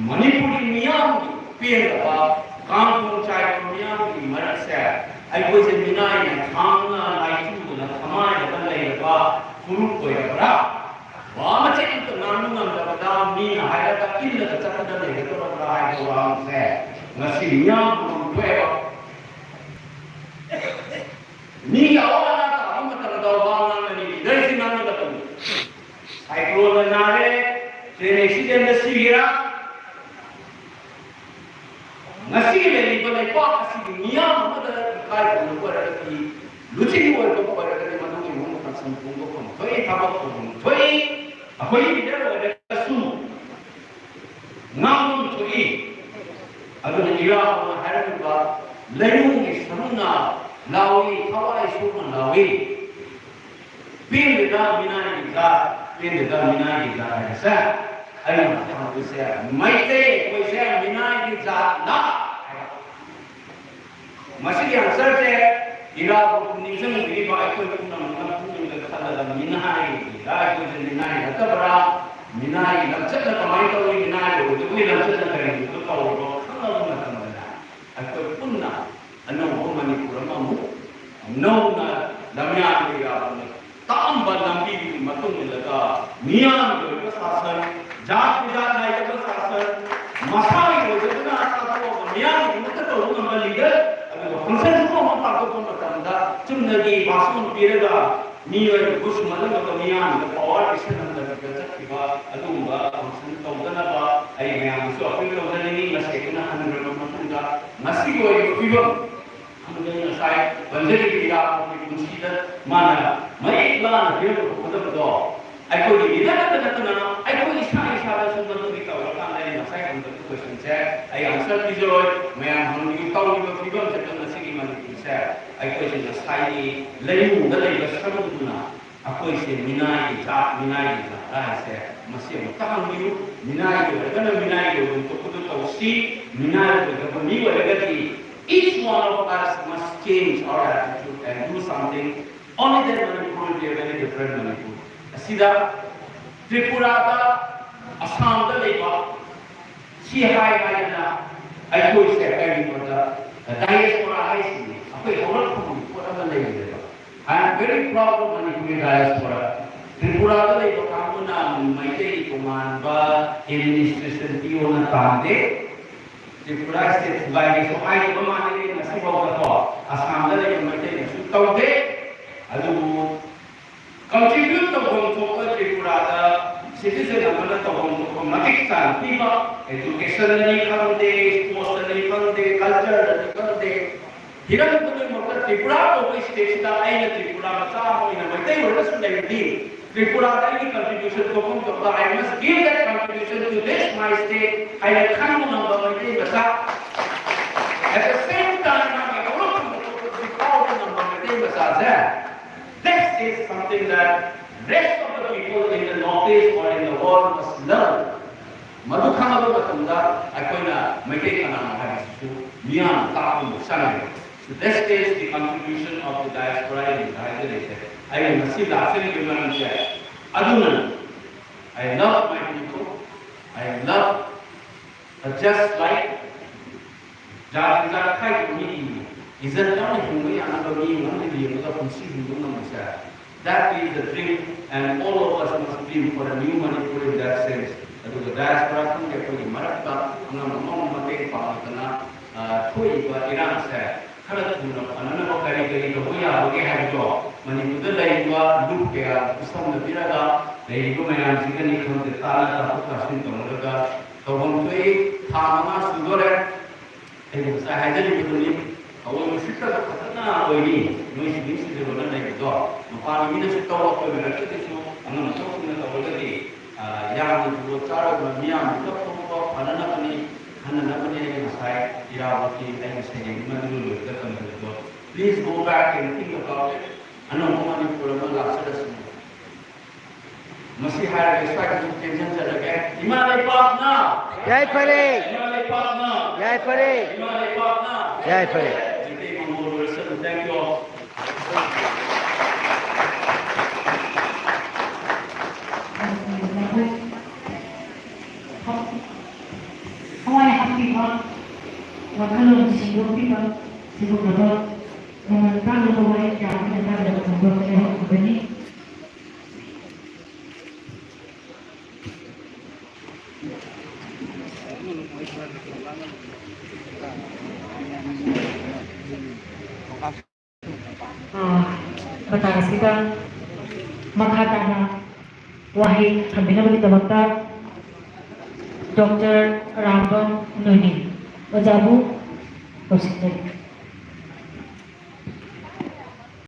ꯃꯅꯤꯄꯨꯔꯒꯤ ꯃꯤꯌꯥꯝꯒꯤ ꯄꯦꯟꯗꯕ, ꯀꯥꯡꯈꯣꯡ ꯆꯥꯏꯕ ꯃꯤꯌꯥꯝꯒꯤ ꯃꯔꯛꯁꯦ ꯑꯩꯈꯣꯏꯁꯦ ꯃꯤꯅꯥꯏꯅ ꯈꯥꯡꯅ ꯂꯥꯏꯆꯨꯗꯅ ꯊꯃꯥꯏꯗꯒ ꯂꯩꯔꯕ ꯐꯨꯔꯨꯞ ꯑꯣꯏꯔꯕ꯭ꯔꯥ? ꯋꯥ ꯃꯆꯦꯠ ꯑꯃꯇ ꯉꯥꯡꯕ ꯉꯝꯗꯕꯗ ꯃꯤꯅ ꯍꯥꯏꯔꯒ ꯏꯜꯂꯒ ꯆꯠꯄꯗ ꯂꯩꯒꯗꯕ ꯍꯥꯏꯕ ꯋꯥꯍꯪꯁꯦ ꯉꯁꯤ ꯃꯤꯌꯥꯝ ꯄꯨꯝꯕ ꯊꯣꯛꯑꯦꯕ꯫ ꯃꯤꯒꯤ ꯑꯋꯥ ꯑꯅꯥ ꯇꯥꯕ ꯃꯇꯝꯗ ꯋꯥ ꯉꯥꯡꯒꯅꯤ, ꯂꯤꯗꯔꯁꯤ ꯉꯥꯡꯒꯗꯕꯅꯤ꯫ ꯁꯥꯏꯀ꯭ꯂꯣꯟꯅ ꯅꯥꯔꯦ, ꯇ꯭ꯔꯦꯟ ꯑꯦꯛꯁꯤꯗꯦꯟꯗ ꯁꯤꯒꯦꯔꯥ, ꯉꯁꯤꯒꯤ ꯂꯩꯔꯤꯕ ꯂꯩꯕꯥꯛ ꯑꯁꯤꯒꯤ ꯃꯤꯌꯥꯝ ꯑꯃꯗ ꯏꯀꯥꯏ ꯈꯨꯝꯅꯕ ꯑꯣꯏꯔꯒꯗꯤ, ꯂꯨꯆꯤꯡꯕ ꯑꯣꯏꯕ ꯑꯣꯏꯔꯒꯗꯤ ꯃꯗꯨꯒꯤ ꯃꯑꯣꯡ ꯃꯇꯧ ꯁꯨꯝ ꯐꯣꯡꯗꯣꯛꯐꯝ ꯊꯣꯛꯏ, ꯊꯕꯛ ꯇꯧꯐꯝ ꯊꯣꯛꯏ꯫ ꯑꯩꯈꯣꯏꯒꯤ ꯂꯤꯗꯔ ꯑꯣꯏꯔꯒꯁꯨ ꯉꯥꯡꯐꯝ ꯊꯣꯛꯏ꯫ ꯑꯗꯨꯅ ꯏꯔꯥꯕꯣꯠꯅ ꯍꯥꯏꯔꯝꯃꯤꯕ "ꯂꯩꯅꯨꯡꯒꯤ ꯁꯔꯨꯅ ꯂꯥꯎꯏ, ꯊꯋꯥꯏ ꯁꯣꯛꯅ ꯂꯥꯎꯏ, ꯄꯦꯟꯗꯦꯗ ꯃꯤꯅꯥꯏꯒꯤ ꯖꯥꯠ, ꯄꯦꯟꯗꯦꯗ ꯃꯤꯅꯥꯏꯒꯤ ꯖꯥꯠ" ꯍꯥꯏꯕꯁꯦ ꯑꯩꯅ ꯍꯥꯏꯕꯁꯦ, ꯃꯩꯇꯩ ꯑꯩꯈꯣꯏꯁꯦ ꯃꯤꯅꯥꯏꯒꯤ ꯖꯥꯠꯂ ꯍꯥꯏꯕ꯫ ꯃꯁꯤꯒꯤ ꯑꯟꯁꯔꯁꯦ ꯏꯔꯥꯕꯣꯠꯄꯨ ꯅꯤꯡꯁꯤꯡꯕꯤꯔꯤꯕ ꯑꯩꯈꯣꯏ ꯄꯨꯝꯅꯃꯛꯅ ꯄꯨꯛꯅꯤꯡꯗ ꯈꯜꯂꯒ, ꯃꯤꯅꯥꯏꯒꯤ ꯂꯥꯏ ꯑꯩꯈꯣꯏꯁꯦ ꯃꯤꯅꯥꯏ ꯅꯠꯇꯕ꯭ꯔꯥ? ꯃꯤꯅꯥꯏꯒꯤ ꯂꯝꯆꯠꯅ ꯀꯃꯥꯏꯅ ꯇꯧꯏ? ꯃꯤꯅꯥꯏ ꯑꯣꯏꯕꯗꯨꯒꯤ ꯂꯝꯆꯠꯅ ꯀꯔꯤꯒꯨꯝꯕ ꯇꯧꯔꯕ ꯈꯪꯂꯕ ꯃꯇꯝꯗꯅꯦ, ꯑꯩꯈꯣꯏ ꯄꯨꯟꯅ ꯑꯅꯧꯕ ꯃꯅꯤꯄꯨꯔ ꯑꯃꯃꯨꯛ ꯅꯧꯅ ꯂꯝꯌꯥꯟꯕ ꯌꯥꯕꯅꯤ꯫ ꯇꯥꯛꯂꯝꯕ ꯂꯝꯕꯤꯗꯨꯒꯤ ꯃꯇꯨꯡ ꯏꯜꯂꯒ ꯃꯤꯌꯥꯝꯒꯤ ꯑꯣꯏꯕ ꯁꯥꯁꯟ, ꯖꯥꯠ ꯕꯤꯖꯥꯠ ꯅꯥꯏꯗꯕ ꯁꯥꯁꯟ, ꯃꯁꯥꯒꯤ ꯑꯣꯏꯖꯕꯅ ꯆꯥꯊꯣꯛꯑꯒ ꯃꯤꯌꯥꯝꯒꯤꯗꯃꯛꯇ ꯇꯧꯕ ꯉꯝꯕ ꯂꯤꯗꯔ, ꯑꯗꯨꯒ ꯐꯪꯁꯟ ꯑꯃ ꯄꯥꯡꯊꯣꯛꯄ ꯃꯇꯝꯗ ꯆꯨꯝꯅꯒꯤ ꯚꯥꯁꯣꯟ ꯄꯤꯔꯒ ꯃꯤꯑꯣꯏ ꯃꯍꯨꯠ ꯁꯨꯝꯍꯜꯂꯒ ꯃꯤꯌꯥꯝꯗ ꯄꯋꯥꯔ ꯄꯤꯁꯟꯍꯟꯗꯕꯤꯗ ꯆꯠꯈꯤꯕ ꯑꯗꯨꯒꯨꯝꯕ ꯐꯪꯁꯟ ꯇꯧꯗꯅꯕ ꯑꯩ ꯃꯌꯥꯝꯗꯁꯨ ꯑꯄꯤꯜ ꯇꯧꯖꯅꯤꯡꯏ꯫ ꯃꯁꯤ ꯑꯩꯈꯣꯏꯅ ꯍꯟꯈ꯭ꯔꯕ ꯃꯇꯨꯡꯗ ꯉꯁꯤꯒꯤ ꯑꯣꯏꯔꯤꯕ ꯐꯤꯕꯝ ꯄꯟꯖꯔꯤꯕ ꯏꯔꯥꯕꯣꯠꯀꯤ ꯄꯨꯟꯁꯤꯗ ꯃꯥꯅ ꯃꯌꯦꯛ ꯂꯥꯅ ꯄꯤꯔꯛꯄ ꯎꯒꯗꯕꯗꯣ, ꯑꯩꯈꯣꯏꯒꯤ ꯂꯤꯗꯔ ꯈꯛꯇ ꯅꯠꯇꯅ ꯑꯩꯈꯣꯏ ꯏꯁꯥ ꯏꯁꯥꯗꯁꯨ ꯃꯗꯨꯒꯤ ꯇꯧꯔꯀꯥꯟꯗ ꯑꯩꯅ ꯉꯁꯥꯏ ꯍꯪꯕꯒꯤ ꯀꯣꯏꯁꯟꯁꯦ ꯑꯩ ꯑꯟꯁꯔ ꯄꯤꯖꯔꯣꯏ꯫ ꯃꯌꯥꯝ ꯍꯪꯕꯤꯌꯨ, ꯇꯧꯔꯤꯕ ꯐꯤꯕꯝꯁꯤꯗ ꯉꯁꯤꯒꯤ ꯃꯅꯤꯄꯨꯔꯁꯦ ꯑꯩꯈꯣꯏꯁꯦ ꯉꯁꯥꯏꯒꯤ ꯂꯩꯅꯨꯡꯗ ꯂꯩꯕ ꯁꯔꯨꯗꯨꯅ ꯑꯩꯈꯣꯏꯁꯦ ꯃꯤꯅꯥꯏꯒꯤ ꯖꯥꯠ, ꯃꯤꯅꯥꯏꯒꯤ ꯖꯥꯠ ꯍꯥꯏꯁꯦ ꯃꯁꯤ ꯑꯃꯨꯛꯇ ꯍꯪꯕꯤꯌꯨ꯫ ꯃꯤꯅꯥꯏꯒꯤ ꯑꯣꯏꯔꯒꯅ ꯃꯤꯅꯥꯏꯒꯤ ꯑꯣꯏꯕ ꯊꯣꯛꯄꯗꯨ ꯇꯧꯁꯤ꯫ ꯃꯤꯅꯥꯏ ꯑꯣꯏꯗꯕ ꯃꯤ ꯑꯣꯏꯔꯒꯗꯤ each one of us must change our attitude and do something. Only then Manipur will be a very different Manipur. ꯑꯁꯤꯗ ꯇ꯭ꯔꯤꯄꯨꯔꯥꯗ, ꯑꯁꯥꯝꯗ ꯂꯩꯕ ꯁꯤ ꯍꯥꯏ ꯍꯥꯏꯗꯅ ꯑꯩꯈꯣꯏꯁꯦ ꯀꯔꯤꯒꯨꯝꯕꯗ diaspora ꯍꯥꯏꯁꯤꯅꯤ꯫ ꯑꯩꯈꯣꯏ ꯍꯧꯔꯛꯐꯝꯒꯤ ꯄꯣꯠ ꯑꯃ ꯂꯩꯔꯦꯕ꯫ I am very proud of Manipuri diaspora. ꯇ꯭ꯔꯤꯄꯨꯔꯥꯗ ꯂꯩꯕ ꯀꯥꯡꯕꯨꯅ ꯃꯩꯇꯩꯒꯤ ꯇꯣꯉꯥꯟꯕ administration ꯄꯤꯌꯣꯅ ꯇꯥꯟꯗꯦ꯫ ꯇ꯭ꯔꯤꯄꯨꯔꯥ state ꯊꯨꯒꯥꯏꯒꯦꯁꯨ ꯍꯥꯏꯗꯕ ꯃꯥꯟꯅꯩ ꯉꯁꯤꯐꯥꯎꯗꯀꯣ꯫ ꯑꯁꯥꯝꯗ ꯂꯩꯕ ꯃꯩꯇꯩꯅꯁꯨ ꯇꯧꯗꯦ꯫ ꯑꯗꯨꯕꯨ contribute ꯇꯧꯐꯝ ꯊꯣꯛꯄ ꯇ꯭ꯔꯤꯄꯨꯔꯥꯗ citizen ꯑꯃꯅ ꯇꯧꯐꯝ ꯊꯣꯛꯄ ꯃꯇꯤꯛ ꯆꯥꯅ ꯄꯤꯕ, education ꯗꯅꯤ ꯈꯪꯗꯦ, sports ꯇꯅꯤ ꯈꯪꯗꯦ, culture ꯗꯅꯤ ꯈꯪꯗꯦ, ꯍꯤꯔꯝ ꯈꯨꯗꯤꯡꯃꯛꯇ ꯇ꯭ꯔꯤꯄꯨꯔꯥ ꯀꯧꯕ state ꯁꯤꯗ ꯑꯩꯅ ꯇ꯭ꯔꯤꯄꯨꯔꯥ ꯃꯆꯥ ꯑꯃ ꯑꯣꯏꯅ ꯃꯩꯇꯩ ꯑꯣꯏꯔꯒꯁꯨ ꯂꯩꯔꯗꯤ, ꯇ꯭ꯔꯤꯄꯨꯔꯥꯗ ꯑꯩꯒꯤ contribution ꯊꯣꯛꯐꯝ ꯊꯣꯛꯄ, I must give that contribution to this my state ꯍꯥꯏꯅ ꯈꯟꯕ ꯉꯝꯕ ꯃꯩꯇꯩ ꯃꯆꯥ, at the same time ꯃꯥꯒꯤ ꯍꯧꯔꯛꯐꯝꯗ ꯊꯣꯛꯄ ꯍꯧꯖꯤꯛ ꯐꯥꯎꯕ ꯉꯝꯕ ꯃꯩꯇꯩ ꯃꯆꯥꯁꯦ, this is something that rest of the people in the Northeast or in the world must learn. ꯃꯗꯨ ꯈꯪꯉꯕ ꯃꯇꯝꯗ ꯑꯩꯈꯣꯏꯅ ꯃꯩꯇꯩ ꯀꯅꯥꯅꯣ ꯍꯥꯏꯕꯁꯤꯁꯨ ꯃꯤꯌꯥꯝꯅ ꯇꯥꯛꯄ ꯑꯃ ꯆꯪꯉꯦ꯫ So this is the contribution of the diaspora in ꯍꯥꯏꯖꯔꯤꯁꯦ꯫ ꯑꯩꯅ ꯉꯁꯤ ꯂꯥꯛꯆꯔꯤꯕ ꯃꯔꯝꯁꯦ ꯑꯗꯨꯅ, I love my people, I love, uh, just like ꯖꯥꯠ ꯖꯥꯠ ꯈꯥꯏꯗꯕ ꯃꯤ, ꯏꯖꯠ ꯌꯥꯎꯅ ꯍꯤꯡꯕ ꯌꯥꯅꯕ ꯃꯤ ꯑꯃ ꯌꯦꯡꯉꯒ ꯄꯨꯟꯁꯤ ꯍꯤꯡꯕ ꯉꯝꯕꯁꯦ, that is the dream and all of us must dream for a new Manipur in that sense. ꯑꯗꯨꯒ diaspora ꯈꯪꯗꯦ ꯑꯩꯈꯣꯏꯒꯤ ꯃꯔꯛꯇ ꯑꯉꯝ ꯑꯉꯝꯕ ꯃꯇꯦꯡ ꯄꯥꯡꯂꯗꯅ, ꯑ, ꯊꯣꯛꯏꯕ ꯏꯔꯥꯡꯁꯦ ꯈꯔ ꯊꯨꯅ ꯐꯅꯅꯕ ꯀꯔꯤ ꯀꯔꯤ ꯇꯧꯕ ꯌꯥꯕꯒꯦ ꯍꯥꯏꯕꯗꯣ ꯃꯅꯤꯄꯨꯔꯗ ꯂꯩꯔꯤꯕ ꯂꯨꯞ ꯀꯌꯥ ꯈꯨꯠꯁꯝꯅꯕꯤꯔꯒ ꯂꯩꯔꯤꯕ ꯃꯌꯥꯝꯁꯤꯒꯅꯤ ꯈꯪꯗꯦ ꯇꯥꯅ ꯇꯥꯊꯣꯛ ꯇꯥꯁꯤꯟ ꯇꯧꯅꯔꯒ ꯇꯧꯐꯝ ꯊꯣꯛꯏ꯫ ꯊꯥ ꯃꯉꯥ ꯁꯨꯗꯣꯔꯦ꯫ ꯑꯩꯅ ꯉꯁꯥꯏ ꯍꯥꯏꯖꯔꯤꯕꯗꯨꯅꯤ, ꯑꯋꯣꯏꯕ ꯁꯤꯠꯇꯕ ꯐꯖꯅ ꯑꯣꯏꯅꯤ꯫ ꯅꯣꯏ ꯁꯤꯅꯤꯡ ꯁꯤꯡꯖꯕꯅ ꯂꯩꯕꯗꯣ ꯃꯄꯥꯟꯒꯤ ꯃꯤꯅꯁꯨ ꯇꯧꯔꯛꯄ ꯅꯠꯇ꯭ꯔꯒꯁꯨ ꯑꯉꯝ ꯑꯊꯧꯁꯤꯡꯅ ꯇꯧꯔꯒꯗꯤ, ꯑ, ꯌꯥꯝꯅ ꯖꯨꯒꯣꯠ ꯆꯥꯔꯕ ꯃꯤꯌꯥꯝꯗꯨꯗ ꯐꯥꯎꯕ ꯐꯅꯅꯕꯅꯤ, ꯈꯟꯅꯅꯕꯅꯤ꯫ ꯑꯩꯅ ꯉꯁꯥꯏ ꯏꯔꯥꯕꯣꯠꯀꯤ ꯑꯩꯒꯤ ꯁꯩꯔꯦꯡ ꯑꯃ ꯂꯣꯏꯕꯗ ꯇꯝꯕꯤꯕꯗꯣ, please go back and think about it꯫ ꯑꯅꯧꯕ ꯃꯅꯤꯄꯨꯔ ꯑꯃ ꯂꯥꯛꯆꯔꯁꯅꯨ꯫ ꯃꯁꯤ ꯍꯥꯏꯔꯒ ꯁ꯭ꯋꯥꯏꯗ ꯑꯗꯨꯝ ꯇꯦꯟꯁꯟꯖꯔꯒꯦ꯫ ꯏꯃꯥ ꯂꯩꯄꯥꯛꯅ! ꯌꯥꯏꯐꯔꯦ! ꯏꯃꯥ ꯂꯩꯄꯥꯛꯅ! ꯌꯥꯏꯐꯔꯦ! ꯏꯃꯥ ꯂꯩꯄꯥꯛꯅ! ꯌꯥꯏꯐꯔꯦ! ꯃꯩꯇꯩ ꯃꯪꯒꯣꯜ ꯑꯣꯏꯔꯁꯅꯨ꯫ Thank you all. ꯊꯋꯥꯏ ꯍꯥꯞꯄꯤꯕ, ꯋꯥꯈꯜꯂꯣꯟ ꯁꯦꯡꯗꯣꯛꯄꯤꯕ, ꯁꯤꯒꯨꯝꯂꯕ ꯃꯃꯜ ꯇꯥꯡꯂꯕ ꯋꯥꯍꯩ ꯀꯌꯥ ꯑꯃ ꯇꯥꯗꯕ ꯐꯣꯡꯗꯣꯛꯀꯅꯤ ꯍꯧꯈꯤꯕꯅꯤ꯫ ꯑꯥ, ꯃꯇꯥꯡ ꯑꯁꯤꯗ ꯃꯈꯥ ꯇꯥꯅ ꯋꯥꯍꯩ ꯊꯝꯕꯤꯅꯕꯒꯤꯗꯃꯛꯇ ꯗꯣꯛꯇꯔ ꯔꯥꯝꯕꯝ ꯅꯣꯏꯅꯤ ꯑꯣꯖꯥꯕꯨ ꯀꯧꯁꯤꯟꯖꯔꯤ꯫